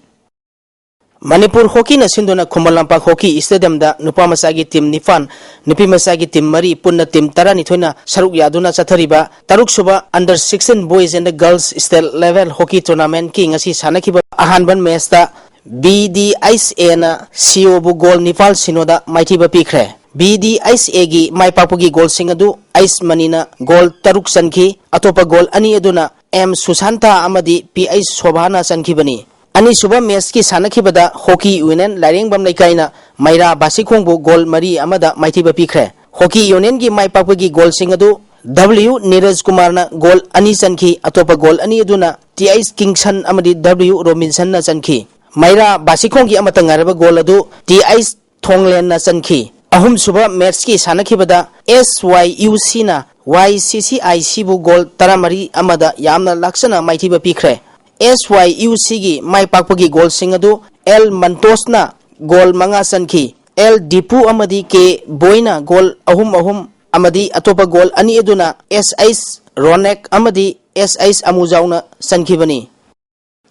ꯃꯅꯤꯄꯨꯔ ꯍꯣꯀꯤꯅ ꯁꯤꯟꯗꯨꯅ ꯈꯨꯃꯟ ꯂꯝꯄꯥꯛ ꯍꯣꯀꯤ ꯁ꯭ꯇꯦꯗꯤꯌꯝꯗ ꯅꯨꯄꯥ ꯃꯆꯥꯒꯤ ꯇꯤꯝ ꯅꯤꯄꯥꯟ, ꯅꯨꯄꯤ ꯃꯆꯥꯒꯤ ꯇꯤꯝ ꯃꯔꯤ, ꯄꯨꯟꯅ ꯇꯤꯝ ꯇꯔꯥꯅꯤꯊꯣꯏꯅ ꯁꯔꯨꯛ ꯌꯥꯗꯨꯅ ꯆꯠꯊꯔꯤꯕ ꯇꯔꯨꯛꯁꯨꯕ Under sixteen Boys and Girls State Level Hockey Tournamentꯀꯤ ꯉꯁꯤ ꯁꯥꯟꯅꯈꯤꯕ ꯑꯍꯥꯟꯕ ꯃꯦꯠꯁꯇ ꯕꯤ ꯗꯤ ꯑꯩꯆ ꯑꯦꯅ ꯁꯤ ꯑꯣꯕꯨ ꯒꯣꯜ ꯅꯤꯄꯥꯜ ꯁꯤꯅꯣꯗ ꯃꯥꯏꯊꯤꯕ ꯄꯤꯈ꯭ꯔꯦ꯫ ꯕꯤ ꯗꯤ ꯑꯩꯆ ꯑꯦꯒꯤ ꯃꯥꯏ ꯄꯥꯛꯄꯒꯤ ꯒꯣꯜꯁꯤꯡ ꯑꯗꯨ ꯑꯩꯆ ꯃꯅꯤꯅ ꯒꯣꯜ ꯇꯔꯨꯛ ꯆꯟꯈꯤ꯫ ꯑꯇꯣꯞꯄ ꯒꯣꯜ ꯑꯅꯤ ꯑꯗꯨꯅ ꯑꯦꯝ ꯁꯨꯁꯥꯟꯇꯥ ꯑꯃꯗꯤ ꯄꯤ ꯑꯩꯆ ꯁꯣꯚꯥꯅ ꯆꯟꯈꯤꯕꯅꯤ꯫ ꯑꯅꯤꯁꯨꯕ ꯃꯦꯠꯁꯀꯤ ꯁꯥꯟꯅꯈꯤꯕꯗ ꯍꯣꯀꯤ ꯌꯨꯅꯤꯌꯟ ꯂꯥꯏꯔꯦꯡꯕꯝ ꯂꯩꯀꯥꯏꯅ ꯃꯩꯔꯥ ꯕꯥꯁꯤꯈꯣꯡꯕꯨ ꯒꯣꯜ ꯃꯔꯤ ꯑꯃꯗ ꯃꯥꯏꯊꯤꯕ ꯄꯤꯈ꯭ꯔꯦ꯫ ꯍꯣꯀꯤ ꯌꯨꯅꯤꯌꯟꯒꯤ ꯃꯥꯏ ꯄꯥꯛꯄꯒꯤ ꯒꯣꯜꯁꯤꯡ ꯑꯗꯨ ꯗꯕ꯭ꯂꯤꯌꯨ ꯅꯤꯔꯖ ꯀꯨꯃꯥꯔꯅ ꯒꯣꯜ ꯑꯅꯤ ꯆꯟꯈꯤ꯫ ꯑꯇꯣꯞꯄ ꯒꯣꯜ ꯑꯅꯤ ꯑꯗꯨꯅ ꯇꯤ ꯑꯩꯆ ꯀꯤꯡꯁꯟ ꯑꯃꯗꯤ ꯗꯕ꯭ꯂꯤꯌꯨ ꯔꯣꯕꯤꯟꯁꯟꯅ ꯆꯟꯈꯤ꯫ ꯃꯩꯔꯥ ꯕꯥꯁꯤꯈꯣꯡꯒꯤ ꯑꯃꯠꯇ ꯉꯥꯏꯔꯕ ꯒꯣꯜ ꯑꯗꯨ ꯇꯤ ꯑꯩꯆ ꯊꯣꯡꯂꯦꯟꯅ ꯆꯟꯈꯤ꯫ ꯑꯍꯨꯝꯁꯨꯕ ꯃꯦꯠꯁꯀꯤ ꯁꯥꯟꯅꯈꯤꯕꯗ ꯑꯦꯁ ꯋꯥꯏ ꯌꯨ ꯁꯤꯅ ꯋꯥꯏ ꯁꯤ ꯁꯤ ꯑꯥꯏ ꯁꯤꯕꯨ ꯒꯣꯜ ꯇꯔꯥꯃꯔꯤ ꯑꯃꯗ ꯌꯥꯝꯅ ꯂꯥꯛꯆꯅ ꯃꯥꯏꯊꯤꯕ ꯄꯤꯈ꯭ꯔꯦ꯫ ꯑꯦꯁ ꯋꯥꯏ ꯌꯨ ꯁꯤꯒꯤ ꯃꯥꯏ ꯄꯥꯛꯄꯒꯤ ꯒꯣꯜꯁꯤꯡ ꯑꯗꯨ ꯑꯦꯜ ꯃꯟꯇꯣꯁꯅ ꯒꯣꯜ ꯃꯉꯥ ꯆꯟꯈꯤ꯫ ꯑꯦꯜ ꯗꯤꯄꯨ ꯑꯃꯗꯤ ꯀꯦ ꯕꯣꯏꯅ ꯒꯣꯜ ꯑꯍꯨꯝ ꯑꯍꯨꯝ ꯑꯃꯗꯤ ꯑꯇꯣꯞꯄ ꯒꯣꯜ ꯑꯅꯤ ꯑꯗꯨꯅ ꯑꯦꯁ ꯑꯩꯆ ꯔꯣꯅꯦꯛ ꯑꯃꯗꯤ ꯑꯦꯁ ꯑꯩꯆ ꯑꯃꯨꯖꯥꯎꯅ ꯆꯟꯈꯤꯕꯅꯤ꯫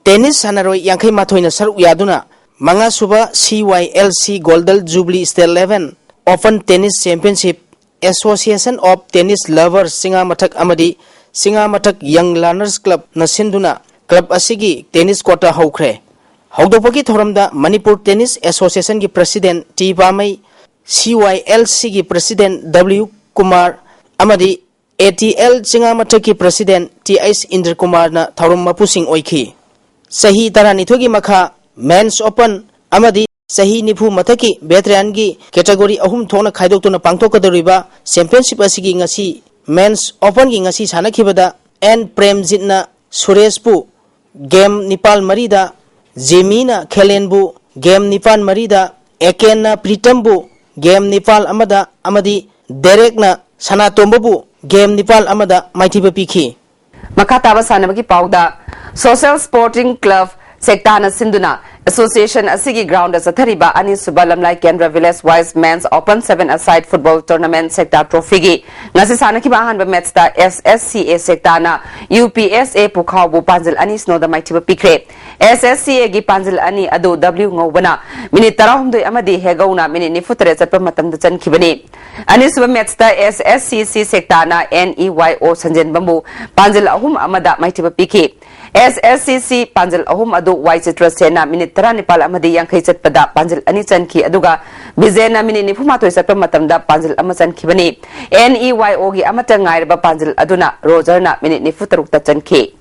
ꯇꯦꯅꯤꯁ ꯁꯥꯟꯅꯔꯣꯏ ꯌꯥꯡꯈꯩ ꯃꯥꯊꯣꯏꯅ ꯁꯔꯨꯛ ꯌꯥꯗꯨꯅ ꯃꯉꯥꯁꯨꯕ ꯁꯤ Y L C golden jubilee state level open tennis championship Association of Tennis Lovers Chingamathak ꯑꯃꯗꯤ ꯆꯤꯉꯥꯃꯊꯛ ꯌꯪ ꯂꯔꯅꯔꯁ ꯀ꯭ꯂꯕꯅ ꯁꯤꯟꯗꯨꯅ ꯀ꯭ꯂꯕ ꯑꯁꯤꯒꯤ ꯇꯦꯅꯤꯁ ꯀꯣꯔꯠꯇ ꯍꯧꯈ꯭ꯔꯦ꯫ ꯍꯧꯗꯣꯛꯄꯒꯤ ꯊꯧꯔꯝꯗ ꯃꯅꯤꯄꯨꯔ ꯇꯦꯅꯤꯁ ꯑꯦꯁꯣꯁꯤꯌꯦꯁꯟꯒꯤ president T Pamei, C Y L ꯁꯤꯒꯤ ꯄ꯭ꯔꯁꯤꯗꯦꯟ ꯗꯕ꯭ꯂꯤꯎ ꯀꯨꯃꯥꯔ ꯑꯃꯗꯤ ꯑꯦ ꯇꯤ ꯑꯦꯜ ꯆꯤꯉꯥꯃꯊꯛꯀꯤ ꯄ꯭ꯔꯁꯤꯗꯦꯟ ꯇꯤ ꯑꯩꯆ ꯏꯟꯗ꯭ꯔꯀꯨꯃꯥꯔꯅ ꯊꯧꯔꯝ ꯃꯄꯨꯁꯤꯡ ꯑꯣꯏꯈꯤ꯫ ꯆꯍꯤ ꯇꯔꯥꯅꯤꯊꯣꯏꯒꯤ ꯃꯈꯥ ꯃꯦꯟꯁ ꯑꯣꯄꯟ ꯑꯃꯗꯤ ꯆꯍꯤ ꯅꯤꯐꯨ ꯃꯊꯛꯀꯤ ꯚꯦꯇꯔꯥꯟꯒꯤ ꯀꯦꯇꯦꯒꯣꯔꯤ ꯑꯍꯨꯝ ꯊꯣꯛꯅ ꯈꯥꯏꯗꯣꯛꯇꯨꯅ ꯄꯥꯡꯊꯣꯛꯀꯗꯧꯔꯤꯕ ꯆꯦꯝꯄꯤꯌꯟꯁꯤꯞ ꯑꯁꯤꯒꯤ ꯉꯁꯤ ꯃꯦꯟꯁ ꯑꯣꯄꯟꯒꯤ ꯉꯁꯤ ꯁꯥꯟꯅꯈꯤꯕꯗ ꯑꯦꯟ ꯄ꯭ꯔꯦꯝꯖꯤꯠꯅ ꯁꯨꯔꯦꯁꯄꯨ ꯒꯦꯝ ꯅꯤꯄꯥꯜ ꯃꯔꯤꯗ, ꯖꯦꯃꯤꯅ ꯈꯦꯂꯦꯟꯕꯨ ꯒꯦꯝ ꯅꯤꯄꯥꯜ ꯃꯔꯤꯗ, ꯑꯦꯀꯦꯟꯅ ꯄ꯭ꯔꯤꯇꯝꯕꯨ ꯒꯦꯝ ꯅꯤꯄꯥꯜ ꯑꯃꯗ ꯑꯃꯗꯤ ꯗꯦꯔꯦꯛꯅ ꯁꯅꯥꯇꯣꯝꯕꯕꯨ ꯒꯦꯝ ꯅꯤꯄꯥꯜ ꯑꯃꯗ ꯃꯥꯏꯊꯤꯕ ꯄꯤꯈꯤ꯫ ꯃꯈꯥ ꯇꯥꯕ ꯁꯥꯟꯅꯕꯒꯤ ꯄꯥꯎꯗ, ꯁꯣꯁꯦꯜ ꯁ꯭ꯄꯣꯔꯇꯤꯡ ꯀ꯭ꯂꯕ ꯁꯦꯛꯇꯥꯅ ꯁꯤꯟꯗꯨꯅ ꯑꯦꯁꯣꯁꯤꯌꯦꯁꯟ ꯑꯁꯤꯒꯤ ꯒ꯭ꯔꯥꯎꯟꯗ ꯆꯠꯊꯔꯤꯕ ꯑꯅꯤꯁꯨꯕ Lamlai Kendra village wise men's open seven a side football tournament Sekta ꯇ꯭ꯔꯣꯐꯤꯒꯤ ꯉꯁꯤ ꯁꯥꯟꯅꯈꯤꯕ ꯑꯍꯥꯟꯕ ꯃꯦꯠꯁꯇ ꯑꯦꯁ ꯑꯦꯁ ꯁꯤ ꯑꯦ ꯁꯦꯛꯇꯥꯅ ꯌꯨ ꯄꯤ ꯑꯦꯁ ꯑꯦ ꯄꯨꯈꯥꯎꯕꯨ ꯄꯥꯟꯖꯤꯜ ꯑꯅꯤ ꯁꯤꯅꯣꯗ ꯃꯥꯏꯊꯤꯕ ꯄꯤꯈ꯭ꯔꯦ꯫ ꯑꯦꯁ ꯑꯦꯁ ꯁꯤ ꯑꯦꯒꯤ ꯄꯥꯟꯖꯤꯜ ꯑꯅꯤ ꯑꯗꯨ ꯗꯕ꯭ꯂꯤꯎ ꯉꯧꯕꯅ ꯃꯤꯅꯤꯠ ꯇꯔꯥꯍꯨꯝꯗꯣꯏ ꯑꯃꯗꯤ ꯍꯦꯒꯧꯅ ꯃꯤꯅꯤꯠ ꯅꯤꯐꯨ ꯇꯔꯦꯠ ꯆꯠꯄ ꯃꯇꯝꯗ ꯆꯟꯈꯤꯕꯅꯤ꯫ ꯑꯅꯤꯁꯨꯕ ꯃꯦꯠꯁꯇ ꯑꯦꯁ ꯑꯦꯁ ꯁꯤ ꯁꯤ ꯁꯦꯛꯇꯥꯅ ꯑꯦꯟ ꯏ ꯋꯥꯏ ꯑꯣ ꯁꯟꯖꯦꯟꯕꯝꯕꯨ ꯄꯥꯟꯖꯤꯜ ꯑꯍꯨꯝ ꯑꯃꯗ ꯃꯥꯏꯊꯤꯕ ꯄꯤꯈꯤ꯫ ꯑꯦꯁ ꯑꯦꯁ ꯁꯤ ꯁꯤ ꯄꯥꯟꯖꯤꯜ ꯑꯍꯨꯝ ꯑꯗꯨ ꯋꯥꯏ ꯆꯤꯇ꯭ꯔꯁꯦꯟꯅ ꯃꯤꯅꯤꯠ ꯇꯔꯥꯅꯤꯄꯥꯜ ꯑꯃꯗꯤ ꯌꯥꯡꯈꯩ ꯆꯠꯄꯗ ꯄꯥꯟꯖꯤꯜ ꯑꯅꯤ ꯆꯟꯈꯤ, ꯑꯗꯨꯒ ꯕꯤꯖꯦꯟꯅ ꯃꯤꯅꯤꯠ ꯅꯤꯐꯨ ꯃꯥꯊꯣꯏ ꯆꯠꯄ ꯃꯇꯝꯗ ꯄꯥꯟꯖꯤꯜ ꯑꯃ ꯆꯟꯈꯤꯕꯅꯤ꯫ ꯑꯦꯟ ꯏ ꯋꯥꯏ ꯑꯣꯒꯤ ꯑꯃꯠꯇ ꯉꯥꯏꯔꯕ ꯄꯥꯟꯖꯤꯜ ꯑꯗꯨꯅ ꯔꯣꯖꯔꯅ ꯃꯤꯅꯤꯠ ꯅꯤꯐꯨ ꯇꯔꯨꯛꯇ ꯆꯟꯈꯤ꯫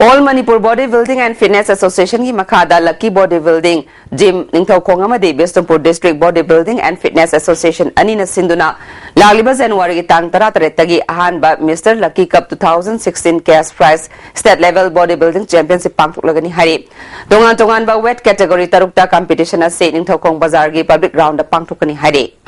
All Manipur Body Building and Fitness Association ꯒꯤ ꯃꯈꯥꯗ Lucky Body Building Gym, Ningthoukhong ꯑꯃꯗꯤ Bishnupur District Body Building and Fitness Association ꯑꯅꯤꯅ ꯁꯤꯟꯗꯨꯅ ꯂꯥꯛꯂꯤꯕ ꯖꯅꯋꯥꯔꯤꯒꯤ ꯇꯥꯡ ꯇꯔꯥꯇꯔꯦꯠꯇꯒꯤ ꯑꯍꯥꯟꯕ Mister Lucky Cup two thousand sixteen Cash Prize State Level Body Building Championship ꯄꯥꯡꯊꯣꯛꯂꯒꯅꯤ ꯍꯥꯏꯔꯤ꯫ ꯇꯣꯉꯥꯟ ꯇꯣꯉꯥꯟꯕ weight category ꯇꯔꯨꯛꯇ competition ꯑꯁꯤ ꯅꯤꯡꯊꯧꯈꯣꯡ ꯕꯖꯥꯔꯒꯤ public ground ꯗ ꯄꯥꯡꯊꯣꯛꯀꯅꯤ ꯍꯥꯏꯔꯤ꯫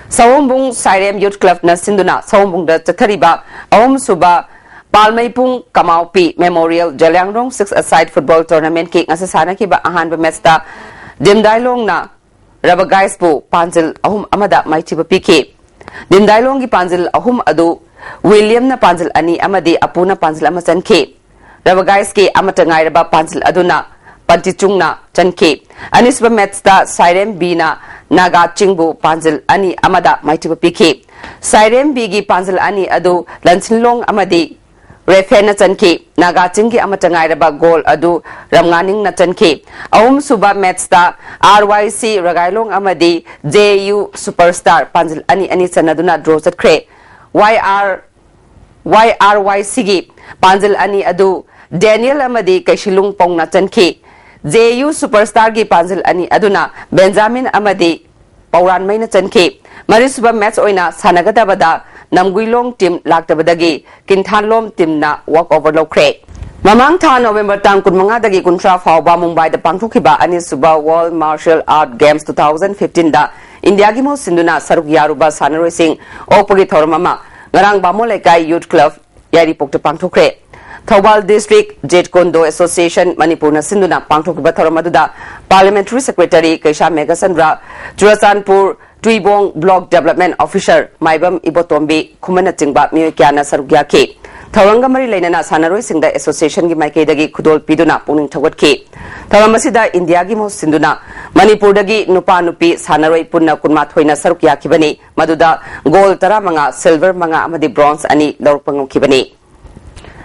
ꯁꯑꯣꯝꯕꯨꯡ ꯁꯥꯏꯔꯦꯝ Youth Club ꯅ ꯁꯤꯟꯗꯨꯅ ꯁꯑꯣꯝꯕꯨꯡꯗ ꯆꯠꯊꯔꯤꯕ ꯑꯍꯨꯝꯁꯨꯕ ꯄꯥꯜꯃꯩꯄꯨꯡ ꯀꯃꯥꯎꯄꯤ Memorial Zeliangrong Six-a-side Football Tournament-ꯀꯤ ꯉꯁꯤ ꯁꯥꯟꯅꯈꯤꯕ ꯑꯍꯥꯟꯕ match-ꯇ ꯗꯤꯝꯗꯥꯏꯂꯣꯡꯅ ꯔꯕꯒꯥꯏꯁꯄꯨ ꯄꯥꯟꯖꯤꯜ ꯑꯍꯨꯝ ꯑꯃꯗ ꯃꯥꯏꯊꯤꯕ ꯄꯤꯈꯤ꯫ ꯗꯤꯝꯗꯥꯏꯂꯣꯡꯒꯤ ꯄꯥꯟꯖꯤꯜ ꯑꯍꯨꯝ ꯑꯗꯨ ꯋꯤꯂꯤꯌꯝꯅ ꯄꯥꯟꯖꯤꯜ ꯑꯅꯤ ꯑꯃꯗꯤ ꯑꯄꯨꯅ ꯄꯥꯟꯖꯤꯜ ꯑꯃ ꯆꯟꯈꯤ꯫ ꯔꯕꯒꯥꯏꯁꯀꯤ ꯑꯃꯠꯇ ꯉꯥꯏꯔꯕ ꯄꯥꯟꯖꯤꯜ ꯑꯗꯨꯅ ꯄꯟꯇꯤꯆꯨꯡꯅ ꯆꯟꯈꯤ꯫ ꯑꯅꯤꯁꯨꯕ match-ꯇ ꯁꯥꯏꯔꯦꯝ ꯕꯤꯅ ꯅꯥꯒꯥ ꯆꯤꯡꯕꯨ ꯄꯥꯟꯖꯤꯜ ꯑꯅꯤ ꯑꯃꯗ ꯃꯥꯏꯊꯤꯕ ꯄꯤꯈꯤ꯫ ꯁꯥꯏꯔꯦꯝ ꯕꯤꯒꯤ ꯄꯥꯟꯖꯤꯜ ꯑꯅꯤ ꯑꯗꯨ ꯂꯟꯁꯤꯟꯂꯣꯡ ꯑꯃꯗꯤ ꯔꯦꯐꯦꯟꯅ ꯆꯟꯈꯤ꯫ ꯅꯥꯒꯥ ꯆꯤꯡꯒꯤ ꯑꯃꯠꯇ ꯉꯥꯏꯔꯕ goal ꯑꯗꯨ ꯔꯝꯉꯥꯅꯤꯡꯅ ꯆꯟꯈꯤ꯫ ꯑꯍꯨꯝꯁꯨꯕ match-ꯇ ꯑꯥꯔ ꯋꯥꯏ ꯁꯤ ꯔꯒꯥꯏꯂꯣꯡ ꯑꯃꯗꯤ ꯖꯦ ꯌꯨ ꯁꯨꯄꯔꯁ꯭ꯇꯥꯔ ꯄꯥꯟꯖꯤꯜ ꯑꯅꯤ ꯑꯅꯤ ꯆꯟꯅꯗꯨꯅ draw ꯆꯠꯈ꯭ꯔꯦ꯫ ꯋꯥꯏ ꯑꯥꯔ, ꯋꯥꯏ ꯑꯥꯔ ꯋꯥꯏ ꯁꯤꯒꯤ ꯄꯥꯟꯖꯤꯜ ꯑꯅꯤ ꯑꯗꯨ ꯗꯦꯅꯤꯌꯦꯜ ꯑꯃꯗꯤ ꯀꯩꯁꯤꯂꯨꯡ ꯄꯧꯅ ꯆꯟꯈꯤ꯫ ꯖꯦ ꯌꯨ ꯁꯨꯄꯔꯁ꯭ꯇꯥꯔꯒꯤ ꯄꯥꯟꯖꯤꯜ ꯑꯅꯤ ꯑꯗꯨꯅ ꯕꯦꯟꯖꯥꯃꯤꯟ ꯑꯃꯗꯤ ꯄꯧꯔꯥꯟꯃꯩꯅ ꯆꯟꯈꯤ꯫ ꯃꯔꯤꯁꯨꯕ match ꯑꯣꯏꯅ ꯁꯥꯟꯅꯒꯗꯕꯗ ꯅꯝꯒꯨꯏꯂꯣꯡ team ꯂꯥꯛꯇꯕꯗꯒꯤ ꯀꯤꯟꯊꯥꯟꯂꯣꯝ team-ꯅ walk over ꯂꯧꯈ꯭ꯔꯦ꯫ ꯃꯃꯥꯡ ꯊꯥ November ꯇꯥꯡ ꯀꯨꯟꯃꯉꯥꯗꯒꯤ ꯀꯨꯟꯊ꯭ꯔꯥ ꯐꯥꯎꯕ ꯃꯨꯝꯕꯥꯏꯗ ꯄꯥꯡꯊꯣꯛꯈꯤꯕ ꯑꯅꯤꯁꯨꯕ World Martial Art Games two thousand fifteen-ꯗ ꯏꯟꯗꯤꯌꯥꯒꯤ ꯃꯍꯨꯠ ꯁꯤꯟꯗꯨꯅ ꯁꯔꯨꯛ ꯌꯥꯔꯨꯕ ꯁꯥꯟꯅꯔꯣꯏꯁꯤꯡ ꯑꯣꯛꯄꯒꯤ ꯊꯧꯔꯝ ꯑꯃ ꯉꯔꯥꯡ ꯕꯥꯃꯣꯟ ꯂꯩꯀꯥꯏ Youth Club ꯌꯥꯏꯔꯤꯄꯣꯛꯇ ꯄꯥꯡꯊꯣꯛꯈ꯭ꯔꯦ꯫ Thoubal District Jeet Kune Do Association ꯃꯅꯤꯄꯨꯔꯅ ꯁꯤꯟꯗꯨꯅ ꯄꯥꯡꯊꯣꯛꯈꯤꯕ ꯊꯧꯔꯝ ꯑꯗꯨꯗ Parliamentary Secretary ꯀꯩꯁꯥꯝ Meghachandra, Churachandpur ꯇꯨꯏꯕꯣꯡ Block Development Officer ꯃꯥꯏꯕꯝ ꯏꯕꯣꯇꯣꯝꯕꯤ ꯈꯨꯃꯟꯅꯆꯤꯡꯕ ꯃꯤꯑꯣꯏ ꯀꯌꯥꯅ ꯁꯔꯨꯛ ꯌꯥꯈꯤ꯫ ꯊꯧꯔꯝꯒ ꯃꯔꯤ ꯂꯩꯅꯅ ꯁꯥꯟꯅꯔꯣꯏꯁꯤꯡꯗ association-ꯒꯤ ꯃꯥꯏꯀꯩꯗꯒꯤ ꯈꯨꯗꯣꯜ ꯄꯤꯗꯨꯅ ꯄꯨꯛꯅꯤꯡ ꯊꯧꯒꯠꯈꯤ꯫ ꯊꯧꯔꯝ ꯑꯁꯤꯗ ꯏꯟꯗꯤꯌꯥꯒꯤ ꯃꯍꯨꯠ ꯁꯤꯟꯗꯨꯅ ꯃꯅꯤꯄꯨꯔꯗꯒꯤ ꯅꯨꯄꯥ ꯅꯨꯄꯤ ꯁꯥꯟꯅꯔꯣꯏ ꯄꯨꯟꯅ ꯀꯨꯟꯃꯥꯊꯣꯏꯅ ꯁꯔꯨꯛ ꯌꯥꯈꯤꯕꯅꯤ꯫ ꯃꯗꯨꯗ gold ꯇꯔꯥꯃꯉꯥ, silver ꯃꯉꯥ ꯑꯃꯗꯤ bronze ꯑꯅꯤ ꯂꯧꯔꯛꯄ ꯉꯝꯈꯤꯕꯅꯤ꯫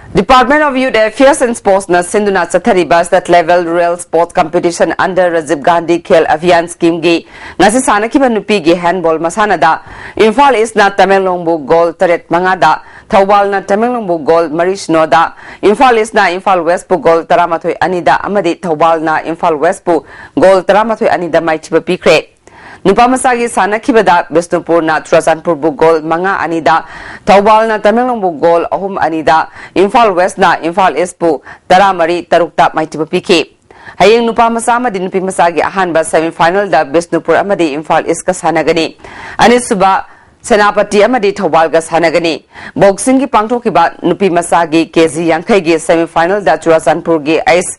Department of Youth Affairs and Sports-ꯅ ꯁꯤꯟꯗꯨꯅ ꯆꯠꯊꯔꯤꯕ State Level Rural Sports Competition under Rajiv Gandhi Khel Abhiyan Scheme-ꯒꯤ ꯉꯁꯤ ꯁꯥꯟꯅꯈꯤꯕ ꯅꯨꯄꯤꯒꯤ handball ꯃꯁꯥꯟꯅꯗ ꯏꯝꯐꯥꯜ East-ꯅ ꯇꯃꯦꯡꯂꯣꯡꯕꯨ goal ꯇꯔꯦꯠ ꯃꯉꯥꯗ, ꯊꯧꯕꯥꯜꯅ ꯇꯃꯦꯡꯂꯣꯡꯕꯨ goal ꯃꯔꯤ ꯁꯤꯅꯣꯗ, ꯏꯝꯐꯥꯜ East-ꯅ ꯏꯝꯐꯥꯜ West-ꯄꯨ goal ꯇꯔꯥꯃꯥꯊꯣꯏ ꯑꯅꯤꯗ ꯑꯃꯗꯤ ꯊꯧꯕꯥꯜꯅ ꯏꯝꯐꯥꯜ West-ꯄꯨ goal ꯇꯔꯥꯃꯥꯊꯣꯏ ꯑꯅꯤꯗ ꯃꯥꯏꯊꯤꯕ ꯄꯤꯈ꯭ꯔꯦ꯫ ꯅꯨꯄꯥ ꯃꯆꯥꯒꯤ ꯁꯥꯟꯅꯈꯤꯕꯗ ꯕꯤꯁꯅꯨꯄꯨꯔꯅ ꯆꯨꯔꯆꯥꯟꯄꯨꯔꯕꯨ goal ꯃꯉꯥ ꯑꯅꯤꯗ, ꯊꯧꯕꯥꯜꯅ ꯇꯃꯦꯡꯂꯣꯡꯕꯨ goal ꯑꯍꯨꯝ ꯑꯅꯤꯗ, ꯏꯝꯐꯥꯜ West-ꯅ ꯏꯝꯐꯥꯜ East-ꯄꯨ ꯇꯔꯥꯃꯔꯤ ꯇꯔꯨꯛꯇ ꯃꯥꯏꯊꯤꯕ ꯄꯤꯈꯤ꯫ ꯍꯌꯦꯡ ꯅꯨꯄꯥ ꯃꯆꯥ ꯑꯃꯗꯤ ꯅꯨꯄꯤ ꯃꯆꯥꯒꯤ ꯑꯍꯥꯟꯕ semi final-ꯗ ꯕꯤꯁꯅꯨꯄꯨꯔ ꯑꯃꯗꯤ ꯏꯝꯐꯥꯜ East-ꯀ ꯁꯥꯟꯅꯒꯅꯤ꯫ ꯑꯅꯤꯁꯨꯕ ꯁꯦꯅꯥꯄꯇꯤ ꯑꯃꯗꯤ ꯊꯧꯕꯥꯜꯒ ꯁꯥꯟꯅꯒꯅꯤ꯫ ꯕꯣꯛꯁꯤꯡꯒꯤ ꯄꯥꯡꯊꯣꯛꯈꯤꯕ ꯅꯨꯄꯤ ꯃꯆꯥꯒꯤ ꯀꯦꯖꯤ ꯌꯥꯡꯈꯩꯒꯤ ꯁꯦꯃꯤꯐꯥꯏꯅꯦꯜꯗ ꯆꯨꯔꯥꯆꯥꯟꯄꯨꯔꯒꯤ ꯑꯩꯁ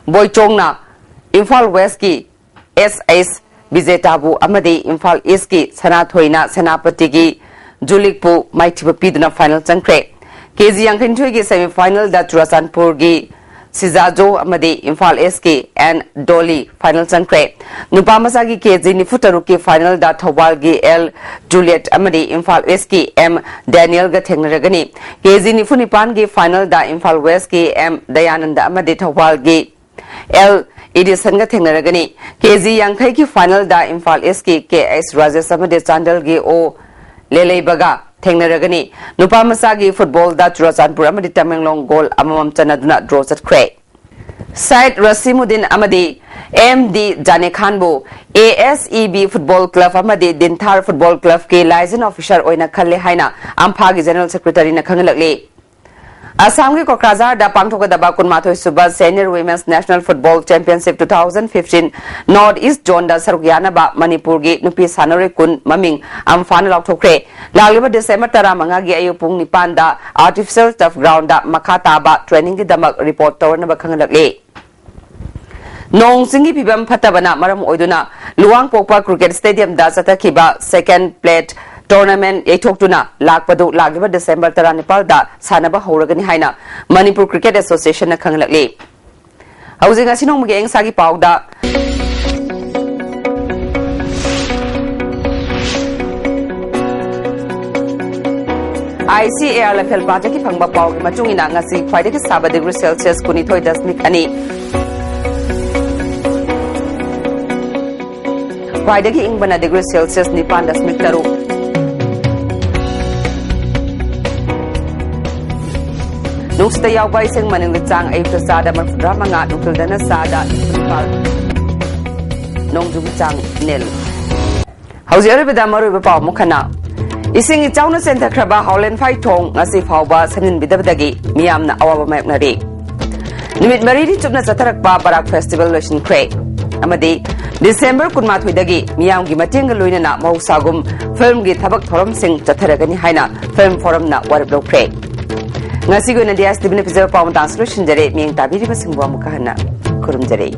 ꯕꯣꯏꯆꯣꯡꯅ ꯏꯝꯐꯥꯜ ꯋꯦꯁꯀꯤ ꯑꯦꯁ ꯑꯩꯁ ꯕꯤꯖꯦꯇꯥꯕꯨ ꯑꯃꯗꯤ ꯏꯝꯐꯥꯜ ꯏꯁꯀꯤ ꯁꯅꯥꯊꯣꯏꯅ ꯁꯦꯅꯥꯄꯇꯤꯒꯤ ꯖꯨꯂꯤꯛꯄꯨ ꯃꯥꯏꯊꯤꯕ ꯄꯤꯗꯨꯅ ꯐꯥꯏꯅꯦꯜ ꯆꯪꯈ꯭ꯔꯦ꯫ ꯀꯦꯖꯤ ꯌꯥꯡꯈꯩꯅꯤꯊꯣꯏꯒꯤ ꯁꯦꯃꯤꯐꯥꯏꯅꯦꯜꯗ ꯆꯨꯔꯥꯆꯥꯟꯄꯨꯔꯒꯤ ꯁꯤꯖꯥꯖꯣ ꯑꯃꯗꯤ ꯏꯝꯐꯥꯜ ꯏꯁꯀꯤ ꯑꯦꯟ ꯗꯣꯂꯤ ꯐꯥꯏꯅꯦꯜ ꯆꯪꯈ꯭ꯔꯦ꯫ ꯅꯨꯄꯥ ꯃꯆꯥꯒꯤ ꯀꯦꯖꯤ ꯅꯤꯐꯨ ꯇꯔꯨꯛꯀꯤ ꯐꯥꯏꯅꯦꯜꯗ ꯊꯧꯕꯥꯜꯒꯤ ꯑꯦꯜ ꯖꯨꯂꯤꯌꯠ ꯑꯃꯗꯤ ꯏꯝꯐꯥꯜ ꯏꯁꯀꯤ ꯑꯦꯝ ꯗꯦꯅꯤꯌꯦꯜꯒ ꯊꯦꯡꯅꯔꯒꯅꯤ꯫ ꯀꯦꯖꯤ ꯅꯤꯐꯨ ꯅꯤꯄꯥꯟꯒꯤ ꯐꯥꯏꯅꯦꯜꯗ ꯏꯝꯐꯥꯜ ꯋꯦꯁꯀꯤ ꯑꯦꯝ ꯗꯌꯥꯅꯟꯗ ꯑꯃꯗꯤ ꯊꯧꯕꯥꯜꯒꯤ ꯑꯦꯜ ꯏꯗꯤꯁꯟꯒ ꯊꯦꯡꯅꯔꯒꯅꯤ꯫ ꯀꯦꯖꯤ ꯌꯥꯡꯈꯩꯒꯤ ꯐꯥꯏꯅꯦꯜꯗ ꯏꯝꯐꯥꯜ ꯏꯁꯀꯤ ꯀꯦ ꯑꯩꯁ ꯔꯥꯖꯦꯁ ꯑꯃꯗꯤ ꯆꯥꯟꯗꯦꯜꯒꯤ ꯑꯣ ꯂꯦꯂꯩꯕꯒ ꯊꯦꯡꯅꯔꯒꯅꯤ꯫ ꯅꯨꯄꯥ ꯃꯆꯥꯒꯤ ꯐꯨꯠꯕꯣꯜꯗ ꯆꯨꯔꯥꯆꯥꯟꯄꯨꯔ ꯑꯃꯗꯤ ꯇꯃꯦꯡꯂꯣꯡ ꯒꯣꯜ ꯑꯃꯃꯝ ꯆꯟꯅꯗꯨꯅ ꯗ꯭ꯔꯣ ꯆꯠꯈ꯭ꯔꯦ꯫ ꯁꯥꯏꯗ ꯔꯁꯤꯃꯨꯗꯤꯟ ꯑꯃꯗꯤ ꯑꯦꯝ ꯗꯤ ꯖꯥꯅꯦꯈꯥꯟꯕꯨ A S E B football club ꯑꯃꯗꯤ ꯗꯤꯟꯊꯥꯔ ꯐꯨꯠꯕꯣꯜ ꯀ꯭ꯂꯕꯀꯤ ꯂꯥꯏꯖꯟ ꯑꯣꯐꯤꯁꯥꯔ ꯑꯣꯏꯅ ꯈꯜꯂꯦ ꯍꯥꯏꯅ ꯑꯝꯐꯥꯒꯤ ꯖꯦꯅꯔꯦꯜ ꯁꯦꯀ꯭ꯔꯦꯇꯔꯤꯅ ꯈꯪꯍꯜꯂꯛꯂꯤ꯫ ꯑꯁꯥꯝꯒꯤ ꯀꯣꯀ꯭ꯔꯥꯖꯥꯔꯗ ꯄꯥꯡꯊꯣꯛꯀꯗꯕ ꯀꯨꯟꯃꯥꯊꯣꯏ ꯁꯨꯕ senior women's national football championship two thousand fifteen north east ꯖꯣꯟꯗ ꯁꯔꯨꯛ ꯌꯥꯅꯕ ꯃꯅꯤꯄꯨꯔꯒꯤ ꯅꯨꯄꯤ ꯁꯥꯟꯅꯔꯣꯏ ꯀꯨꯟ ꯃꯃꯤꯡ ꯑꯝꯐꯥꯅ ꯂꯥꯎꯊꯣꯛꯈ꯭ꯔꯦ꯫ ꯂꯥꯛꯂꯤꯕ ꯗꯤꯁꯦꯝꯕꯔ ꯇꯔꯥꯃꯉꯥꯒꯤ ꯑꯌꯨꯛ ꯄꯨꯡ ꯅꯤꯄꯥꯟꯗ ꯑꯥꯔꯇꯤꯐꯤꯁꯤꯌꯦꯜ ꯇꯔꯐ ꯒ꯭ꯔꯥꯎꯟꯗ ꯃꯈꯥ ꯇꯥꯕ ꯇ꯭ꯔꯦꯅꯤꯡꯒꯤꯗꯃꯛ ꯔꯤꯄꯣꯔꯠ ꯇꯧꯔꯅꯕ ꯈꯪꯍꯜꯂꯛꯂꯤ꯫ ꯅꯣꯡ ꯆꯤꯡꯒꯤ ꯐꯤꯕꯝ ꯐꯠꯇꯕꯅ ꯃꯔꯝ ꯑꯣꯏꯗꯨꯅ ꯂꯨꯋꯥꯡꯄꯣꯛꯄ ꯀ꯭ꯔꯤꯀꯦꯠ ꯁ꯭ꯇꯦꯗꯤꯌꯝꯗ ꯆꯠꯊꯈꯤꯕ ꯁꯦꯀꯦꯟ ꯄ꯭ꯂꯦꯠ ꯇꯣꯔꯅꯥꯃꯦꯟ ꯌꯩꯊꯣꯛꯇꯨꯅ ꯂꯥꯛꯄꯗꯨ ꯂꯥꯛꯂꯤꯕ ꯗꯤꯁꯦꯝꯕꯔ ꯇꯔꯥꯅꯤꯄꯥꯜꯗ ꯁꯥꯟꯅꯕ ꯍꯧꯔꯒꯅꯤ ꯍꯥꯏꯅ ꯃꯅꯤꯄꯨꯔ ꯀ꯭ꯔꯤꯀꯦꯠ ꯑꯦꯁꯣꯁꯤꯌꯦꯁꯟꯅ ꯈꯪꯍꯜꯂꯛꯂꯤ꯫ ꯍꯧꯖꯤꯛ ꯉꯁꯤ ꯅꯣꯡꯃꯒꯤ ꯑꯏꯪ ꯑꯁꯥꯒꯤ ꯄꯥꯎꯗ ICAR ꯂꯝꯐꯦꯜꯄꯥꯠꯇꯒꯤ ꯐꯪꯕ ꯄꯥꯎꯒꯤ ꯃꯇꯨꯡ ꯏꯟꯅ ꯉꯁꯤ ꯈ꯭ꯋꯥꯏꯗꯒꯤ ꯁꯥꯕ ꯗꯤꯒ꯭ꯔꯤ ꯁꯦꯜꯁꯤꯌꯁ ꯀꯨꯟꯅꯤꯊꯣꯏ ꯗꯁꯃꯤꯛ ꯑꯅꯤ, ꯈ꯭ꯋꯥꯏꯗꯒꯤ ꯏꯪꯕꯅ ꯗꯤꯒ꯭ꯔꯤ ꯁꯦꯜꯁꯤꯌꯁ ꯅꯤꯄꯥꯟ ꯗꯁꯃꯤꯛ ꯇꯔꯨꯛ꯫ ꯅꯨꯡꯁꯤꯠꯇ ꯌꯥꯎꯕ ꯏꯁꯤꯡ ꯃꯅꯤꯜꯒꯤ ꯆꯥꯡ ꯑꯌꯨꯛꯇ ꯆꯥꯗ ꯃꯔꯤꯐꯨꯇꯔꯥ ꯃꯉꯥ, ꯅꯨꯡꯊꯤꯜꯗꯅ ꯆꯥꯗ ꯅꯤꯐꯨꯅꯤꯄꯥꯜ꯫ ꯅꯣꯡꯖꯨꯒꯤ ꯆꯥꯡ ꯅꯤꯜ꯫ ꯍꯧꯖꯤꯛ ꯑꯔꯣꯏꯕꯗ ꯃꯔꯨꯑꯣꯏꯕ ꯄꯥꯎ ꯑꯃꯨꯛ ꯍꯟꯅ꯫ ꯏꯁꯤꯡ ꯏꯆꯥꯎꯅ ꯆꯦꯟꯊꯈ꯭ꯔꯕ ꯍꯥꯎꯂꯦꯟꯐꯥꯏ ꯊꯣꯡ ꯉꯁꯤ ꯐꯥꯎꯕ ꯁꯦꯝꯖꯤꯟꯕꯤꯗꯕꯗꯒꯤ ꯃꯤꯌꯥꯝꯅ ꯑꯋꯥꯕ ꯃꯥꯌꯣꯛꯅꯔꯤ꯫ ꯅꯨꯃꯤꯠ ꯃꯔꯤꯅꯤ ꯆꯨꯞꯅ ꯆꯠꯊꯔꯛꯄ ꯕꯔꯥꯛ ꯐꯦꯁꯇꯤꯚꯦꯜ ꯂꯣꯏꯁꯤꯟꯈ꯭ꯔꯦ꯫ ꯑꯃꯗꯤ ꯗꯤꯁꯦꯝꯕꯔ ꯀꯨꯟꯃꯥꯊꯣꯏꯗꯒꯤ ꯃꯤꯌꯥꯝꯒꯤ ꯃꯇꯦꯡꯒ ꯂꯣꯏꯅꯅ ꯃꯍꯧꯁꯥꯒꯨꯝ ꯐꯤꯜꯝꯒꯤ ꯊꯕꯛ ꯊꯧꯔꯝꯁꯤꯡ ꯆꯠꯊꯔꯒꯅꯤ ꯍꯥꯏꯅ ꯐꯤꯜꯝ ꯐꯣꯔꯝꯅ ꯋꯥꯔꯦꯞ ꯂꯧꯈ꯭ꯔꯦ꯫ ꯉꯁꯤꯒꯤ ꯑꯣꯏꯅꯗꯤ ꯑꯥꯏ ꯑꯦꯁ ꯇꯤ ꯚꯤꯅ ꯄꯤꯖꯕ ꯄꯥꯎ ꯃꯇꯥꯡꯁꯤ ꯂꯣꯏꯁꯤꯟꯖꯔꯦ꯫ ꯃꯤꯠꯌꯦꯡ ꯇꯥꯕꯤꯔꯤꯕꯁꯤꯡꯕꯨ ꯑꯃꯨꯛꯀ ꯍꯟꯅ ꯈꯨꯔꯨꯝꯖꯔꯤ꯫